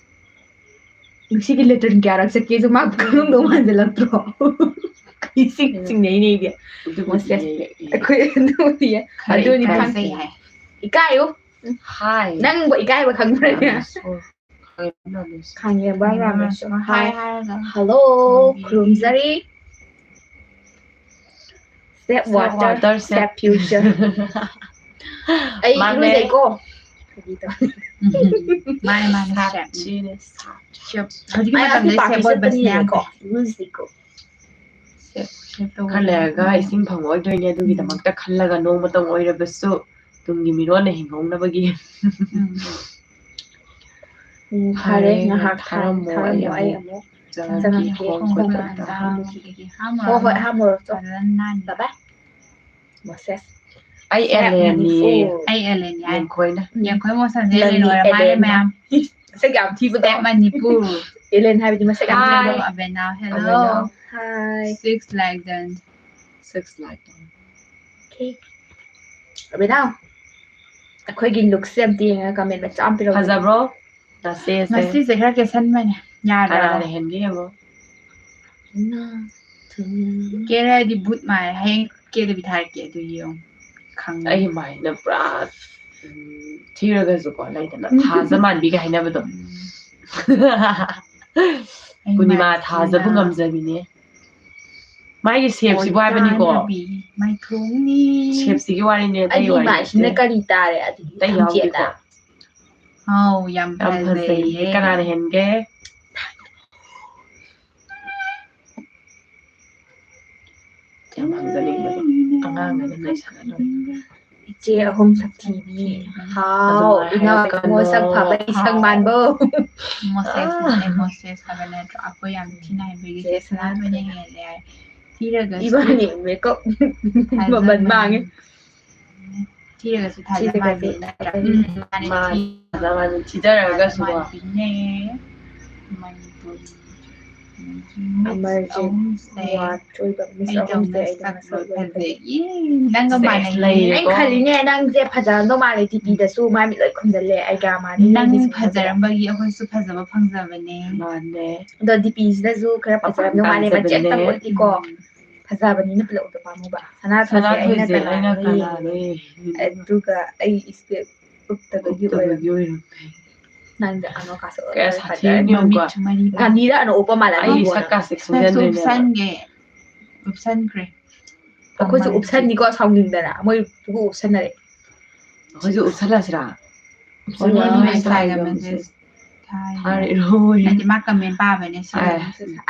ꯉꯁꯤꯒꯤ ꯂꯦꯇ꯭ꯔꯤꯟ ꯀꯌꯥꯔꯛ ꯆꯠꯀꯦꯁꯨ ꯃꯥ ꯈꯪꯉꯝꯗꯧ ꯃꯥꯟꯁꯤꯜꯂꯛꯇ꯭ꯔꯣ? ꯏꯁꯤꯡ ꯆꯤꯡꯅꯩꯅꯦ ꯑꯩꯗꯤ꯫ ꯑꯗꯨꯕꯨꯗꯤ ꯃꯣꯁꯦꯁ꯫ ꯑꯩ- ꯑꯩꯈꯣꯏ ꯑꯗꯨꯕꯨꯗꯤ ꯌꯥꯏ꯫ ꯈꯔ ꯑꯗꯨꯅꯤ ꯏꯀꯥꯏ- ꯈꯪ- ꯏꯀꯥꯏꯖꯩ ꯍꯥꯏ꯫ ꯏꯀꯥꯏꯌꯨ꯫ Hi꯫ ꯅꯪꯕꯨ ꯏꯀꯥꯏꯕ ꯈꯪꯕ꯭ꯔꯅꯦ? ꯔꯥꯃꯦꯁꯣꯔ꯫ ꯈꯪꯉꯦ, ꯔꯥꯃꯦꯁꯣꯔ꯫ ꯈꯪꯉꯦꯕ ꯔꯥꯃꯦꯁꯣꯔ꯫ Hi Hi꯫ ꯍꯥꯏꯔꯒ Hello꯫ ꯈꯨꯔꯨꯝꯕꯤꯔꯤ꯫ ꯈꯨꯔꯨꯝꯖꯔꯤ꯫ Save Save water, water, save save future꯫ ꯑꯩ ꯃꯥꯅꯦ꯫ ꯏꯔꯨꯖꯩꯀꯣ꯫ ꯐꯥꯒꯤ ꯇꯧꯅꯤ꯫ ꯃꯥꯅꯦ, ꯃꯥꯅꯦ, ꯁꯥꯞ ꯁꯦꯞꯅꯤ꯫ ꯆꯤꯅꯦ, ꯁꯥꯞ꯫ ꯁꯦꯞ꯫ ꯍꯧꯖꯤꯛꯀꯤ ꯑꯩ ꯃꯇꯝꯗ ꯑꯁꯤ ꯁꯦꯞ ꯄꯥꯝꯕꯤ ꯑꯣꯏꯕꯁꯤꯅꯦ ꯌꯥꯝ ꯆꯠꯄꯅꯤꯅꯀꯣ, ꯐꯩ꯫ ꯏꯔꯨꯖꯩꯀꯣ꯫ ꯁꯦꯞ, ꯁꯦꯞ ꯇꯧꯕ ꯈꯔ ꯂꯩꯔꯒ ꯌꯥꯝ ꯏꯁꯤꯡ ꯐꯪꯉꯛꯑꯣꯏꯗꯣꯏꯅꯦ, ꯑꯗꯨꯒꯤꯗꯃꯛꯇ ꯈꯜꯂꯒ ꯅꯣꯡꯃꯇꯪ ꯑꯣꯏꯔꯕꯁꯨ ꯇꯨꯡꯒꯤ ꯃꯤꯔꯣꯟꯅ ꯍꯤꯡꯍꯧꯅꯕꯒꯤ꯫ ꯎꯝ꯫ ꯎꯝ, ꯐꯔꯦ, ꯐꯔꯦ, ꯉꯥꯏꯍꯥꯛ ꯊꯥ-, ꯊꯥꯔꯝꯃꯣ, ꯊꯥꯔꯝꯃꯣ, ꯑꯩ ꯑꯩ ꯑꯃꯨꯛ ꯑꯃꯨꯛ ꯆꯪꯉꯛꯀꯦ, ꯆꯪꯉꯛꯀꯦ, ꯍꯣꯝ ꯍꯣꯝ ꯀꯣꯏꯕ ꯀꯣꯏꯕ ꯑꯝꯇ ꯑꯝꯇ ꯍꯥꯝꯃꯨꯈꯤꯒꯦ꯫ ꯍꯥꯝꯃꯨꯈꯤꯒꯦ꯫ ꯍꯥꯝꯃꯨꯔꯣ, ꯍꯣꯏ, ꯍꯣꯏ, ꯍꯥꯝꯃꯨꯔꯣ꯫ ꯍꯥꯝꯃꯨꯔꯣ꯫ ꯐꯖꯅ ꯅꯥꯟꯅ꯫ Bye bye꯫ ꯃꯣꯁꯦꯁ꯫ ꯑꯩ ꯁꯦꯞ ꯑꯦꯂꯦꯟꯅꯤ꯫ ꯃꯅꯤꯄꯨꯔ꯫ ꯑꯩ ꯑꯦꯂꯦꯟ ꯌꯥꯏ꯫ ꯌꯦꯡꯈꯣꯏꯅ꯫ ꯌꯦꯡꯈꯣꯏ ꯃꯣꯁꯦꯁ ꯅꯪꯒꯤ ꯂꯩꯔꯣꯏ, ꯃꯥꯗꯤ ꯑꯦꯂꯦꯟꯅ꯫ ꯃꯌꯥꯝ꯫ ꯃꯁꯛ ꯌꯥꯝ ꯊꯤꯕꯗꯣ꯫ ꯁꯦꯞ ꯃꯅꯤꯄꯨꯔ꯫ ꯑꯦꯂꯦꯟ ꯍꯥꯏꯕꯗꯤ ꯃꯁꯛ ꯌꯥꯝ ꯊꯤꯕꯗꯣ꯫ Hi꯫ ꯑꯕꯦꯅꯥꯎ, hello꯫ ꯑꯕꯦꯅꯥꯎ꯫ Hi꯫ Six like done꯫ Six like done꯫ Okay꯫ ꯑꯕꯦꯅꯥꯎ, ꯑꯩꯈꯣꯏꯒꯤ lookꯁꯦ ꯑꯝꯇ ꯌꯦꯡꯉꯒ comment ꯃꯆꯥ ꯑꯃ ꯄꯤꯔꯛꯎ꯫ ꯐꯖꯕ꯭ꯔꯣ? ꯅꯆꯦꯁꯦ꯫ ꯉꯁꯤꯁꯦ ꯈꯔ ꯀꯦꯁꯟꯕꯅꯦ꯫ ꯌꯥꯗ꯭ꯔꯕꯣ? ꯀꯅꯥꯅ ꯍꯦꯟꯒꯦ ꯌꯦꯡꯉꯣ꯫ ꯅꯪ꯫ ꯀꯦꯔꯗꯤ ꯚꯨꯠ ꯃꯥꯜꯂꯦ꯫ ꯍꯌꯦꯡ ꯀꯦꯗꯕꯤ ꯊꯥꯔꯛꯀꯦ, ꯑꯗꯨ ꯌꯦꯡꯉꯣ꯫ ꯈꯪꯉꯅꯤ꯫ ꯑꯩꯒꯤ ꯃꯥꯏꯅ ꯄꯨꯔꯥ, ꯎꯝ, ꯊꯤꯔꯒꯁꯨꯀꯣ, ꯂꯩꯗꯅ, ꯊꯥꯖ ꯃꯥꯟꯕꯤꯒ ꯍꯥꯏꯅꯕꯗꯣ꯫ ꯎꯝ꯫ ꯑꯩ ꯄꯨꯔꯅꯤꯃꯥ ꯃꯥꯏ ꯊꯥꯖꯕꯨ ꯊꯤꯅ ꯉꯝꯖꯕꯤꯅꯦ꯫ ꯃꯥꯒꯤ shapeꯁꯤꯕꯨ ꯍꯥꯏꯕꯅꯤꯀꯣ꯫ ꯑꯣꯏꯇꯥꯟꯅꯕꯤ ꯃꯥꯏꯊꯣꯡꯅꯤ꯫ Shapeꯁꯤꯒꯤ ꯋꯥꯔꯤꯅꯦ, ꯑꯇꯩ ꯑꯩꯒꯤ ꯋꯥꯔꯤ ꯃꯥꯏꯁꯤꯅ ꯅꯠꯇꯦ꯫ ꯀꯔꯤ ꯇꯥꯔꯦ ꯑꯗꯨꯗꯤ? ꯑꯇꯩ ꯊꯝꯆꯦꯠ ꯌꯥꯎꯗꯦꯀꯣ꯫ ꯇꯥ-, ꯑꯥꯎ, ꯌꯥꯝ ꯌꯥꯝ ꯐꯖꯩꯌꯦ꯫ ꯐꯖꯩꯌꯦ꯫ ꯀꯅꯥꯅ ꯍꯦꯟꯒꯦ? ꯌꯥꯝ ꯍꯪꯖꯅꯤꯡꯕꯗꯣ꯫ ꯑꯉꯥꯡ ꯑꯗꯨꯝ ꯂꯩꯁꯜꯂ ꯂꯣꯏꯔꯦ꯫ ꯏꯆꯦ ꯑꯍꯨꯝ ꯁꯛꯊꯤꯕꯤ꯫ ꯍꯥꯎ, ꯑꯗꯨꯃꯥꯏ ꯏꯅꯥꯎ ꯍꯥꯏꯔꯛꯀꯅꯣ꯫ ꯏꯕꯨꯡꯉꯣ ꯁꯛ ꯐꯕ ꯏꯁꯪ ꯃꯥꯟꯕꯧ꯫ ꯃꯣꯁꯦꯁꯅꯦ, ꯃꯣꯁꯦꯁ ꯍꯥꯏꯕ ꯅꯠꯇ꯭ꯔꯣ? ꯑꯩꯈꯣꯏ ꯌꯥꯝ ꯊꯤꯅ ꯍꯩꯕꯒꯤ ꯆꯦ ꯁꯅꯥꯊꯣꯏꯅ ꯍꯦꯜꯂꯦ ꯍꯥꯏ꯫ ꯊꯤꯔꯒꯁꯨ ꯏꯕꯥꯅꯤ makeup ꯊꯥꯖꯕ ꯃꯃꯜ ꯃꯥꯡꯉꯦ꯫ ꯊꯤꯔꯒꯁꯨ ꯊꯥꯖ ꯊꯤꯔꯒꯁꯨ ꯃꯥꯜꯂꯦ꯫ ꯊꯥꯖ ꯎꯝ, ꯃꯥꯅꯦ, ꯃꯥꯜꯂꯦ꯫ ꯊꯤ-, ꯃꯥꯟꯕꯤꯅꯦ꯫ ꯃꯥꯟꯕꯤꯅꯦ꯫ ꯃꯅꯤꯄꯨꯔꯤ Miss ꯑꯃꯔꯖꯤꯠ ꯑꯍꯨꯝꯁꯦ ꯋꯥꯠꯇꯣꯏꯕ꯫ Miss ꯑꯩꯗꯧꯅ ꯑꯍꯨꯝꯁꯦ ꯑꯩꯗꯤ ꯁꯛ ꯃꯁꯛ ꯂꯣꯏ ꯂꯣꯏ ꯐꯖꯩ꯫ ꯐꯖꯩ꯫ ꯏ, ꯅꯪꯒ ꯁꯦꯁ, ꯃꯥꯟꯅꯩꯌꯦ꯫ ꯂꯩꯔꯦꯀꯣ꯫ ꯑꯩꯅ ꯈꯜꯂꯤꯅꯦ, ꯅꯪꯁꯦ ꯐꯖꯔꯝꯗꯧ ꯃꯥꯜꯂꯦ, ꯗꯤ ꯄꯤꯗꯁꯨ ꯃꯥꯏ ꯃꯤꯠ ꯂꯣꯏ ꯈꯨꯝꯖꯜꯂꯦ, ꯑꯩꯒ ꯃꯥꯟꯅꯩ꯫ ꯅꯪ ꯑꯩꯗꯤ ꯁꯨꯝ ꯐꯖꯔꯦ꯫ ꯐꯖꯔꯝꯕꯒꯤ ꯑꯩꯈꯣꯏꯁꯨ ꯐꯖꯕ ꯐꯪꯖꯕꯅꯦ꯫ ꯃꯥꯅꯦ꯫ ꯑꯗꯣ ꯗꯤ ꯄꯤꯁꯤꯗꯁꯨ ꯈꯔ ꯃꯄꯥꯟ ꯐꯖꯔꯝꯗꯧ ꯃꯥꯜꯂꯦ, ꯃꯆꯦꯠ ꯇꯥꯡꯖꯕꯅꯦ꯫ ꯇꯪ ꯎꯠꯂꯤꯀꯣ꯫ ꯎꯝ꯫ ꯐꯖꯕꯅꯤꯅ ꯄꯨꯂꯞ ꯎꯕ ꯄꯥꯝꯃꯨꯕ꯫ ꯁꯅꯥꯊꯣꯏꯁꯦ ꯑꯩꯅ ꯁꯅꯥꯊꯣꯏꯁꯦ ꯑꯩꯅ ꯀꯅꯥꯅꯣ ꯀꯅꯥꯅꯣ ꯌꯦꯡꯉꯤꯅꯦ꯫ ꯌꯦꯡꯉꯤꯅꯦ꯫ ꯑꯗꯨꯒ ꯑꯩ ꯏꯁꯄꯦꯛ ꯎꯞꯇꯕꯒꯤ ꯎꯞꯇꯕꯒꯤ ꯑꯣꯏꯔꯝꯃꯦ꯫ ꯑꯣꯏꯔꯝꯃꯦ꯫ ꯅꯪꯗꯤ ꯑꯅꯣ ꯀꯥꯁꯦ ꯀꯌꯥ ꯑꯣꯏꯔꯝꯃꯦ꯫ ꯁꯥꯊꯤꯔꯝꯅꯤ ꯌꯦꯡꯉꯨꯀꯣ꯫ ꯃꯃꯤꯠꯁꯨ ꯃꯔꯤ ꯃꯔꯤ꯫ ꯒꯥꯟꯙꯤꯗ ꯑꯅꯣ ꯎꯞꯄ ꯃꯥꯜꯂꯅꯤ ꯑꯩ ꯏꯕꯣ ꯅꯪ꯫ ꯁꯛꯀꯥꯁꯦ ꯈꯪꯖꯟꯗꯣꯏꯅꯦꯕ꯫ ꯎꯞꯁꯟꯒꯦ꯫ ꯎꯞꯁꯟꯈ꯭ꯔꯦ꯫ ꯑꯩꯈꯣꯏꯁꯨ ꯐꯝꯃꯔꯣꯏ ꯎꯞꯁꯟꯅꯤꯀꯣ, ꯁꯥꯎꯅꯤꯡꯗꯅ꯫ ꯃꯣꯏ ꯎꯞꯁꯟꯅꯔꯦ꯫ ꯑꯩꯈꯣꯏꯁꯨ ꯎꯞꯁꯜꯂꯁꯤꯔꯥ? ꯎꯞꯁꯜꯂꯣ, ꯎꯞꯁꯜꯂꯣ, ꯉꯁꯥꯏꯅ ꯎꯞꯁꯜꯂꯣ꯫ message ꯊꯥꯏ꯫ ꯍꯥꯏꯔꯛꯑꯣꯏ꯫ ꯅꯠꯇꯦ, ꯃꯥ comment ꯄꯥꯕꯅꯦ ꯁꯤ꯫ ꯑꯦ꯫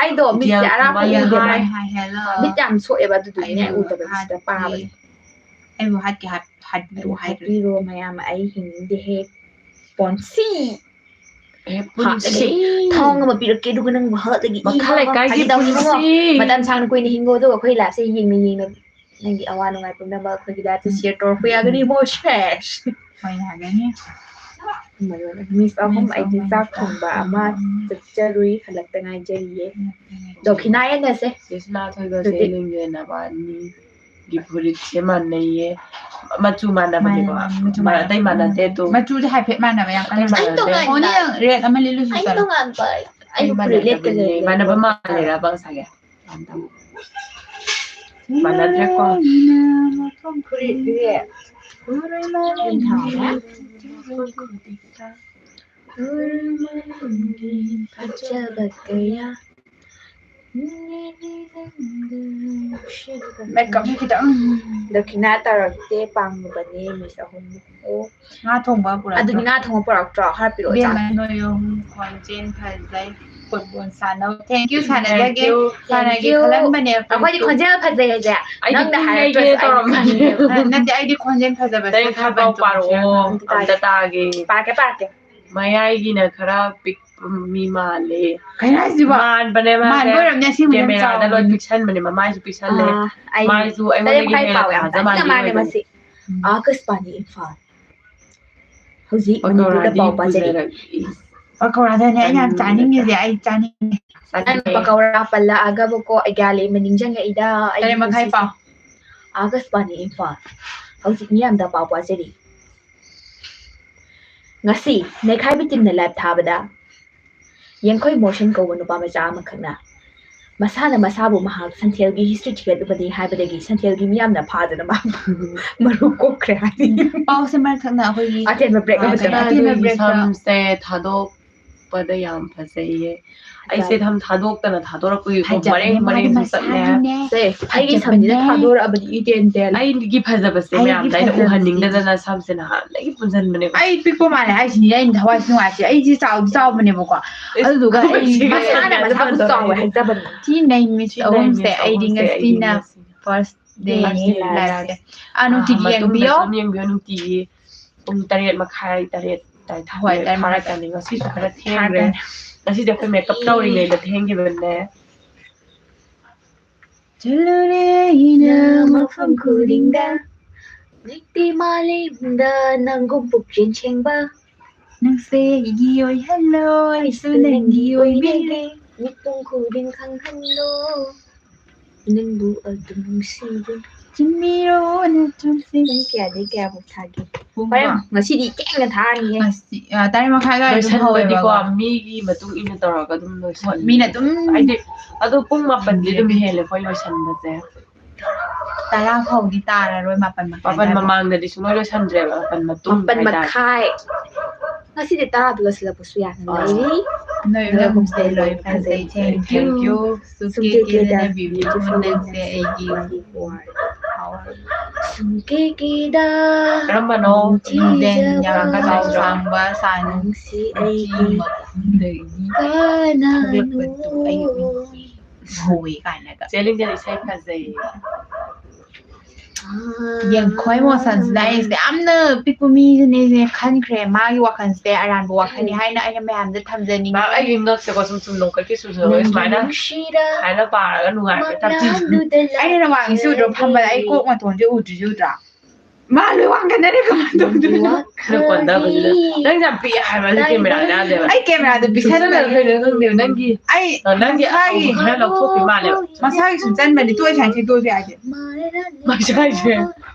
ꯑꯩꯗꯣ ꯃꯤꯠꯁꯦ ꯌꯥꯝ ꯑꯔꯥꯞꯄ ꯈꯨꯃꯟ ꯎꯗꯦꯕ꯫ ꯍꯥꯏ, ꯍꯥꯏ, hello꯫ ꯃꯤꯠ ꯌꯥꯝ ꯁꯣꯛꯑꯦꯕ, ꯑꯗꯨꯗꯨꯒꯤꯅꯦ ꯑꯩꯕꯨ ꯎꯗꯕ ꯁꯤꯗ ꯍꯥꯠꯀꯦ꯫ ꯄꯥꯕꯅꯦ꯫ ꯑꯩꯕꯨ ꯍꯥꯠꯀꯦ ꯍꯥꯠ-, ꯍꯥꯠꯄꯤꯔꯣ ꯍꯥꯏꯈ꯭ꯔꯦ꯫ ꯍꯥꯠꯄꯤꯔꯣ ꯃꯌꯥꯝ, ꯑꯩ ꯍꯤꯡꯅꯤꯡꯗꯦꯍꯦ꯫ ꯄꯣꯟꯁꯤ꯫ ꯑꯦ, ꯄꯨꯟꯁꯤ꯫ ꯊꯥꯡ ꯑꯃ ꯄꯤꯔꯛꯀꯦ, ꯑꯗꯨꯒ ꯅꯪꯕꯨ ꯍꯥꯠꯂꯒꯦ꯫ ꯏ ꯃꯈꯥ ꯃꯥ, ꯂꯩꯀꯥꯏꯒꯤ ꯐꯥꯒꯤ ꯇꯧꯕꯅꯤ, ꯏꯕꯨꯡꯉꯣ꯫ ꯄꯨꯟꯁꯤ꯫ ꯃꯇꯝ ꯁꯥꯡꯅ ꯀꯨꯏꯅ ꯍꯤꯡꯉꯣ, ꯑꯗꯨꯒ ꯑꯩꯈꯣꯏ life ꯁꯦ ꯌꯦꯡꯅ ꯌꯦꯡꯅ ꯅꯪꯒꯤ ꯑꯋꯥ ꯅꯨꯡꯉꯥꯏ ꯄꯨꯝꯅꯃꯛ ꯑꯩꯈꯣꯏꯒꯤ life ꯁꯦ share ꯇꯧꯔꯛꯄ ꯌꯥꯒꯅꯤ, ꯃꯣꯁ ꯐ꯭ꯔꯦꯁ꯫ ꯍꯣꯏ, ꯌꯥꯒꯅꯤ꯫ Miss ꯑꯍꯨꯝ, ꯑꯩꯗꯤ ꯆꯥꯛ ꯊꯣꯡꯕ ꯑꯃ ꯆꯠꯆꯔꯨꯏ, ꯍꯜꯂꯛꯇ ꯉꯥꯏꯖꯔꯤꯌꯦ꯫ ꯗꯣꯈꯤꯅꯥ ꯌꯦꯟꯅꯁꯦ꯫ ꯆꯦ ꯁꯅꯥꯊꯣꯏꯒꯁꯦ ꯑꯗꯨꯗꯤ ꯂꯦꯡꯖꯩ ꯅꯥꯕ ꯑꯅꯤꯒꯤ ꯐꯨꯔꯤꯠꯁꯦ ꯃꯥꯟꯅꯩꯌꯦ꯫ ꯃꯆꯨ ꯃꯥꯟꯅꯕꯅꯦꯀꯣ꯫ ꯃꯥꯟꯅꯕꯅꯦ, ꯃꯆꯨ ꯃꯥ-, ꯑꯇꯩ ꯃꯥꯟꯅꯗꯦ ꯑꯗꯣ꯫ ꯃꯆꯨꯗꯤ ꯍꯥꯏꯐꯦꯠ ꯃꯥꯟꯅꯕ ꯌꯥꯝ ꯀꯟꯅ ꯑꯇꯩ ꯃꯥꯟꯅꯗꯦ꯫ ꯑꯩ ꯇꯣꯉꯥꯟꯕ꯫ ꯑꯣ, ꯅꯪ red ꯑꯃ ꯂꯤꯠꯂꯨꯁꯨ ꯑꯩ ꯆꯠꯂꯣ꯫ ꯇꯣꯉꯥꯟꯕ꯫ ꯑꯩ ꯑꯩ ꯐꯨꯔꯤꯠ ꯂꯤꯠꯀꯗꯣꯏꯅꯦ꯫ ꯃꯥꯟꯅꯗꯕꯅꯦ꯫ ꯃꯥꯟꯅꯕ ꯃꯥꯜꯂꯤꯔꯕ ꯉꯁꯥꯏꯒꯤ? ꯃꯥꯟꯅꯗ꯭ꯔꯦꯀꯣ꯫ ꯐꯨꯔꯤꯠꯇꯤ ꯐꯖꯕ ꯀꯌꯥ꯫ Makeup ꯁꯦ ꯈꯤꯇꯪ꯫ ꯗꯈꯤꯅꯥ ꯇꯧꯔꯛꯇꯦ, ꯄꯥꯝꯃꯕꯅꯦ, Miss ꯑꯍꯨꯝ꯫ ꯑꯣ꯫ ꯉꯥ ꯊꯣꯡꯕ ꯄꯨꯔꯛꯇ꯭ꯔꯣ? ꯑꯗꯨꯗꯤ ꯉꯥ ꯊꯣꯡꯕ ꯄꯨꯔꯛꯇ꯭ꯔꯣ? ꯍꯥꯏꯔ ꯄꯤꯔꯛꯑꯣ, ꯏꯕꯦꯝꯃ, ꯆꯥꯛ꯫ ꯅꯣꯏ ꯑꯍꯨꯝ ꯈꯣꯟꯖꯦꯜ ꯐꯖꯩ꯫ Football ꯁꯥꯟꯅꯧ꯫ Thank you, ꯁꯥꯟꯅꯖꯒꯦ꯫ Thank you. ꯁꯥꯟꯅꯒꯦ ꯈꯜꯂꯝꯕꯅꯦ꯫ ꯑꯩꯈꯣꯏꯗꯤ ꯈꯣꯟꯖꯦꯜ ꯐꯖꯩ ꯍꯥꯏꯁꯦ ꯑꯩꯗꯤ ꯅꯪꯅ ꯄꯤꯛꯏꯉꯩꯒꯤ ꯍꯥꯏꯔꯛꯇ꯭ꯔꯁꯨ ꯑꯩꯅ ꯇꯧꯔꯝꯕꯅꯦ꯫ ꯈꯪꯉꯦꯕ꯫ ꯅꯠꯇꯦ, ꯑꯩꯗꯤ ꯈꯣꯟꯖꯦꯜ ꯐꯖꯕꯁꯦ ꯇꯦꯡ ꯈꯔ ꯊꯥꯕꯜ ꯄꯥꯔꯛꯑꯣ, ꯆꯣꯡꯁꯤꯔ ꯈꯪꯗꯦ꯫ ꯑꯝꯇ ꯇꯥꯒꯦ꯫ ꯄꯥꯔꯛꯀꯦ, ꯄꯥꯔꯛꯀꯦ꯫ ꯃꯌꯥꯏꯒꯤꯅ ꯈꯔ ꯄꯤꯛꯄ ꯃꯤ ꯃꯥꯜꯂꯦ꯫ ꯀꯩꯅꯣ ꯍꯥꯏꯁꯤꯕꯣ? ꯃꯥꯟꯕꯅꯦ ꯃꯥꯁꯦ꯫ ꯃꯥꯟꯕ ꯑꯣꯏꯔꯝꯅꯤ, ꯑꯁꯦꯡꯕꯗꯤ ꯌꯥꯝ ꯀꯦꯃꯦꯔꯥꯗ ꯂꯣꯏ ꯆꯥꯎꯕꯅꯤ꯫ ꯄꯤꯛꯁꯟꯕꯅꯦ, ꯃꯃꯥꯏꯁꯨ ꯄꯤꯛꯁꯜꯂꯦ꯫ ꯑꯥ, ꯑꯩ ꯃꯥꯏꯁꯨ ꯑꯩꯉꯣꯟꯗꯒꯤ ꯇꯔꯦꯠ ꯃꯈꯥꯏ ꯍꯦꯟꯅ ꯄꯥꯎ ꯌꯥꯝ ꯊꯥꯖ ꯀꯟꯅ ꯃꯥꯟꯕꯤ ꯃꯥꯜꯂꯦ ꯑꯣꯏꯕꯅꯦ꯫ ꯃꯁꯤ꯫ ꯎꯝ꯫ ꯑꯥꯀꯥꯁꯕꯥꯅꯤ ꯏꯝꯐꯥꯜ꯫ ꯍꯧꯖꯤꯛ ꯃꯅꯤꯄꯨꯔꯗ ꯄꯥꯎ ꯄꯥꯖꯔꯤ꯫ ꯄꯀꯧꯔꯥꯗꯅꯦ ꯑꯩꯅ ꯌꯥꯝ ꯆꯥꯅꯤꯡꯉꯤꯁꯦ, ꯑꯩ ꯆꯥꯅꯤꯡꯉꯦ꯫ ꯅꯪ ꯄꯀꯧꯔꯥ ꯄꯜꯂꯛꯑꯒꯕꯀꯣ, ꯑꯩ ꯒ꯭ꯌꯥꯟ ꯂꯩꯃ ꯅꯤꯡꯁꯤꯡꯉꯛꯏꯗ꯫ ꯑꯩꯒꯤ ꯇꯔꯦꯠ ꯃꯈꯥꯏ ꯄꯨꯟꯁꯤꯁꯦ꯫ ꯄꯥꯎ꯫ ꯑꯥꯀꯥꯁꯕꯥꯅꯤ ꯏꯝꯐꯥꯜ꯫ ꯍꯧꯖꯤꯛ ꯃꯤꯌꯥꯝꯗ ꯄꯥꯎ ꯄꯥꯖꯔꯤ꯫ ꯉꯁꯤ ꯅꯩꯈꯥꯏꯕ ꯇꯤꯝꯅ ꯂꯥꯏꯚ ꯊꯥꯕꯗ, ꯌꯦꯡꯈꯣꯏ ꯃꯣꯁꯟ ꯀꯧꯕ ꯅꯨꯄꯥ ꯃꯆꯥ ꯑꯃꯈꯛꯅ ꯃꯁꯥꯅ ꯃꯁꯥꯕꯨ ꯃꯍꯥꯛ ꯁꯟꯊꯦꯜꯒꯤ ꯍꯤꯁꯇ꯭ꯔꯤ ꯊꯤꯒꯠꯂꯨꯕꯅꯤ ꯍꯥꯏꯕꯗꯒꯤ ꯁꯟꯊꯦꯜꯒꯤ ꯃꯤꯌꯥꯝꯅ ꯐꯥꯗꯨꯅ ꯃꯥꯕꯨ ꯃꯔꯨ ꯀꯣꯛꯈ꯭ꯔꯦ ꯍꯥꯏ꯫ ꯄꯥꯎꯁꯦ ꯃꯔꯛ ꯊꯠꯅ ꯑꯩꯈꯣꯏꯒꯤ ꯑꯇꯦꯟꯕ break ꯑꯃ ꯑꯥ, ꯆꯠꯂꯦ꯫ ꯑꯇꯦꯟꯕ ꯑꯗꯨꯒꯤ break ꯇ꯫ ꯁꯝꯁꯦ ꯊꯥꯗꯣꯛꯄꯗ ꯌꯥꯝ ꯐꯖꯩꯌꯦ꯫ ꯑꯩꯁꯦ ꯊꯝ ꯊꯥꯗꯣꯛꯇꯅ ꯊꯥꯗꯣꯔꯛꯄꯒꯤꯀꯣ, ꯐꯖꯕꯅꯦ ꯃꯔꯦꯡ ꯃꯔꯦꯡ ꯃꯥꯗꯤ ꯁꯨ ꯆꯠꯂꯦ꯫ ꯃꯁꯥꯒꯤꯅꯦ꯫ ꯁꯦ, ꯑꯩꯒꯤ ꯁꯝꯁꯤꯗ ꯐꯖꯕꯅꯦ꯫ ꯊꯥꯗꯣꯔꯛꯑꯕꯗꯤ ꯏꯇꯦꯟ ꯇꯦꯜꯂꯦ꯫ ꯑꯩꯒꯤ ꯐꯖꯕꯁꯦ ꯑꯩꯒꯤ ꯃꯌꯥꯝꯗ ꯑꯩꯅ ꯐꯖꯕꯁꯤꯗꯤ꯫ ꯎꯍꯟꯅꯤꯡꯗꯗꯅ ꯁꯝꯁꯦ ꯅꯍꯥꯟꯗꯒꯤ ꯄꯨꯟꯁꯤꯟꯕꯅꯦ꯫ ꯑꯩ ꯄꯤꯛꯄ ꯃꯥꯜꯂꯦ ꯍꯥꯏꯁꯤꯅꯤ, ꯑꯩꯅ ꯊꯋꯥꯏꯁꯨ ꯅꯨꯡꯉꯥꯏꯇꯦ꯫ ꯑꯩꯁꯤ ꯆꯥꯎꯗꯤ ꯆꯥꯎꯕꯅꯦꯕꯀꯣ꯫ ꯏꯁ, ꯑꯗꯨꯗꯨꯒ ꯑꯩ ꯃꯁꯥꯅ ꯃꯁꯥꯕꯨ ꯆꯥꯎꯋꯦ ꯍꯥꯏꯖꯕꯅꯤ꯫ ꯊꯤ ꯅꯩ ꯃꯤꯁ ꯊꯤ ꯅꯩ ꯑꯍꯨꯝꯁꯦ ꯃꯤꯁ ꯑꯩꯗꯤ ꯑꯍꯨꯝꯁꯦ ꯑꯩ ꯉꯁꯤꯅ ꯉꯁꯤ꯫ First day ꯅꯦ, ꯅꯦ, ꯂꯥꯏꯐꯁꯦ꯫ ꯂꯥꯏꯐꯁꯦ꯫ ꯑꯥ, ꯅꯨꯡꯇꯤꯒꯤ ꯃꯇꯨꯡꯗꯁꯨ ꯌꯦꯡꯕꯤꯌꯣ꯫ ꯑꯗꯨꯝ ꯌꯦꯡꯕꯤꯌꯨ ꯅꯨꯡꯇꯤꯒꯤ꯫ ꯄꯨꯡ ꯇꯔꯦꯠ ꯃꯈꯥꯏ, ꯇꯔꯦꯠ ꯑꯗꯥꯏ ꯍꯣꯏ, ꯊꯥꯔꯛꯀꯅꯤ꯫ ꯇꯔꯦꯠ ꯃꯈꯥꯏ꯫ ꯉꯁꯤꯁꯨ ꯈꯔ ꯊꯦꯡꯈ꯭ꯔꯦ꯫ ꯊꯥꯔꯛꯀꯅꯤ꯫ ꯉꯁꯤꯗꯤ ꯑꯩꯈꯣꯏ ꯃꯦꯀꯞ ꯇꯧꯔꯤꯉꯩꯗ ꯊꯦꯡꯈꯤꯕꯅꯦ꯫ ꯆꯠꯂꯨꯔꯦ ꯑꯩꯅ ꯃꯐꯝ ꯈꯨꯗꯤꯡꯗ꯫ ꯂꯩꯇꯦ ꯃꯥꯂꯦꯝꯗ ꯅꯪꯒꯨꯝ ꯄꯨꯛꯆꯦꯜ ꯁꯦꯡꯕ꯫ ꯅꯪꯁꯦ ꯑꯩꯒꯤ ꯑꯣꯏꯍꯜꯂꯣ, ꯑꯩꯁꯨ ꯅꯪꯒꯤ ꯑꯣꯏꯕꯤꯒꯦ꯫ ꯃꯤꯄꯨꯝ ꯈꯨꯗꯤꯡ ꯈꯪꯍꯜꯂꯣ꯫ ꯅꯪꯕꯨ ꯑꯗꯨꯝ ꯅꯨꯡꯁꯤꯕ꯫ ꯆꯤꯟꯕꯤꯔꯣ ꯅꯊꯨꯝꯁꯦ꯫ ꯄꯨꯡ ꯀꯌꯥꯗꯩ ꯀꯌꯥꯐꯥꯎ ꯊꯥꯒꯦ? ꯄꯨꯡ ꯍꯣꯔꯦꯟ ꯀꯣ? ꯉꯁꯤꯗꯤ ꯊꯦꯡꯅ ꯊꯥꯔꯅꯤꯍꯦ꯫ ꯉꯁꯤ, ꯑ, ꯇꯔꯦꯠ ꯃꯈꯥꯏ ꯑꯗꯨꯋꯥꯏꯗ ꯑꯗꯨꯝ ꯂꯣꯏꯁꯟꯕꯗꯤꯀꯣ, ꯍꯧꯋꯦꯕꯀꯣ꯫ ꯃꯤꯒꯤ ꯃꯇꯨꯡ ꯏꯟꯅ ꯇꯧꯔꯒ ꯑꯗꯨꯝ ꯍꯣꯏ, ꯂꯣꯏꯁꯟꯕꯅꯦ꯫ ꯃꯤꯅ ꯑꯗꯨꯝ ꯍꯥꯏꯗꯤ, ꯑꯗꯣ ꯄꯨꯡ ꯃꯥꯄꯟꯗꯤ ꯑꯗꯨꯝ ꯍꯦꯜꯂꯦ ꯑꯩꯈꯣꯏ ꯂꯣꯏꯁꯟꯕꯁꯦ꯫ ꯇꯔꯥ ꯐꯥꯎꯗꯤ ꯇꯥꯔꯔꯣꯏ, ꯃꯥꯄꯟ ꯃꯈꯥꯏ ꯃꯥꯄꯟ ꯑꯗꯥꯏꯐꯥꯎ꯫ ꯃꯃꯥꯡꯗꯗꯤ ꯁꯨꯡꯂꯣꯏ ꯂꯣꯏꯁꯟꯗ꯭ꯔꯦꯕ, ꯃꯥꯄꯟ ꯃꯇꯨꯡ ꯃꯥꯄꯟ ꯍꯥꯏꯇꯥꯔꯦ꯫ ꯃꯈꯥꯏ꯫ ꯉꯁꯤꯗꯤ ꯇꯔꯥꯗ ꯂꯣꯏꯁꯤꯜꯂꯛꯄꯁꯨ ꯌꯥꯅ ꯑꯥ꯫ ꯂꯩꯔꯤ꯫ ꯅꯣꯏ ꯅꯣꯏ ꯑꯍꯨꯝꯁꯦ ꯑꯍꯨꯝꯁꯦ ꯂꯣꯏ ꯂꯣꯏ ꯐꯖꯩ꯫ ꯐꯖꯩ꯫ Thank you꯫ Thank you꯫ ꯁꯨꯡꯀꯦ ꯀꯦꯗꯅ beautiful ꯅꯪꯁꯦ ꯑꯩꯒꯤ ꯋꯥꯔꯤ꯫ ꯁꯨꯡꯀꯦ ꯀꯦꯗ ꯀꯔꯝꯕꯅꯣ? ꯅꯨꯡꯊꯤꯜ ꯌꯥꯝ ꯀꯟꯅ ꯆꯥꯎ ꯁꯥꯡꯕ ꯁꯥꯅꯨ꯫ ꯅꯪꯁꯤ ꯑꯩꯒꯤ ꯃꯈꯨꯝꯗꯒꯤ ꯀꯅꯥꯅꯣ? ꯊꯣꯛꯂꯛꯄꯗꯨ ꯑꯩ ꯎꯏ꯫ ꯍꯧꯋꯦ ꯀꯥꯏꯅꯒ꯫ ꯆꯦ ꯂꯤꯟꯖꯟ ꯏꯁꯩ ꯐꯖꯩꯌꯦ꯫ ꯌꯦꯡꯈꯣꯏ ꯃꯣꯁꯟꯁꯤꯅ ꯑꯩꯁꯦ ꯌꯥꯝꯅ ꯄꯤꯛꯄ ꯃꯤꯁꯤꯅꯦꯁꯦ ꯈꯟꯈ꯭ꯔꯦ꯫ ꯃꯥꯒꯤ ꯋꯥꯈꯜꯁꯦ ꯑꯔꯥꯟꯕ ꯋꯥꯈꯜꯅꯤ ꯍꯥꯏꯅ ꯑꯩꯅ ꯃꯌꯥꯝꯗ ꯊꯝꯖꯅꯤꯡꯉꯤ꯫ ꯃꯥ ꯑꯩꯒꯤ ꯉꯛꯁꯦꯀꯣ ꯁꯨꯝ ꯁꯨꯝ ꯅꯣꯡꯈꯠꯈꯤ ꯁꯨꯝ ꯁꯨꯝ ꯅꯪꯒꯤ ꯁꯨꯃꯥꯏꯅ, ꯅꯨꯡꯁꯤꯔ ꯁꯨꯃꯥꯏꯅ ꯄꯥꯔꯒ ꯅꯨꯡꯉꯥꯏꯕ ꯇꯥꯛꯄꯤ꯫ ꯃꯪꯂꯥꯟꯗꯨꯗ ꯑꯩꯅ ꯅꯃꯥꯡꯒꯤꯁꯤ ꯎꯗ꯭ꯔꯣ? ꯂꯥꯛꯆꯒꯦ꯫ ꯐꯝꯕꯗ ꯑꯩ ꯀꯣꯛ ꯃꯇꯣꯟꯁꯦ ꯎꯗ꯭ꯔꯤꯁꯦ ꯎꯗ꯭ꯔꯥ? ꯃꯥ ꯂꯣꯏ ꯋꯥꯡꯈꯠꯅꯔꯦ, ꯀꯃꯥꯏꯅ ꯇꯧꯗꯣꯏꯅꯣ? ꯅꯪ ꯀꯣꯟꯗꯕꯁꯤꯗ ꯅꯪ ꯌꯥꯝ ꯄꯤꯛꯑꯦ ꯍꯥꯏꯕ, ꯅꯪ ꯀꯦꯃꯦꯔꯥꯗ ꯌꯥꯗꯦꯕ꯫ ꯑꯩ ꯀꯦꯃꯦꯔꯥꯗ ꯄꯤꯛꯁꯟꯅ ꯀꯩꯅꯣ ꯈꯪꯗꯦꯕ ꯅꯪꯒꯤ ꯑꯩ ꯅꯪꯒꯤ ꯃꯁꯥꯒꯤ ꯈꯔ ꯂꯧꯊꯣꯛꯄꯤ ꯃꯥꯜꯂꯦꯕ꯫ ꯃꯁꯥꯒꯤ ꯁꯨꯝ ꯆꯟꯕꯅꯤ, ꯇꯣꯏ ꯁꯥꯏꯅ ꯊꯦꯡꯗꯣꯛꯑꯁꯨ ꯌꯥꯗꯦ꯫ ꯃꯁꯥꯏꯁꯦ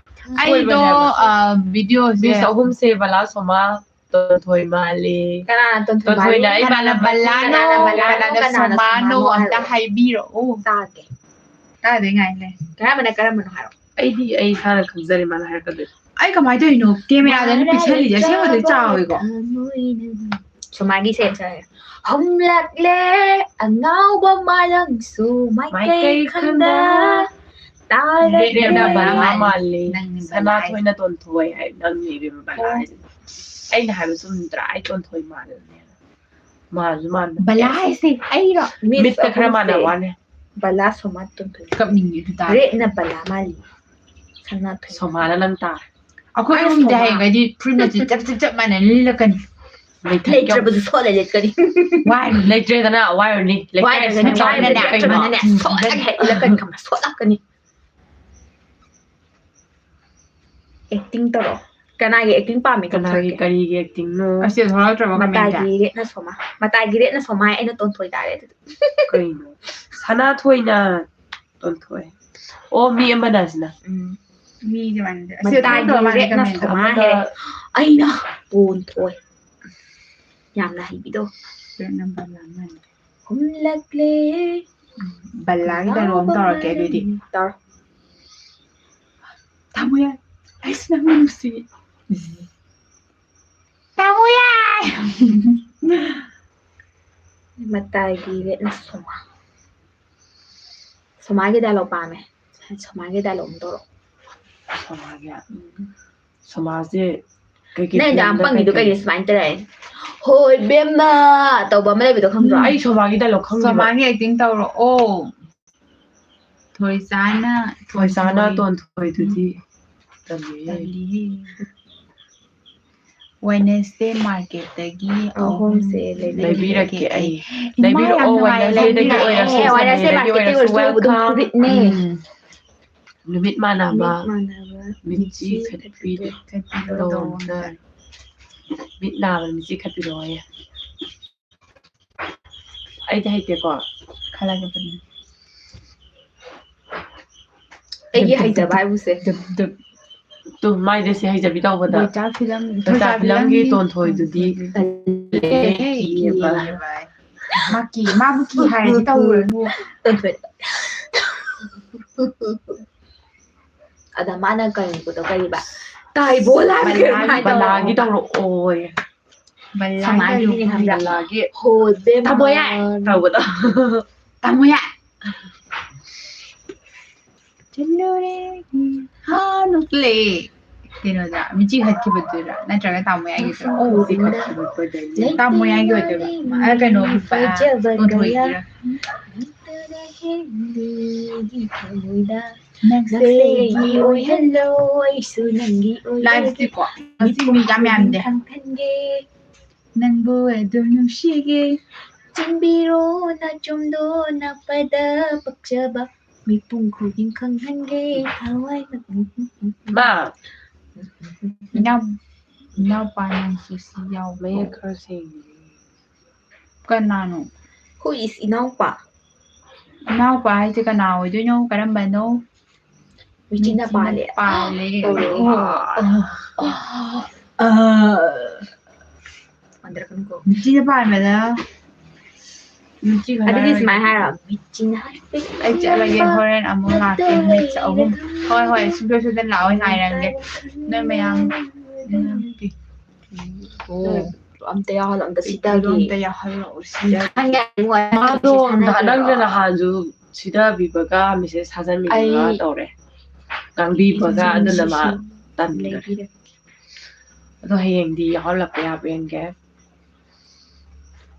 ꯑꯩꯗꯣ ꯚꯤꯗꯤꯑꯣꯁꯦ ꯃꯤꯁ ꯑꯍꯨꯝꯁꯦ ꯕꯂꯥ, ꯁꯣꯃꯥ, ꯇꯣꯟꯊꯣꯏ ꯃꯥꯜꯂꯤ꯫ ꯀꯅꯥꯅ ꯇꯣꯟꯊꯣꯏ ꯇꯣꯟꯊꯣꯏꯅ ꯃꯥꯜꯂꯤ? ꯑꯩ ꯀꯅꯥꯅ ꯃꯥꯜꯂꯝꯕ- ꯕꯂꯥꯅꯣ? ꯀꯅꯥꯅ ꯕꯂꯥꯅꯣ? ꯀꯅꯥꯅ ꯀꯅꯥꯅ ꯁꯣꯃꯥꯅꯣ? ꯁꯣꯃꯥꯅꯣ ꯑꯝꯇ ꯍꯥꯏꯔꯣ꯫ ꯍꯥꯏꯕꯤꯔꯛꯑꯣ꯫ ꯇꯥꯒꯦ꯫ ꯇꯥꯗꯦ ꯉꯥꯏ ꯂꯩ꯫ ꯀꯔꯝꯕꯅ ꯀꯔꯝꯕꯅꯣ ꯍꯥꯏꯔꯣ꯫ ꯑꯩꯗꯤ ꯑꯩ ꯏꯁꯥꯅ ꯈꯪꯖꯔꯦ ꯃꯥꯅ ꯍꯥꯏꯔꯛꯀꯗꯣꯏ꯫ ꯑꯩ ꯀꯃꯥꯏꯅ ꯇꯧꯔꯤꯅꯣ? ꯀꯦꯃꯦꯔꯥꯗ ꯑꯩꯅ ꯄꯤꯛꯁꯜꯂꯤꯁꯦ ꯑꯁꯦꯡꯕꯗꯤ ꯆꯥꯎꯋꯦꯀꯣ꯫ ꯁꯣꯃꯥꯒꯤ ꯁꯦꯟꯁꯔ ꯍꯨꯝꯂꯛꯂꯦ ꯑꯉꯥꯎꯕ ꯃꯥꯂꯪꯁꯨ ꯃꯥꯏꯀꯩ ꯈꯟꯗ ꯇꯥꯔꯛꯂꯦ꯫ ꯔꯦꯠꯅ ꯕꯂꯥ ꯃꯥꯜꯂꯤ꯫ ꯅꯪꯅꯤ ꯕꯂꯥ ꯁꯅꯥꯊꯣꯏꯅ ꯇꯣꯟꯊꯣꯏ ꯍꯥꯏ, ꯅꯪꯅꯤ ꯏꯕꯦꯝꯃ ꯕꯂꯥ ꯍꯥꯏꯁꯦ꯫ ꯑꯩꯅ ꯍꯥꯏꯕ ꯆꯨꯝꯗ꯭ꯔꯥ? ꯑꯩ ꯇꯣꯟꯊꯣꯏ ꯃꯥꯜꯂꯦ꯫ ꯃꯥꯜꯂꯁꯨ ꯃꯥꯟꯕ꯫ ꯕꯂꯥ ꯍꯥꯏꯁꯦ ꯑꯩꯔꯣ? ꯃꯤꯠꯇ ꯈꯔ ꯃꯥꯟꯅꯕ ꯋꯥꯅꯦ꯫ ꯕꯂꯥ ꯁꯣꯃꯥ ꯇꯣꯟꯊꯣꯏ꯫ ꯀꯞꯅꯤꯡꯉꯦ ꯑꯗꯨ ꯇꯥꯔꯦ꯫ ꯔꯦꯠꯅ ꯕꯂꯥ ꯃꯥꯜꯂꯤ꯫ ꯁꯅꯥꯊꯣꯏ꯫ ꯁꯣꯃꯥꯅ ꯅꯪ ꯇꯥꯔꯦ꯫ ꯑꯩꯈꯣꯏ ꯑꯩ ꯑꯍꯨꯝꯗꯤ ꯁꯣꯃꯥ꯫ ꯍꯌꯦꯡꯈꯩꯗꯤ ꯐꯨꯔꯤꯠ ꯃꯆꯨ ꯆꯞ ꯆꯞ ꯆꯞ ꯃꯥꯟꯅꯅ ꯂꯤꯠꯂꯛꯀꯅꯤ꯫ ꯂꯩꯇ꯭ꯔꯕꯁꯨ ꯁꯣꯠꯂ ꯂꯤꯠꯀꯅꯤ꯫ ꯋꯥꯏꯔꯨꯅꯤ꯫ ꯂꯩꯇ꯭ꯔꯦꯗꯅ ꯋꯥꯏꯔꯨꯅꯤ꯫ ꯂꯩꯇ꯭ꯔꯦ꯫ ꯋꯥꯏꯔꯒꯅꯤ, ꯁꯣꯃꯥꯅ ꯋꯥꯏꯔꯒꯅꯤ, ꯂꯩꯇ꯭ꯔꯦ꯫ ꯋꯥꯏꯔꯒꯅꯤ꯫ ꯁꯣꯠꯂꯒ ꯍꯦꯛ ꯂꯤꯠꯂꯛꯀꯅꯤ, ꯈꯪꯕ꯭ꯔꯥ? ꯁꯣꯠꯂꯛꯀꯅꯤ꯫ ꯑꯦꯛꯇꯤꯡ ꯇꯧꯔꯣ꯫ ꯀꯅꯥꯒꯤ ꯑꯦꯛꯇꯤꯡ ꯄꯥꯝꯃꯤ? ꯀꯅꯥꯒꯤ ꯇꯧꯊꯣꯔꯛꯀꯦ꯫ ꯀꯔꯤꯒꯤ ꯑꯦꯛꯇꯤꯡꯅꯣ? ꯑꯁꯤ ꯊꯣꯛꯂꯛꯇ꯭ꯔꯕ ꯀꯃꯦꯟꯇ? ꯃꯇꯥꯏꯒꯤ ꯔꯦꯠꯅ ꯁꯣꯃꯥ꯫ ꯃꯇꯥꯏꯒꯤ ꯔꯦꯠꯅ ꯁꯣꯃꯥ, ꯑꯩꯅ ꯇꯣꯟꯊꯣꯏ ꯇꯥꯔꯦ ꯑꯗꯨꯗꯤ꯫ ꯀꯩꯅꯣ? ꯁꯅꯥꯊꯣꯏꯅ ꯇꯣꯟꯊꯣꯏ꯫ ꯑꯣ, ꯃꯤ ꯑꯃꯅ ꯁꯤꯅ꯫ ꯎꯝ꯫ ꯃꯤꯁꯦ ꯃꯥꯟꯅꯗꯦ꯫ ꯑꯁꯤ ꯃꯇꯥꯏꯒꯤ ꯊꯣꯛꯂꯛꯇ꯭ꯔꯕ ꯃꯥꯜꯂꯦ ꯔꯦꯠꯅ ꯀꯃꯦꯟꯇ꯫ ꯁꯣꯃꯥ ꯑꯃꯅ ꯍꯦ꯫ ꯑꯩꯅ ꯇꯣꯟꯊꯣꯏ꯫ ꯌꯥꯝꯅ ꯍꯩꯕꯤꯗꯣ꯫ ꯔꯦꯠ ꯅꯝꯕꯔ ꯂꯥꯟ ꯃꯥꯜꯂꯦ꯫ ꯍꯨꯝꯂꯛꯂꯦ꯫ ꯕꯂꯥꯒꯤ ꯗꯥꯏꯂꯣꯛ ꯑꯃ ꯇꯧꯔꯛꯀꯦ ꯑꯗꯨꯗꯤ꯫ ꯇꯧꯔꯣ꯫ ꯇꯥꯃꯣ ꯌꯥꯏ꯫ ꯑꯩꯁꯨ ꯅꯪꯕꯨ ꯅꯨꯡꯁꯤ꯫ ꯇꯥꯃꯣ ꯌꯥꯏ꯫ ꯃꯇꯥꯏꯒꯤ ꯔꯦꯠꯅ ꯁꯣꯃꯥ꯫ ꯁꯣꯃꯥꯒꯤ ꯗꯥꯏꯂꯣꯛ ꯄꯥꯝꯃꯦ꯫ ꯁꯣꯃꯥꯒꯤ ꯗꯥꯏꯂꯣꯛ ꯑꯃ ꯇꯧꯔꯣ꯫ ꯁꯣꯃꯥꯒꯤ꯫ ꯁꯣꯃꯥꯁꯦ ꯀꯩꯀꯩ ꯅꯪ ꯌꯥꯝ ꯐꯤꯂꯝꯗ ꯄꯪꯉꯤꯗꯣ ꯀꯩꯀꯩ ꯀꯩꯒꯤ ꯁꯨꯃꯥꯏꯅ ꯇꯧꯔꯦ? ꯍꯣꯏ ꯕꯦꯝꯃ ꯇꯧꯕ ꯑꯃ ꯂꯩꯕꯗꯣ ꯈꯪꯕ꯭ꯔꯣ? ꯑꯩ ꯁꯣꯃꯥꯒꯤ ꯗꯥꯏꯂꯣꯛ ꯈꯪꯗꯦꯕ꯫ ꯁꯣꯃꯥꯒꯤ ꯑꯦꯛꯇꯤꯡ ꯇꯧꯔꯛꯑꯣ꯫ ꯊꯣꯏꯁꯥꯅ ꯊꯣꯏꯁꯥꯅ ꯇꯣꯟꯊꯣꯏ꯫ ꯇꯣꯟꯊꯣꯏꯗꯨꯗꯤ ꯇꯜꯂꯤꯍꯦ꯫ ꯇꯜꯂꯤꯍꯦ꯫ ꯋꯦꯅꯦꯁꯗꯦ ꯃꯥꯔꯀꯦꯠꯇꯒꯤ ꯑꯍꯨꯝꯁꯦ ꯑꯍꯨꯝ ꯂꯩꯕꯤꯔꯛꯀꯦ ꯑꯩ꯫ ꯏꯃꯥ, ꯌꯥꯝ ꯂꯩꯕꯤꯔꯛꯑꯣ, ꯅꯨꯡꯉꯥꯏ, ꯋꯦꯅꯦꯁꯗꯦꯗꯒꯤ ꯂꯩꯕꯤꯔꯛꯑꯣ꯫ ꯑꯣꯏꯔꯁꯨ, ꯑꯦ, ꯋꯦꯅꯦꯁꯗꯦ ꯁꯟꯗꯦꯗꯒꯤ ꯃꯥꯔꯀꯦꯠꯇꯒꯤ ꯑꯣꯏꯔꯁꯨ, ꯑꯣꯏꯔꯁꯨ ꯂꯧꯕꯗꯣ welcome꯫ ꯐꯨꯔꯤꯠꯅꯦ꯫ ꯎꯝ꯫ ꯅꯨꯃꯤꯠ ꯃꯥꯟꯅꯕ ꯃꯤꯠ ꯃꯥꯟꯅꯕ ꯃꯤꯠꯆꯤ ꯈꯠꯄꯤꯗꯣ ꯈꯠꯄꯤꯗꯣ ꯗꯣꯝꯇ ꯃꯤꯠ ꯅꯥꯕ ꯃꯤꯠꯆꯤ ꯈꯠꯄꯤꯔꯛꯑꯣꯌꯦ꯫ ꯑꯩꯗꯤ ꯍꯩꯇꯦꯀꯣ꯫ ꯈꯜꯂꯒꯕꯅꯤ꯫ ꯑꯩꯒꯤ ꯍꯩꯖꯕ ꯍꯥꯏꯕꯁꯦ꯫ ꯗꯨꯞ, ꯗꯨꯞ꯫ ꯇꯨ, ꯃꯥꯏꯗ ꯁꯤ ꯍꯩꯖꯕꯤ ꯇꯧꯕꯗ꯫ ꯕꯣꯏꯆꯥ ꯐꯤꯂꯝ, ꯕꯣꯏꯆꯥ ꯐꯤꯂꯝꯒꯤ ꯇꯣꯟꯊꯣꯏꯗꯨꯗꯤ꯫ ꯃꯥꯀꯤ, ꯃꯥꯕꯨ ꯀꯤ ꯍꯥꯏꯔꯗꯤ ꯇꯧꯔꯨꯔꯅꯨ꯫ ꯑꯗ ꯃꯥꯅ ꯀꯩꯅꯣꯗꯣ ꯀꯔꯤꯕ? ꯇꯥꯏꯕꯣ ꯂꯥꯏꯕ ꯀꯩꯅꯣꯝ ꯍꯥꯏ ꯕꯂꯥꯒꯤ ꯇꯧꯔꯛꯑꯣ꯫ ꯇꯧꯔꯛꯑꯣ꯫ ꯁꯉꯥꯏꯒꯤꯅꯦ ꯍꯥꯏꯕ꯭ꯔꯥ? ꯕꯂꯥꯒꯤ ꯍꯣꯕꯦꯝ ꯇꯥꯃꯣ ꯌꯥꯏ ꯇꯧꯕꯗꯣ꯫ ꯇꯥꯃꯣ ꯌꯥꯏ꯫ ꯆꯠꯂꯨꯔꯦ꯫ ꯍꯥ, ꯅꯣꯛꯂꯦ꯫ ꯀꯩꯅꯣꯗ, ꯃꯤꯆꯤ ꯍꯠꯈꯤꯕꯗꯨꯔꯥ? ꯅꯠꯇ꯭ꯔꯒ ꯇꯥꯃꯣ ꯌꯥꯏꯒꯤꯗꯨꯔꯥ? ꯃꯤꯆꯤ ꯈꯠꯈꯤꯕꯗꯨꯗ꯫ ꯇꯥꯃꯣ ꯌꯥꯏꯒꯤ ꯑꯣꯏꯗꯣꯏꯕ꯫ ꯑ, ꯀꯩꯅꯣ, ꯑ, ꯇꯣꯟꯊꯣꯏꯒꯤꯔꯥ? ꯅꯪꯁꯦ ꯑꯩꯒꯤ ꯑꯣꯏꯍꯜꯂꯣ, ꯑꯩꯁꯨ ꯅꯪꯒꯤ ꯑꯣꯏꯍꯜꯒꯦ꯫ ꯂꯥꯏꯐꯇꯤꯀꯣ, ꯉꯁꯤ ꯃꯤ ꯌꯥꯝ ꯌꯥꯝꯗꯦ꯫ ꯈꯪꯍꯟꯒꯦ꯫ ꯅꯪꯕꯨ ꯑꯗꯨꯝ ꯅꯨꯡꯁꯤꯒꯦ꯫ ꯆꯤꯟꯕꯤꯔꯣ ꯅꯥꯆꯣꯝꯗꯣ ꯅꯥꯄꯗ ꯄꯛꯆꯕ꯫ ꯃꯤꯄꯨꯝ ꯈꯨꯗꯤꯡ ꯈꯪꯍꯟꯒꯦ ꯊꯋꯥꯏꯅ꯫ ꯃꯥ, ꯏꯅꯥꯎ-, ꯏꯅꯥꯎꯄꯥ ꯅꯪꯁꯨ ꯁꯤ ꯌꯥꯎꯕ꯭ꯔꯣ? ꯃꯌꯦꯛ ꯈꯔ ꯁꯦꯡꯉꯦ꯫ ꯀꯅꯥꯅꯣ? Who is ꯏꯅꯥꯎꯄꯥ? ꯏꯅꯥꯎꯄꯥ ꯍꯥꯏꯁꯦ ꯀꯅꯥ ꯑꯣꯏꯗꯣꯏꯅꯣ? ꯀꯔꯝꯕꯅꯣ? ꯃꯤꯆꯤꯅ ꯄꯥꯜꯂꯦ꯫ ꯄꯥꯜꯂꯦ꯫ ꯇꯧꯔꯦ꯫ ꯑꯣ꯫ ꯑꯥ꯫ ꯑꯥ꯫ ꯄꯥꯟꯗꯔꯛꯀꯅꯨꯀꯣ꯫ ꯃꯤꯆꯤꯅ ꯄꯥꯟꯕꯗ, ꯃꯤꯆꯤ ꯑꯗꯨꯗꯤ ꯈꯔ ꯁꯨꯃꯥꯏꯅ ꯍꯥꯏꯔꯣ꯫ ꯃꯤꯆꯤꯅ ꯍꯥꯏꯐꯦꯠ ꯑꯩ ꯆꯠꯂꯒꯦ, ꯌꯦꯡꯕ ꯍꯣꯔꯦꯟ ꯑꯃꯨꯛ ꯂꯥꯛꯀꯦ, ꯅꯠꯇꯦ ꯃꯤꯅꯤꯠꯁꯦ ꯑꯍꯨꯝ꯫ ꯂꯩꯔꯒ ꯍꯣꯏ, ꯍꯣꯏ, ꯁꯨꯡꯁꯣꯏ ꯁꯣꯏꯗꯅ ꯂꯥꯛꯑꯣ, ꯉꯥꯏꯔꯝꯒꯦ꯫ ꯅꯣꯏ ꯃꯌꯥꯝ, ꯑꯣ, ꯑꯝꯇ ꯌꯥꯎꯍꯜꯂꯣ, ꯑꯝꯇ ꯄꯤꯛꯇꯨꯗꯣ ꯁꯤꯇꯒꯦ꯫ ꯑꯝꯇ ꯌꯥꯎꯍꯜꯂꯛꯑꯣ, ꯁꯤꯗ꯫ ꯈꯪꯉꯦ, ꯑꯩꯉꯣꯟꯗ ꯃꯥꯗꯣ message ꯊꯥꯅꯕꯤꯔꯣ꯫ ꯅꯪꯅ ꯅꯍꯥꯟꯁꯨ ꯁꯤꯗꯕꯤꯕꯒ message ꯊꯥꯖꯟꯕꯤꯕꯒ ꯑꯩ ꯇꯧꯔꯦ꯫ ꯉꯥꯡꯕꯤꯕꯒ ꯑꯗꯨꯅ ꯃꯥ ꯇꯟꯈ꯭ꯔꯦ꯫ ꯂꯩꯕꯤꯔꯦ꯫ ꯑꯗꯣ ꯍꯌꯦꯡꯗꯤ ꯌꯥꯎꯍꯜꯂꯛꯄ ꯌꯥꯕ꯭ꯔꯥ ꯌꯦꯡꯒꯦ꯫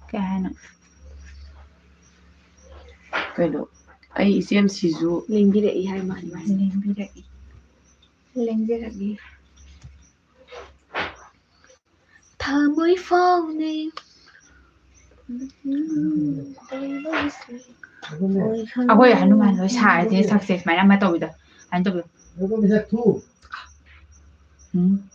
ꯀꯩ ꯍꯥꯏꯅꯣ? ꯀꯩꯅꯣ? ꯑꯩ ꯏꯆꯦꯝꯁꯤꯁꯨ ꯂꯦꯡꯕꯤꯔꯛꯏ ꯍꯥꯏ ꯃꯥꯅꯤ ꯃꯥꯁꯦ꯫ ꯂꯦꯡꯕꯤꯔꯛꯏ꯫ ꯂꯦꯡꯕꯤꯔꯛꯏ꯫ ꯊꯃꯣꯏ ꯐꯥꯎꯅꯩ꯫ ꯑꯩꯈꯣꯏ ꯍꯅꯨꯃꯥꯟ ꯂꯣꯏ ꯁꯥꯔꯗꯤ ꯁꯛꯁꯦ ꯁꯨꯃꯥꯏꯅ ꯑꯃ ꯇꯧꯕꯤꯗꯣ꯫ ꯁꯨꯃꯥꯏꯅ ꯇꯧꯕꯤꯌꯨ꯫ ꯎꯝ꯫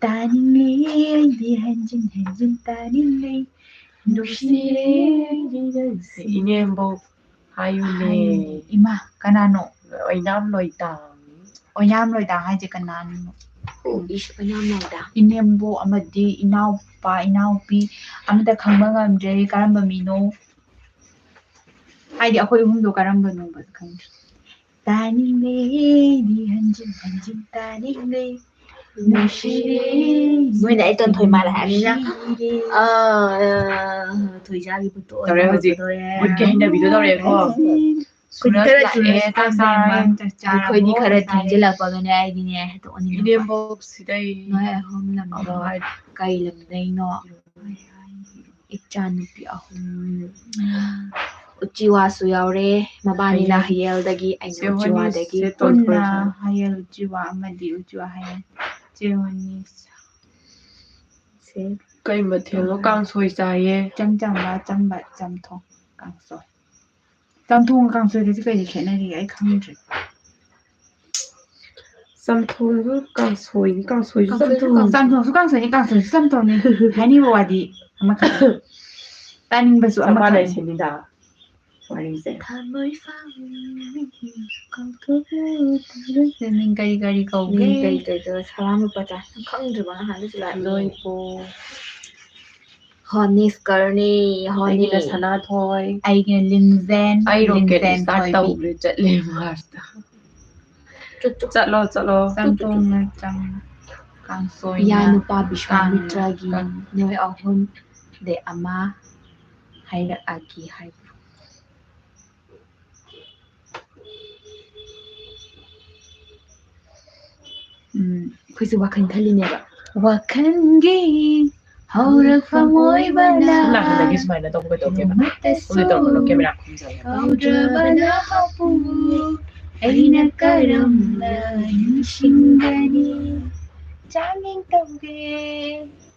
ꯇꯥꯅꯤꯡꯂꯦ ꯑꯩꯗꯤ ꯍꯟꯖꯤꯟ ꯍꯟꯖꯤꯟ ꯇꯥꯅꯤꯡꯂꯦ꯫ ꯅꯨꯡꯁꯤꯔꯦ ꯑꯩꯗꯤ ꯅꯪꯁꯦ꯫ ꯏꯅꯦꯝꯕꯣꯛ ꯍꯥꯏꯌꯨꯅꯦ꯫ ꯍꯥꯏꯌꯨꯅꯦ꯫ ꯏꯃꯥ, ꯀꯅꯥꯅꯣ? ꯑꯣꯏꯅꯥꯝ ꯂꯣꯏꯇꯥꯡ꯫ ꯑꯣꯏꯅꯥꯝ ꯂꯣꯏꯇꯥꯡ ꯍꯥꯏꯁꯦ ꯀꯅꯥꯅꯣ? ꯑꯣ, ꯏꯁ, ꯑꯣꯏꯅꯥꯝ ꯂꯣꯏꯇꯥꯡ꯫ ꯏꯅꯦꯝꯕꯣꯛ ꯑꯃꯗꯤ ꯏꯅꯥꯎꯄꯥ, ꯏꯅꯥꯎꯄꯤ ꯑꯃꯇ ꯈꯪꯕ ꯉꯝꯗ꯭ꯔꯦ꯫ ꯀꯔꯝꯕ ꯃꯤꯅꯣ? ꯍꯥꯏꯗꯤ ꯑꯩꯈꯣꯏ ꯑꯍꯨꯝꯗꯣ ꯀꯔꯝꯕꯅꯣꯕ ꯈꯪꯗ꯭ꯔꯦ꯫ ꯇꯥꯅꯤꯡꯂꯦ ꯑꯩꯗꯤ ꯍꯟꯖꯤꯟ ꯍꯟꯖꯤꯟ ꯇꯥꯅꯤꯡꯂꯦ꯫ ꯅꯨꯡꯁꯤꯔꯦ꯫ ꯅꯣꯏꯅ ꯑꯩ ꯇꯣꯟꯊꯣꯏ ꯃꯥꯜꯂꯦ ꯍꯥꯏꯕꯅꯤꯅ꯫ ꯅꯨꯡꯁꯤꯔꯦ꯫ ꯑꯥ, ꯊꯣꯏꯖꯥꯒꯤ ꯃꯨꯠꯇꯣ ꯇꯧꯔꯦ ꯍꯧꯖꯤꯛ꯫ ꯑꯣꯏꯗꯣꯔꯦ꯫ ꯃꯨꯠꯀꯤ ꯍꯩꯅꯕꯤꯗꯣ ꯇꯧꯔꯦꯀꯣ꯫ ꯑꯩꯈꯣꯏꯗꯤ ꯁꯨꯔꯖ ꯈꯔ ꯂꯥꯛꯑꯦ, ꯊꯨꯅ ꯆꯥꯛ ꯆꯥꯔꯦ꯫ ꯆꯥꯛ ꯆꯥꯔꯕꯣ? ꯑꯩꯈꯣꯏꯗꯤ ꯈꯔ ꯉꯁꯥꯏ ꯊꯦꯡꯖꯤꯜꯂꯛꯄꯒꯅꯦ ꯑꯩꯗꯤꯅꯦ ꯍꯦꯛꯇ ꯑꯣꯟꯅꯤꯡꯉꯛꯄ꯫ ꯏꯅꯦꯝꯕꯣꯛ ꯁꯤꯗꯩ꯫ ꯅꯣꯏ ꯑꯍꯨꯝ ꯂꯝꯗꯝ ꯑꯃ ꯍꯥꯏ꯫ ꯀꯩ ꯂꯝꯗꯩꯅꯣ? ꯏꯆꯥꯅꯨꯄꯤ ꯑꯍꯨꯝ꯫ ꯎꯝ꯫ ꯎꯆꯤꯋꯥꯁꯨ ꯌꯥꯎꯔꯦ꯫ ꯃꯕꯥꯅꯤꯅ ꯍꯌꯦꯜ꯫ ꯍꯌꯦꯜꯗꯒꯤ, ꯑꯩꯅ ꯆꯦ ꯍꯣꯏꯅꯤ ꯎꯆꯤꯋꯥꯗꯒꯤ꯫ ꯁꯦ ꯄꯨꯟꯅ ꯇꯣꯟꯊꯣꯏꯁꯨ꯫ ꯍꯌꯦꯜ ꯎꯆꯤꯋꯥ ꯑꯃꯗꯤ ꯎꯆꯤꯋꯥ ꯍꯌꯦꯜ꯫ ꯆꯦ ꯍꯣꯏꯅꯤ꯫ ꯁꯦ꯫ ꯀꯩ ꯃꯊꯦꯜꯅꯣ? ꯀꯥꯡꯁꯣꯏ ꯆꯥꯏꯌꯦ꯫ ꯏꯆꯝ ꯆꯝꯕ ꯑꯆꯝꯕ ꯆꯝꯊꯣꯡ ꯀꯥꯡꯁꯣꯏ꯫ ꯆꯝꯊꯣꯡꯒ ꯀꯥꯡꯁꯣꯏꯒꯁꯦ ꯀꯩꯗ ꯈꯦꯠꯅꯔꯤꯒꯦ? ꯑꯩ ꯈꯪꯗ꯭ꯔꯦ꯫ ꯆꯝꯊꯣꯡꯁꯨ ꯀꯥꯡꯁꯣꯏꯅꯤ, ꯀꯥꯡꯁꯣꯏꯁꯨ ꯀꯥꯡꯁꯣꯏꯁꯨ ꯆꯝꯊꯣꯡ꯫ ꯀꯥꯡꯁꯣꯏ꯫ ꯆꯝꯊꯣꯡꯁꯨ ꯀꯥꯡꯁꯣꯏꯅꯤ, ꯀꯥꯡꯁꯣꯏꯁꯨ ꯆꯝꯊꯣꯡꯅꯤ꯫ ꯍꯥꯏꯅꯤꯡꯕ ꯋꯥꯗꯤ ꯑꯃꯈꯛ꯫ ꯇꯥꯅꯤꯡꯕꯁꯨ ꯆꯞ ꯑꯃꯈꯛꯅꯤ꯫ ꯃꯥꯟꯅꯩ ꯁꯤꯅꯤꯗ ꯋꯥꯔꯤꯁꯦ꯫ ꯊꯃꯣꯏ ꯐꯥꯎ ꯀꯥꯎꯊꯣꯛꯂꯨꯗ꯭ꯔꯦ꯫ ꯃꯤꯡ ꯀꯔꯤ ꯀꯔꯤ ꯀꯧꯒꯦ? ꯃꯤꯡ ꯀꯔꯤ ꯀꯔꯤ ꯀꯧꯒꯦ? ꯁꯂꯥꯝ ꯂꯨꯄꯥ ꯆꯥ꯫ ꯈꯪꯗ꯭ꯔꯤꯕ ꯉꯍꯥꯟꯗꯩ ꯁꯤꯂꯥ꯫ ꯂꯣꯏꯄꯣ꯫ ꯍꯣꯅꯤꯁꯀꯔꯅꯤ, ꯍꯣꯅꯤ꯫ ꯑꯩꯒꯤꯅ ꯁꯅꯥꯊꯣꯏ꯫ ꯑꯩꯒꯤꯅ ꯂꯤꯟꯖꯦꯟ, ꯑꯩ rocket ꯂꯤꯟꯖꯦꯟ start ꯊꯣꯏꯕꯤ꯫ ꯇꯧꯈ꯭ꯔꯦ, ꯆꯠꯂꯦ ꯃꯥꯔꯁꯇ꯫ ꯆꯨꯞ, ꯆꯨꯞ꯫ ꯆꯠꯂꯣ, ꯆꯠꯂꯣ꯫ ꯆꯝꯊꯣꯡꯅ ꯆꯝ-, ꯀꯥꯡꯁꯣꯏꯅ ꯏꯌꯥ ꯅꯨꯄꯥ ꯀꯥꯡ-, ꯕꯤꯁ꯭ꯋꯥꯃꯤꯇ꯭ꯔꯒꯤ ꯀꯥꯡ-, ꯅꯣꯏ ꯑꯍꯨꯝꯗꯩ ꯑꯃ ꯍꯥꯏꯔꯛꯑꯒꯦ ꯍꯥꯏꯕ꯫ ꯎꯝ, ꯑꯩꯈꯣꯏꯁꯨ ꯋꯥꯈꯜ ꯈꯜꯂꯤꯅꯦꯕ꯫ ꯋꯥꯈꯜꯒꯤ ꯍꯧꯔꯛꯐꯝ ꯑꯣꯏꯕꯅ ꯁꯨꯝ ꯅꯥꯀꯟꯗꯒꯤ ꯁꯨꯃꯥꯏꯅ ꯇꯧꯕ ꯀꯩꯗꯧꯒꯦꯕ? ꯅꯣꯡꯃꯇꯁꯨ ꯎꯝ, ꯇꯧꯔꯛꯀꯅꯣ, camera ꯈꯨꯝꯖꯜꯂꯒ꯫ ꯀꯥꯎꯗ꯭ꯔꯕ ꯅꯍꯥꯛꯄꯨ ꯑꯩꯅ ꯀꯔꯝꯅ ꯅꯤꯡꯁꯤꯡꯒꯅꯤ? ꯆꯥꯡꯌꯦꯡ ꯇꯧꯒꯦ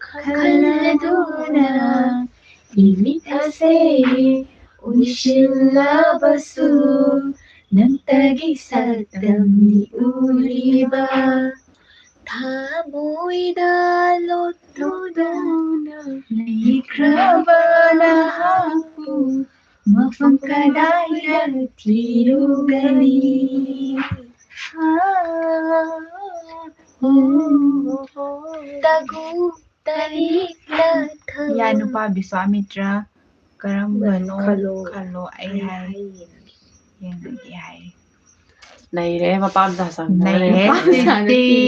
ꯈꯜꯂꯗꯨꯅ ꯏꯃꯤꯠ ꯑꯁꯦ ꯎꯏꯁꯤꯜꯂꯕꯁꯨ ꯅꯪꯇꯒꯤ ꯁꯛꯇꯝꯅꯤ ꯎꯔꯤꯕ꯫ ꯊꯃꯣꯏꯗ ꯂꯣꯠꯇꯨꯅ ꯂꯩꯈ꯭ꯔꯕ ꯅꯍꯥꯛꯄꯨ ꯃꯐꯝ ꯀꯗꯥꯏꯗ ꯊꯤꯔꯨꯒꯅꯤ? ꯇꯒꯨ ꯇꯔꯤꯛꯅ ꯊꯧ- ꯌꯥ ꯅꯨꯄꯥ ꯕꯤꯁ꯭ꯋꯥꯃꯤꯇ꯭ꯔ ꯀꯔꯝꯕꯅꯣ ꯈꯜꯂꯣ꯫ ꯈꯜꯂꯣ, ꯑꯩ ꯑꯩ ꯍꯥꯏ ꯍꯥꯏ ꯌꯦꯡꯉꯒꯦ꯫ ꯌꯦꯡꯉꯒꯦ ꯍꯥꯏ꯫ ꯅꯩꯔꯦ, ꯃꯄꯥ ꯃꯆꯥ ꯆꯪꯗꯅ ꯅꯩꯔꯦ꯫ ꯂꯩꯔꯦ꯫ ꯃꯄꯥ ꯃꯆꯥ ꯅꯠꯇꯦ꯫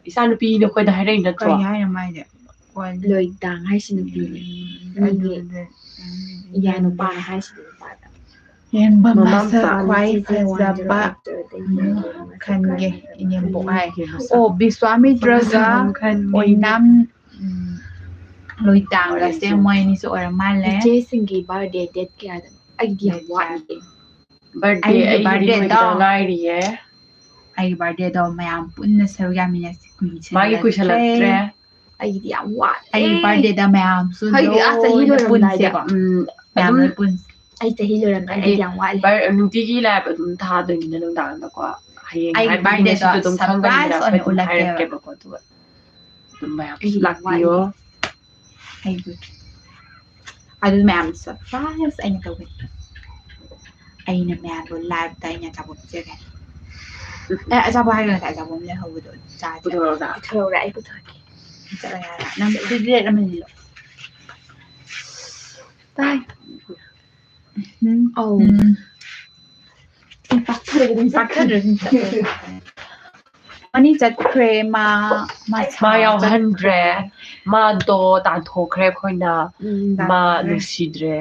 ꯏꯆꯥ ꯅꯨꯄꯤꯅꯦ ꯑꯩꯈꯣꯏꯗ ꯍꯥꯏꯔꯛꯏ ꯅꯠꯇ꯭ꯔꯣ? ꯀꯔꯤ ꯍꯥꯏꯅꯣ ꯃꯥꯏꯗꯤ? ꯀꯣꯟ- ꯂꯣꯏꯇꯥꯡ ꯍꯥꯏꯁꯤ ꯅꯨꯄꯤꯅꯦ꯫ ꯎꯝ, ꯃꯤꯒꯤ ꯑꯗꯨꯗ, ꯎꯝ, ꯏꯌꯥ ꯅꯨꯄꯥꯅ ꯍꯥꯏꯁꯤꯗꯤ ꯅꯨꯄꯥꯗ꯫ ꯌꯦꯡꯕ ꯃꯃꯥ ꯃꯁꯛ ꯃꯆꯥ ꯈ꯭ꯋꯥꯏ ꯃꯆꯤꯟꯁꯦ ꯐꯖꯕ ꯋꯥꯡꯗ꯭ꯔꯒ ꯑꯦꯛꯇꯔꯗ ꯎꯝ, ꯌꯦꯡꯕ ꯃꯁꯛ ꯈꯟꯒꯦ꯫ ꯈꯟꯒꯦ꯫ ꯏꯅꯦꯝꯕꯣꯛ ꯍꯥꯏ꯫ ꯑꯣ, ꯕꯤꯁ꯭ꯋꯥꯃꯤꯇ꯭ꯔꯒ ꯃꯁꯛ ꯈꯟꯒꯦ꯫ ꯑꯣꯏꯅꯥꯝ, ꯎꯝ, ꯂꯣꯏꯇꯥꯡꯒꯁꯦ ꯃꯣꯏ ꯑꯅꯤꯁꯦ ꯑꯣꯏꯔ ꯃꯥꯜꯂꯦ꯫ ꯏꯆꯦꯁꯤꯡꯒꯤ ꯕꯥꯔꯗꯦ ꯗꯦꯠ ꯀꯌꯥꯗꯅꯣ? ꯑꯩꯒꯤꯗꯤ ꯌꯥꯝ ꯗꯦꯠ ꯋꯥꯠꯂꯤ꯫ ꯕꯥꯔꯗꯦ ꯑꯩꯒꯤ ꯑꯩꯒꯤꯗꯤ ꯕꯥꯔꯗꯦꯗꯣ ꯂꯣꯏꯈꯤꯗ ꯉꯥꯏꯔꯤꯌꯦ꯫ ꯑꯩꯒꯤ ꯕꯥꯔꯗꯦꯗꯣ ꯃꯌꯥꯝ ꯄꯨꯟꯅ ꯁꯔꯨꯛ ꯌꯥꯃꯤꯟꯅꯁꯤ꯫ ꯃꯥꯒꯤ ꯀꯨꯏꯁꯜꯂꯛꯇ꯭ꯔꯦ꯫ ꯀꯨꯏꯁꯜꯂꯛꯇ꯭ꯔꯦ꯫ ꯑꯩꯒꯤꯗꯤ ꯌꯥꯝ ꯋꯥꯠꯂꯤ꯫ ꯑꯩꯒꯤ ꯕꯥꯔꯗꯦꯗ ꯃꯌꯥꯝꯁꯨ ꯍꯥꯏꯗꯤ, ꯑꯥ, ꯆꯍꯤ ꯂꯣꯏꯅ ꯂꯣꯏꯔꯝꯗꯥꯏꯗ, ꯄꯨꯟꯁꯦꯀꯣ꯫ ꯎꯝ, ꯃꯌꯥꯝ ꯑꯗꯨꯝ ꯂꯣꯏ ꯄꯨꯟꯁꯦ꯫ ꯑꯩ ꯆꯍꯤ ꯂꯣꯏꯔꯝꯗꯥꯏ, ꯍꯥꯏꯗꯤ, ꯑꯩꯗꯤ ꯌꯥꯝ ꯋꯥꯠꯂꯤ꯫ ꯕꯥꯔ-, ꯅꯨꯡꯇꯤꯒꯤ ꯂꯥꯏꯞ ꯑꯗꯨꯝ ꯊꯥꯗꯣꯏꯅꯤꯅ ꯅꯨꯡꯗꯥꯡꯗꯀꯣ꯫ ꯍꯌꯦꯡ ꯑꯩꯒꯤ ꯍꯥꯏꯕꯗꯤ ꯕꯥꯔꯗꯦꯗꯣ ꯉꯁꯤꯁꯨ ꯑꯗꯨꯝ ꯁꯔꯄ꯭ꯔꯥꯏꯖ ꯈꯪꯒꯅꯤꯗꯅ, ꯑꯣꯏꯅ ꯑꯩꯈꯣꯏ ꯑꯗꯨꯝ ꯎꯠꯂꯛꯀꯦꯕ꯫ ꯍꯥꯏꯔꯛꯀꯦꯕꯀꯣ, ꯑꯗꯨꯒ ꯑꯗꯨꯝ ꯃꯌꯥꯝ ꯑꯩꯒꯤ ꯂꯥꯛꯄꯤꯌꯣ꯫ ꯋꯥꯠꯂꯤ꯫ ꯑꯩꯒꯤ ꯑꯗꯨ ꯃꯌꯥꯝ ꯁꯔꯄ꯭ꯔꯥꯏꯖ ꯑꯩꯅ ꯇꯧꯒꯅꯤ꯫ ꯑꯩꯅ ꯃꯌꯥꯝꯕꯨ ꯂꯥꯏꯞꯇ ꯑꯩꯅ ꯑꯆꯥꯄꯣꯠ ꯄꯤꯖꯒꯅꯤ꯫ ꯑꯦ, ꯑꯆꯥꯄꯣꯠ ꯍꯥꯏꯔꯒ ꯉꯁꯥꯏ ꯑꯆꯥꯄꯣꯠ ꯑꯃ ꯂꯩꯍꯧꯕꯗꯣ ꯆꯥꯁꯦ꯫ ꯄꯨꯊꯣꯔꯛꯑꯣꯔꯥ? ꯄꯨꯊꯣꯔꯛꯑꯣꯔꯥ? ꯑꯩ ꯄꯨꯊꯣꯔꯛꯀꯦ꯫ ꯆꯠꯂꯒꯦ ꯍꯥꯏꯔ? ꯅꯪ ꯄ꯭ꯂꯦꯠ ꯑꯃ ꯂꯩꯔꯣ꯫ ꯇꯥꯏ꯫ ꯎꯝ꯫ ꯑꯧ꯫ ꯎꯝ꯫ ꯄꯥꯛꯊꯔꯒ ꯑꯗꯨꯝ ꯆꯠꯈ꯭ꯔꯦ꯫ ꯄꯥꯛꯊꯔꯒ ꯑꯗꯨꯝ ꯆꯠꯈ꯭ꯔꯦ꯫ ꯃꯅꯤ ꯆꯠꯈ꯭ꯔꯦ, ꯃꯥ, ꯃꯥ ꯃꯁꯥ ꯌꯥꯎꯍꯟꯗ꯭ꯔꯦ꯫ ꯆꯠꯈ꯭ꯔꯦ꯫ ꯃꯥꯗꯣ ꯇꯥꯟꯊꯣꯛꯈ꯭ꯔꯦ ꯑꯩꯈꯣꯏꯅ꯫ ꯎꯝ, ꯃꯥ ꯇꯥꯟꯊꯣꯛꯈ꯭ꯔꯦ꯫ ꯅꯨꯡꯁꯤꯗ꯭ꯔꯦ꯫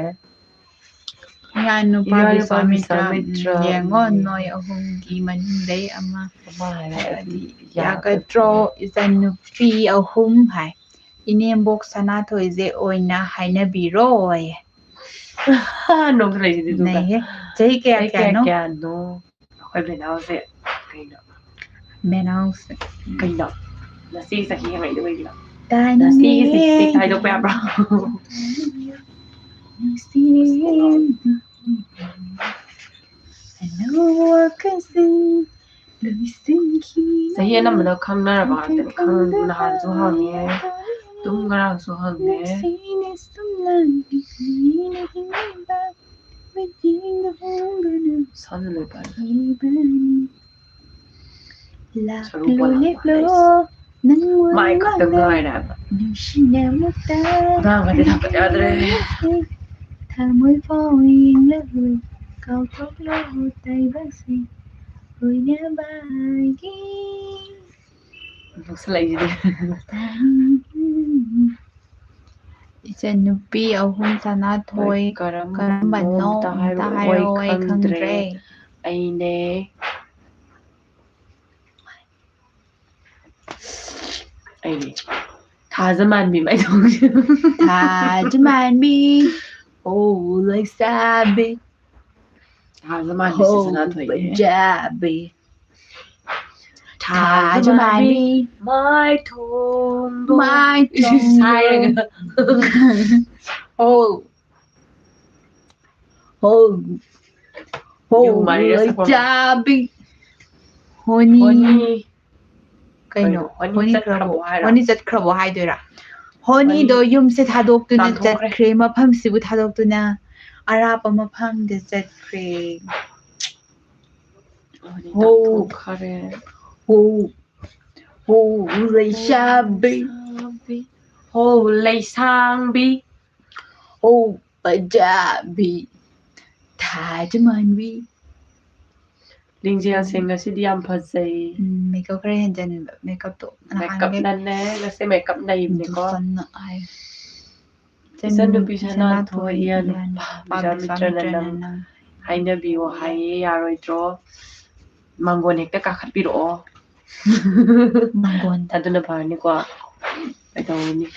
ꯏꯌꯥ ꯅꯨꯄꯥ ꯏꯌꯥ ꯅꯨꯄꯥ ꯕꯤꯁ꯭ꯋꯥꯃꯤꯇ꯭ꯔ, ꯕꯤꯁ꯭ꯋꯥꯃꯤꯇ꯭ꯔ, ꯎꯝ, ꯌꯦꯡꯉꯣ, ꯎꯝ꯫ ꯅꯣꯏ ꯑꯍꯨꯝꯒꯤ ꯃꯅꯨꯡꯗꯩ ꯑꯃ ꯑꯃ ꯍꯥꯏꯔꯗꯤ ꯍꯥꯏꯔꯗꯤ ꯌꯥꯒꯗ꯭ꯔꯣ? ꯌꯥꯒꯗ꯭ꯔꯣ? ꯏꯆꯟ ꯅꯨꯄꯤ ꯑꯍꯨꯝ ꯍꯥꯏ꯫ ꯏꯅꯦꯝꯕꯣꯛ ꯁꯅꯥꯊꯣꯏꯁꯦ ꯑꯣꯏꯅ ꯍꯥꯏꯅꯕꯤꯔꯣꯌꯦ꯫ ꯅꯣꯛꯁꯜꯂꯛꯏꯁꯤꯗꯤ ꯑꯗꯨꯒ꯫ ꯅꯩꯍꯦ꯫ ꯆꯍꯤ ꯀꯌꯥ ꯆꯍꯤ ꯀꯌꯥ ꯀꯌꯥꯅꯣ? ꯀꯌꯥꯅꯣ? ꯑꯩꯈꯣꯏ ꯕꯦꯅꯥꯎꯁꯦ ꯀꯩꯅꯣ? ꯃꯦꯅꯥꯎꯁꯦ꯫ ꯀꯩꯅꯣ? ꯅꯆꯦ ꯆꯍꯤ ꯍꯪꯉꯛꯏꯗꯣ ꯀꯩꯒꯤꯅꯣ? ꯇꯥꯅꯤꯡꯉꯦ꯫ ꯅꯆꯦꯒꯤ ꯆꯍꯤ ꯍꯥꯏꯗꯣꯛꯄ ꯌꯥꯕ꯭ꯔꯣ? ꯅꯨꯡꯁꯤꯅꯦ꯫ ꯑꯅꯧꯕ ꯋꯥꯈꯜꯁꯤꯡ ꯂꯣꯏꯁꯤꯟꯈꯤ꯫ ꯆꯍꯤ ꯑꯅꯝꯕꯅ ꯈꯪꯅꯔꯕ ꯉꯥꯛꯇꯅꯤ꯫ ꯈꯪ-, ꯅꯍꯥꯟꯁꯨ ꯍꯪꯉꯦ, ꯑꯗꯨꯝ ꯉꯔꯥꯡꯁꯨ ꯍꯪꯉꯦ꯫ ꯅꯨꯡꯁꯤꯅ ꯁꯨꯝ ꯂꯥꯡꯂꯤ, ꯀꯨꯏꯅ ꯍꯤꯡꯂꯤꯕ ꯃꯤꯠꯌꯦꯡꯗ ꯍꯣꯡꯗꯨꯅ ꯁꯥꯟꯅ ꯂꯣꯏ ꯄꯥꯏ꯫ ꯂꯩꯕꯅꯤ꯫ ꯁꯔꯨ ꯂꯥꯛꯂꯣ ꯄꯣꯂꯥꯡ ꯂꯦꯞꯂꯣ ꯄꯥꯜꯂꯦ꯫ ꯅꯪ ꯃꯥꯏ ꯈꯛꯇ ꯋꯥꯔꯤꯃꯥꯟꯗ ꯉꯥꯏꯔꯦ ꯍꯥꯏꯕ꯫ ꯅꯨꯡꯁꯤꯅ ꯑꯃꯨꯛꯇ ꯑꯉꯥꯡꯒꯗꯤ ꯊꯥꯡꯒꯠ ꯌꯥꯗ꯭ꯔꯦ꯫ ꯊꯃꯣꯏ ꯐꯥꯎ ꯌꯦꯡꯂꯔꯣꯏ ꯀꯥꯎꯊꯣꯛꯂꯣ ꯇꯥꯏꯕꯛꯁꯦ ꯑꯣꯏꯅꯕꯒꯤ꯫ ꯅꯣꯛꯁꯜꯂꯛꯏꯁꯤꯗꯤ꯫ ꯏꯆꯟ ꯅꯨꯄꯤ ꯑꯍꯨꯝ ꯁꯅꯥꯊꯣꯏ ꯀꯔꯝꯕꯅꯣ ꯀꯔꯝꯕꯅꯣ ꯑꯝꯇ ꯑꯝꯇ ꯍꯥꯏꯔꯛꯑꯣ, ꯍꯥꯏꯔꯛꯑꯣ, ꯑꯩ ꯈꯪꯗ꯭ꯔꯦ꯫ ꯈꯪꯗ꯭ꯔꯦ꯫ ꯑꯩꯅꯦ꯫ ꯑꯩꯅꯦ꯫ ꯊꯥꯖ ꯃꯥꯟꯕꯤ ꯃꯥꯏꯊꯣꯡꯁꯦ꯫ ꯊꯥꯖ ꯃꯥꯟꯕꯤ, ꯑꯣ ꯂꯩꯁꯥꯕꯤ, ꯊꯥꯖ ꯃꯥꯟꯕꯤꯁꯦ ꯍꯣ ꯁꯅꯥꯊꯣꯏꯅꯦ꯫ ꯄꯟꯖꯥꯕꯤ, ꯊꯥꯖ ꯊꯥꯖ ꯃꯥꯟꯕꯤ ꯃꯥꯟꯕꯤ, ꯃꯥꯏꯊꯣꯡꯗꯣ꯫ ꯃꯥꯏꯊꯣꯡꯗꯣ꯫ ꯍꯥꯏꯔꯒ꯫ ꯍꯣ꯫ ꯍꯣ꯫ ꯍꯣ, ꯌꯨ ꯃꯥꯔꯤꯔ ꯁꯛꯄ꯫ ꯂꯩꯁꯥꯕꯤ꯫ ꯍꯣꯅꯤ꯫ ꯍꯣꯅꯤ꯫ ꯀꯩꯅꯣ? ꯀꯩꯅꯣ? ꯍꯣꯅꯤ ꯍꯣꯅꯤ ꯆꯠꯈ꯭ꯔꯕꯣ ꯈ꯭ꯔꯕꯣ? ꯍꯥꯏꯔꯣ? ꯍꯣꯅꯤ ꯆꯠꯈ꯭ꯔꯕꯣ ꯍꯥꯏꯗꯣꯏꯔꯥ? ꯍꯣꯅꯤꯗꯣ ꯍꯣꯅꯤ ꯌꯨꯝꯁꯦ ꯊꯥꯗꯣꯛꯇꯨꯅ ꯇꯥꯟꯊꯣꯛꯈ꯭ꯔꯦ꯫ ꯆꯠꯈ꯭ꯔꯦ, ꯃꯐꯝꯁꯤꯕꯨ ꯊꯥꯗꯣꯛꯇꯨꯅ ꯑꯔꯥꯞꯄ ꯃꯐꯝꯗ ꯆꯠꯈ꯭ꯔꯦ꯫ ꯍꯣꯅꯤ ꯍꯣ꯫ ꯇꯥꯟꯊꯣꯛꯈ꯭ꯔꯦ꯫ ꯍꯣ, ꯍꯣ, ꯂꯩꯁꯥꯕꯤ꯫ ꯂꯩꯁꯥꯕꯤ꯫ ꯍꯣ, ꯂꯩꯁꯥꯡꯕꯤ꯫ ꯍꯣ, ꯄꯟꯖꯥꯕꯤ꯫ ꯊꯥꯖ ꯃꯥꯟꯕꯤ꯫ ꯂꯤꯡꯖꯦꯜꯁꯦ ꯉꯁꯤꯗꯤ ꯌꯥꯝ ꯐꯖꯩ꯫ ꯎꯝ, ꯃꯦꯀꯞ ꯈꯔ ꯍꯦꯟꯖꯟꯕ, ꯃꯦꯀꯞꯇꯣ ꯅꯍꯥꯟꯒꯩ ꯃꯦꯀꯞꯅꯅꯦ, ꯉꯁꯤ ꯃꯦꯀꯞ ꯅꯩꯕꯅꯤꯀꯣ꯫ ꯗꯨꯁꯟꯅ ꯍꯥꯏ꯫ ꯏꯆꯟ ꯅꯨꯄꯤ ꯏꯆꯟ ꯁꯅꯥꯊꯣꯏ, ꯅꯨꯄꯤ ꯏꯌꯥ ꯏꯌꯥ ꯅꯨꯄꯥ ꯅꯨꯄꯥ ꯕꯤꯁ꯭ꯋꯥꯃꯤꯇ꯭ꯔꯅ ꯕꯤꯁ꯭ꯋꯥꯃꯤꯇ꯭ꯔꯅ ꯅꯪ ꯅꯪ ꯍꯥꯏꯅꯕꯤꯌꯣ ꯍꯥꯏꯌꯦ, ꯌꯥꯔꯣꯏꯗ꯭ꯔꯣ? ꯃꯥꯡꯒꯣꯟ ꯍꯦꯛꯇ ꯀꯥꯈꯠꯄꯤꯔꯛꯑꯣ꯫ ꯃꯥꯡꯒꯣꯟꯗ꯫ ꯑꯗꯨꯅ ꯐꯔꯅꯤꯀꯣ꯫ ꯀꯩꯗꯧꯔꯨꯅꯤ?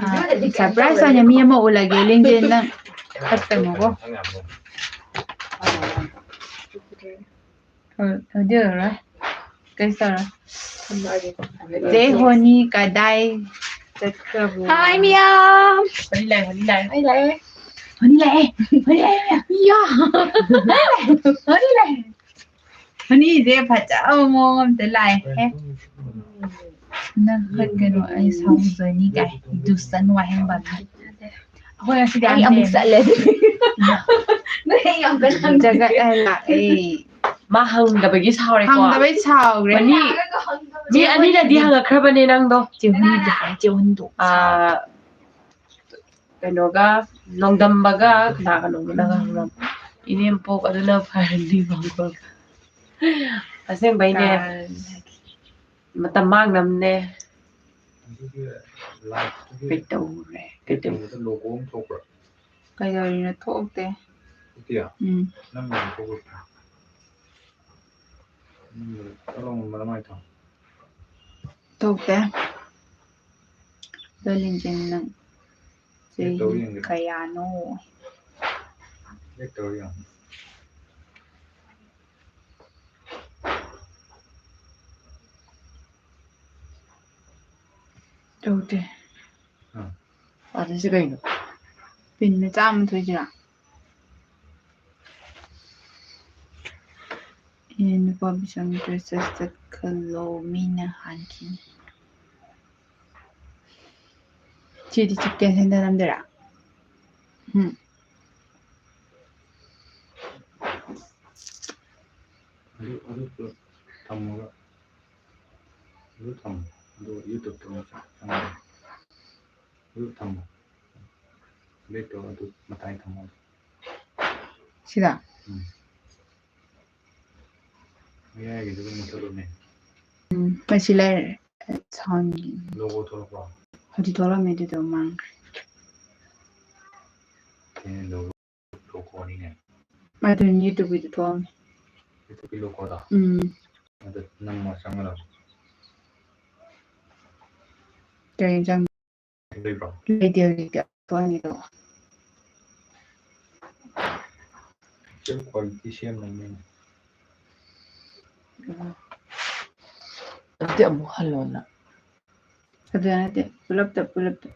ꯑꯥ, surprise ꯑꯣꯏꯅ ꯃꯤ ꯑꯃ ꯎꯠꯂꯒꯦ, ꯂꯦꯡꯖꯦꯜ ꯅꯪ ꯈꯔ ꯆꯪꯉꯨꯀꯣ꯫ ꯍꯧꯗꯤ ꯑꯣꯏꯔꯔꯣꯏ꯫ ꯀꯩꯁꯨ ꯇꯧꯔꯣꯏ꯫ ꯆꯦ ꯍꯣꯅꯤ ꯀꯗꯥꯏ ꯆꯠꯈ꯭ꯔꯕꯣ? ꯍꯥꯏ ꯃꯤꯌꯥꯝ꯫ ꯍꯣꯅꯤ ꯂꯥꯛꯑꯦ, ꯍꯣꯅꯤ ꯂꯥꯛꯑꯦ꯫ ꯑꯩ ꯂꯥꯛꯑꯦ꯫ ꯍꯣꯅꯤ ꯂꯥꯛꯑꯦ꯫ ꯍꯣꯅꯤ ꯂꯥꯛꯑꯦ ꯃꯤꯌꯥꯝ꯫ ꯌꯥ꯫ ꯍꯣꯅꯤ ꯂꯥꯛꯑꯦ꯫ ꯍꯣꯅꯤꯁꯦ ꯐꯖꯕ ꯃꯑꯣꯡ ꯑꯝꯗ ꯂꯥꯛꯑꯦ꯫ ꯅꯪ ꯈꯟꯒꯅꯨ ꯑꯩ ꯁꯥꯎꯖꯅꯤ ꯀꯥꯏ꯫ ꯗꯨꯁꯟ ꯋꯥꯍꯦꯡꯕꯝ꯫ ꯑꯩꯈꯣꯏ ꯉꯁꯤꯗꯤ ꯑꯩ ꯑꯃꯨꯛ ꯆꯠꯂꯦ꯫ ꯅꯣꯏ ꯌꯥꯝ ꯀꯟꯅ ꯍꯪꯖꯒ-, ꯑꯦ, ꯂꯥꯛꯑꯦ꯫ ꯃꯥ ꯍꯪꯗꯕꯒꯤ ꯁꯥꯎꯔꯦꯀꯣ꯫ ꯍꯪꯗꯕꯩ ꯁꯥꯎꯈ꯭ꯔꯦ꯫ ꯃꯤ, ꯃꯤ ꯑꯅꯤꯅꯗꯤ ꯍꯪꯉꯛꯈ꯭ꯔꯕꯅꯦ ꯅꯪꯗꯣ꯫ ꯆꯦ ꯍꯨꯟꯗꯣ, ꯆꯦ ꯍꯨꯟꯗꯣ꯫ ꯑꯥ, ꯀꯩꯅꯣꯒ, ꯅꯣꯡꯗꯝꯕꯒ ꯀꯅꯥ ꯀꯅꯣꯒ ꯅꯪ ꯍꯪꯉꯝ-, ꯏꯅꯦꯝꯄꯣꯛ ꯑꯗꯨꯅ ꯐꯔꯅꯤ ꯃꯥꯡꯒꯣꯜꯒ꯫ ꯑꯁꯦꯡꯕꯩꯅꯦ꯫ ꯀꯥꯔꯅꯤ꯫ ꯃꯇꯝ ꯃꯥꯡꯅꯕꯅꯦ꯫ ꯀꯩꯗꯧꯔꯦ? ꯀꯩꯗꯧꯔꯦ? ꯀꯩꯗꯧꯔꯤꯅꯣ? ꯊꯣꯛꯇꯦ꯫ ꯎꯝ꯫ ꯊꯣꯛꯇꯦ꯫ ꯂꯣꯏ ꯂꯤꯡꯖꯦꯜ ꯅꯪ ꯆꯍꯤ ꯀꯌꯥꯅꯣ? ꯇꯧꯗꯦ꯫ ꯑꯥ꯫ ꯑꯗꯨꯁꯨ ꯀꯩꯅꯣ? ꯄꯤꯟ ꯃꯆꯥ ꯑꯃ ꯊꯣꯛꯏꯁꯤꯔꯥ? ꯑꯦ, ꯅꯨꯄꯥ ꯕꯤꯁꯥꯜ ꯗ꯭ꯔꯦꯁꯦꯁ ꯆꯠꯈꯜꯂꯣ, ꯃꯤꯅ ꯍꯥꯟꯈꯤꯅꯤ꯫ ꯁꯤꯗꯤ ꯆꯤꯛꯀꯟ ꯁꯦꯟꯗ ꯅꯝꯗꯣꯏꯔꯥ? ꯎꯝ꯫ ꯑꯗꯨ, ꯑꯗꯨ ꯄꯨꯂꯞ ꯊꯝꯃꯒ, ꯑꯗꯨ ꯊꯝꯃꯣ꯫ ꯑꯗꯨꯒ YouTube-ꯇ ꯑꯃꯨꯛ ꯆꯪꯉꯣ꯫ ꯑꯗꯨ ꯊꯝꯃꯣ꯫ Back-ꯇꯣ ꯑꯗꯨ ꯃꯇꯥꯏ ꯊꯝꯃꯣ꯫ ꯁꯤꯗ? ꯎꯝ꯫ ꯃꯌꯥꯏꯒꯤꯗꯨ ꯑꯗꯨꯝ ꯃꯨꯊꯠꯂꯨꯅꯦ꯫ ꯎꯝ, ꯃꯁꯤ ꯂꯩꯔꯦ꯫ Sound-ꯒꯤ꯫ Logo ꯊꯣꯛꯂꯛꯄ꯭ꯔꯣ? ꯍꯧꯖꯤꯛ ꯊꯣꯛꯂꯛꯑꯝꯃꯦ, ꯑꯗꯨꯗꯣ ꯃꯥꯡꯈ꯭ꯔꯦ꯫ ꯀꯩꯅꯣ logo? Logo-ꯅꯤꯅꯦ꯫ ꯑꯗꯨꯅꯤ YouTube-ꯀꯤꯗꯣ ꯊꯣꯛꯂꯛꯑꯝꯃꯦ꯫ YouTube-ꯀꯤ logo-ꯗꯣ? ꯎꯝ꯫ ꯑꯗꯨ ꯅꯝꯃꯣ ꯆꯪꯉꯒ꯫ ꯀꯔꯤ ꯆꯪ-, ꯂꯩꯕ꯭ꯔꯣ? ꯂꯩꯇꯦ ꯍꯧꯖꯤꯛꯇꯤ꯫ ꯊꯣꯛꯍꯟꯒꯦ ꯇꯧꯕ꯫ Picture quality ꯁꯦꯝꯅꯕꯅꯤꯅꯦ꯫ ꯑꯗꯨꯗꯤ ꯑꯃꯨꯛ ꯍꯜꯂꯣꯅ꯫ ꯑꯗꯨ ꯅꯠꯇꯦ, ꯄꯨꯂꯞꯇ, ꯄꯨꯂꯞꯇ꯫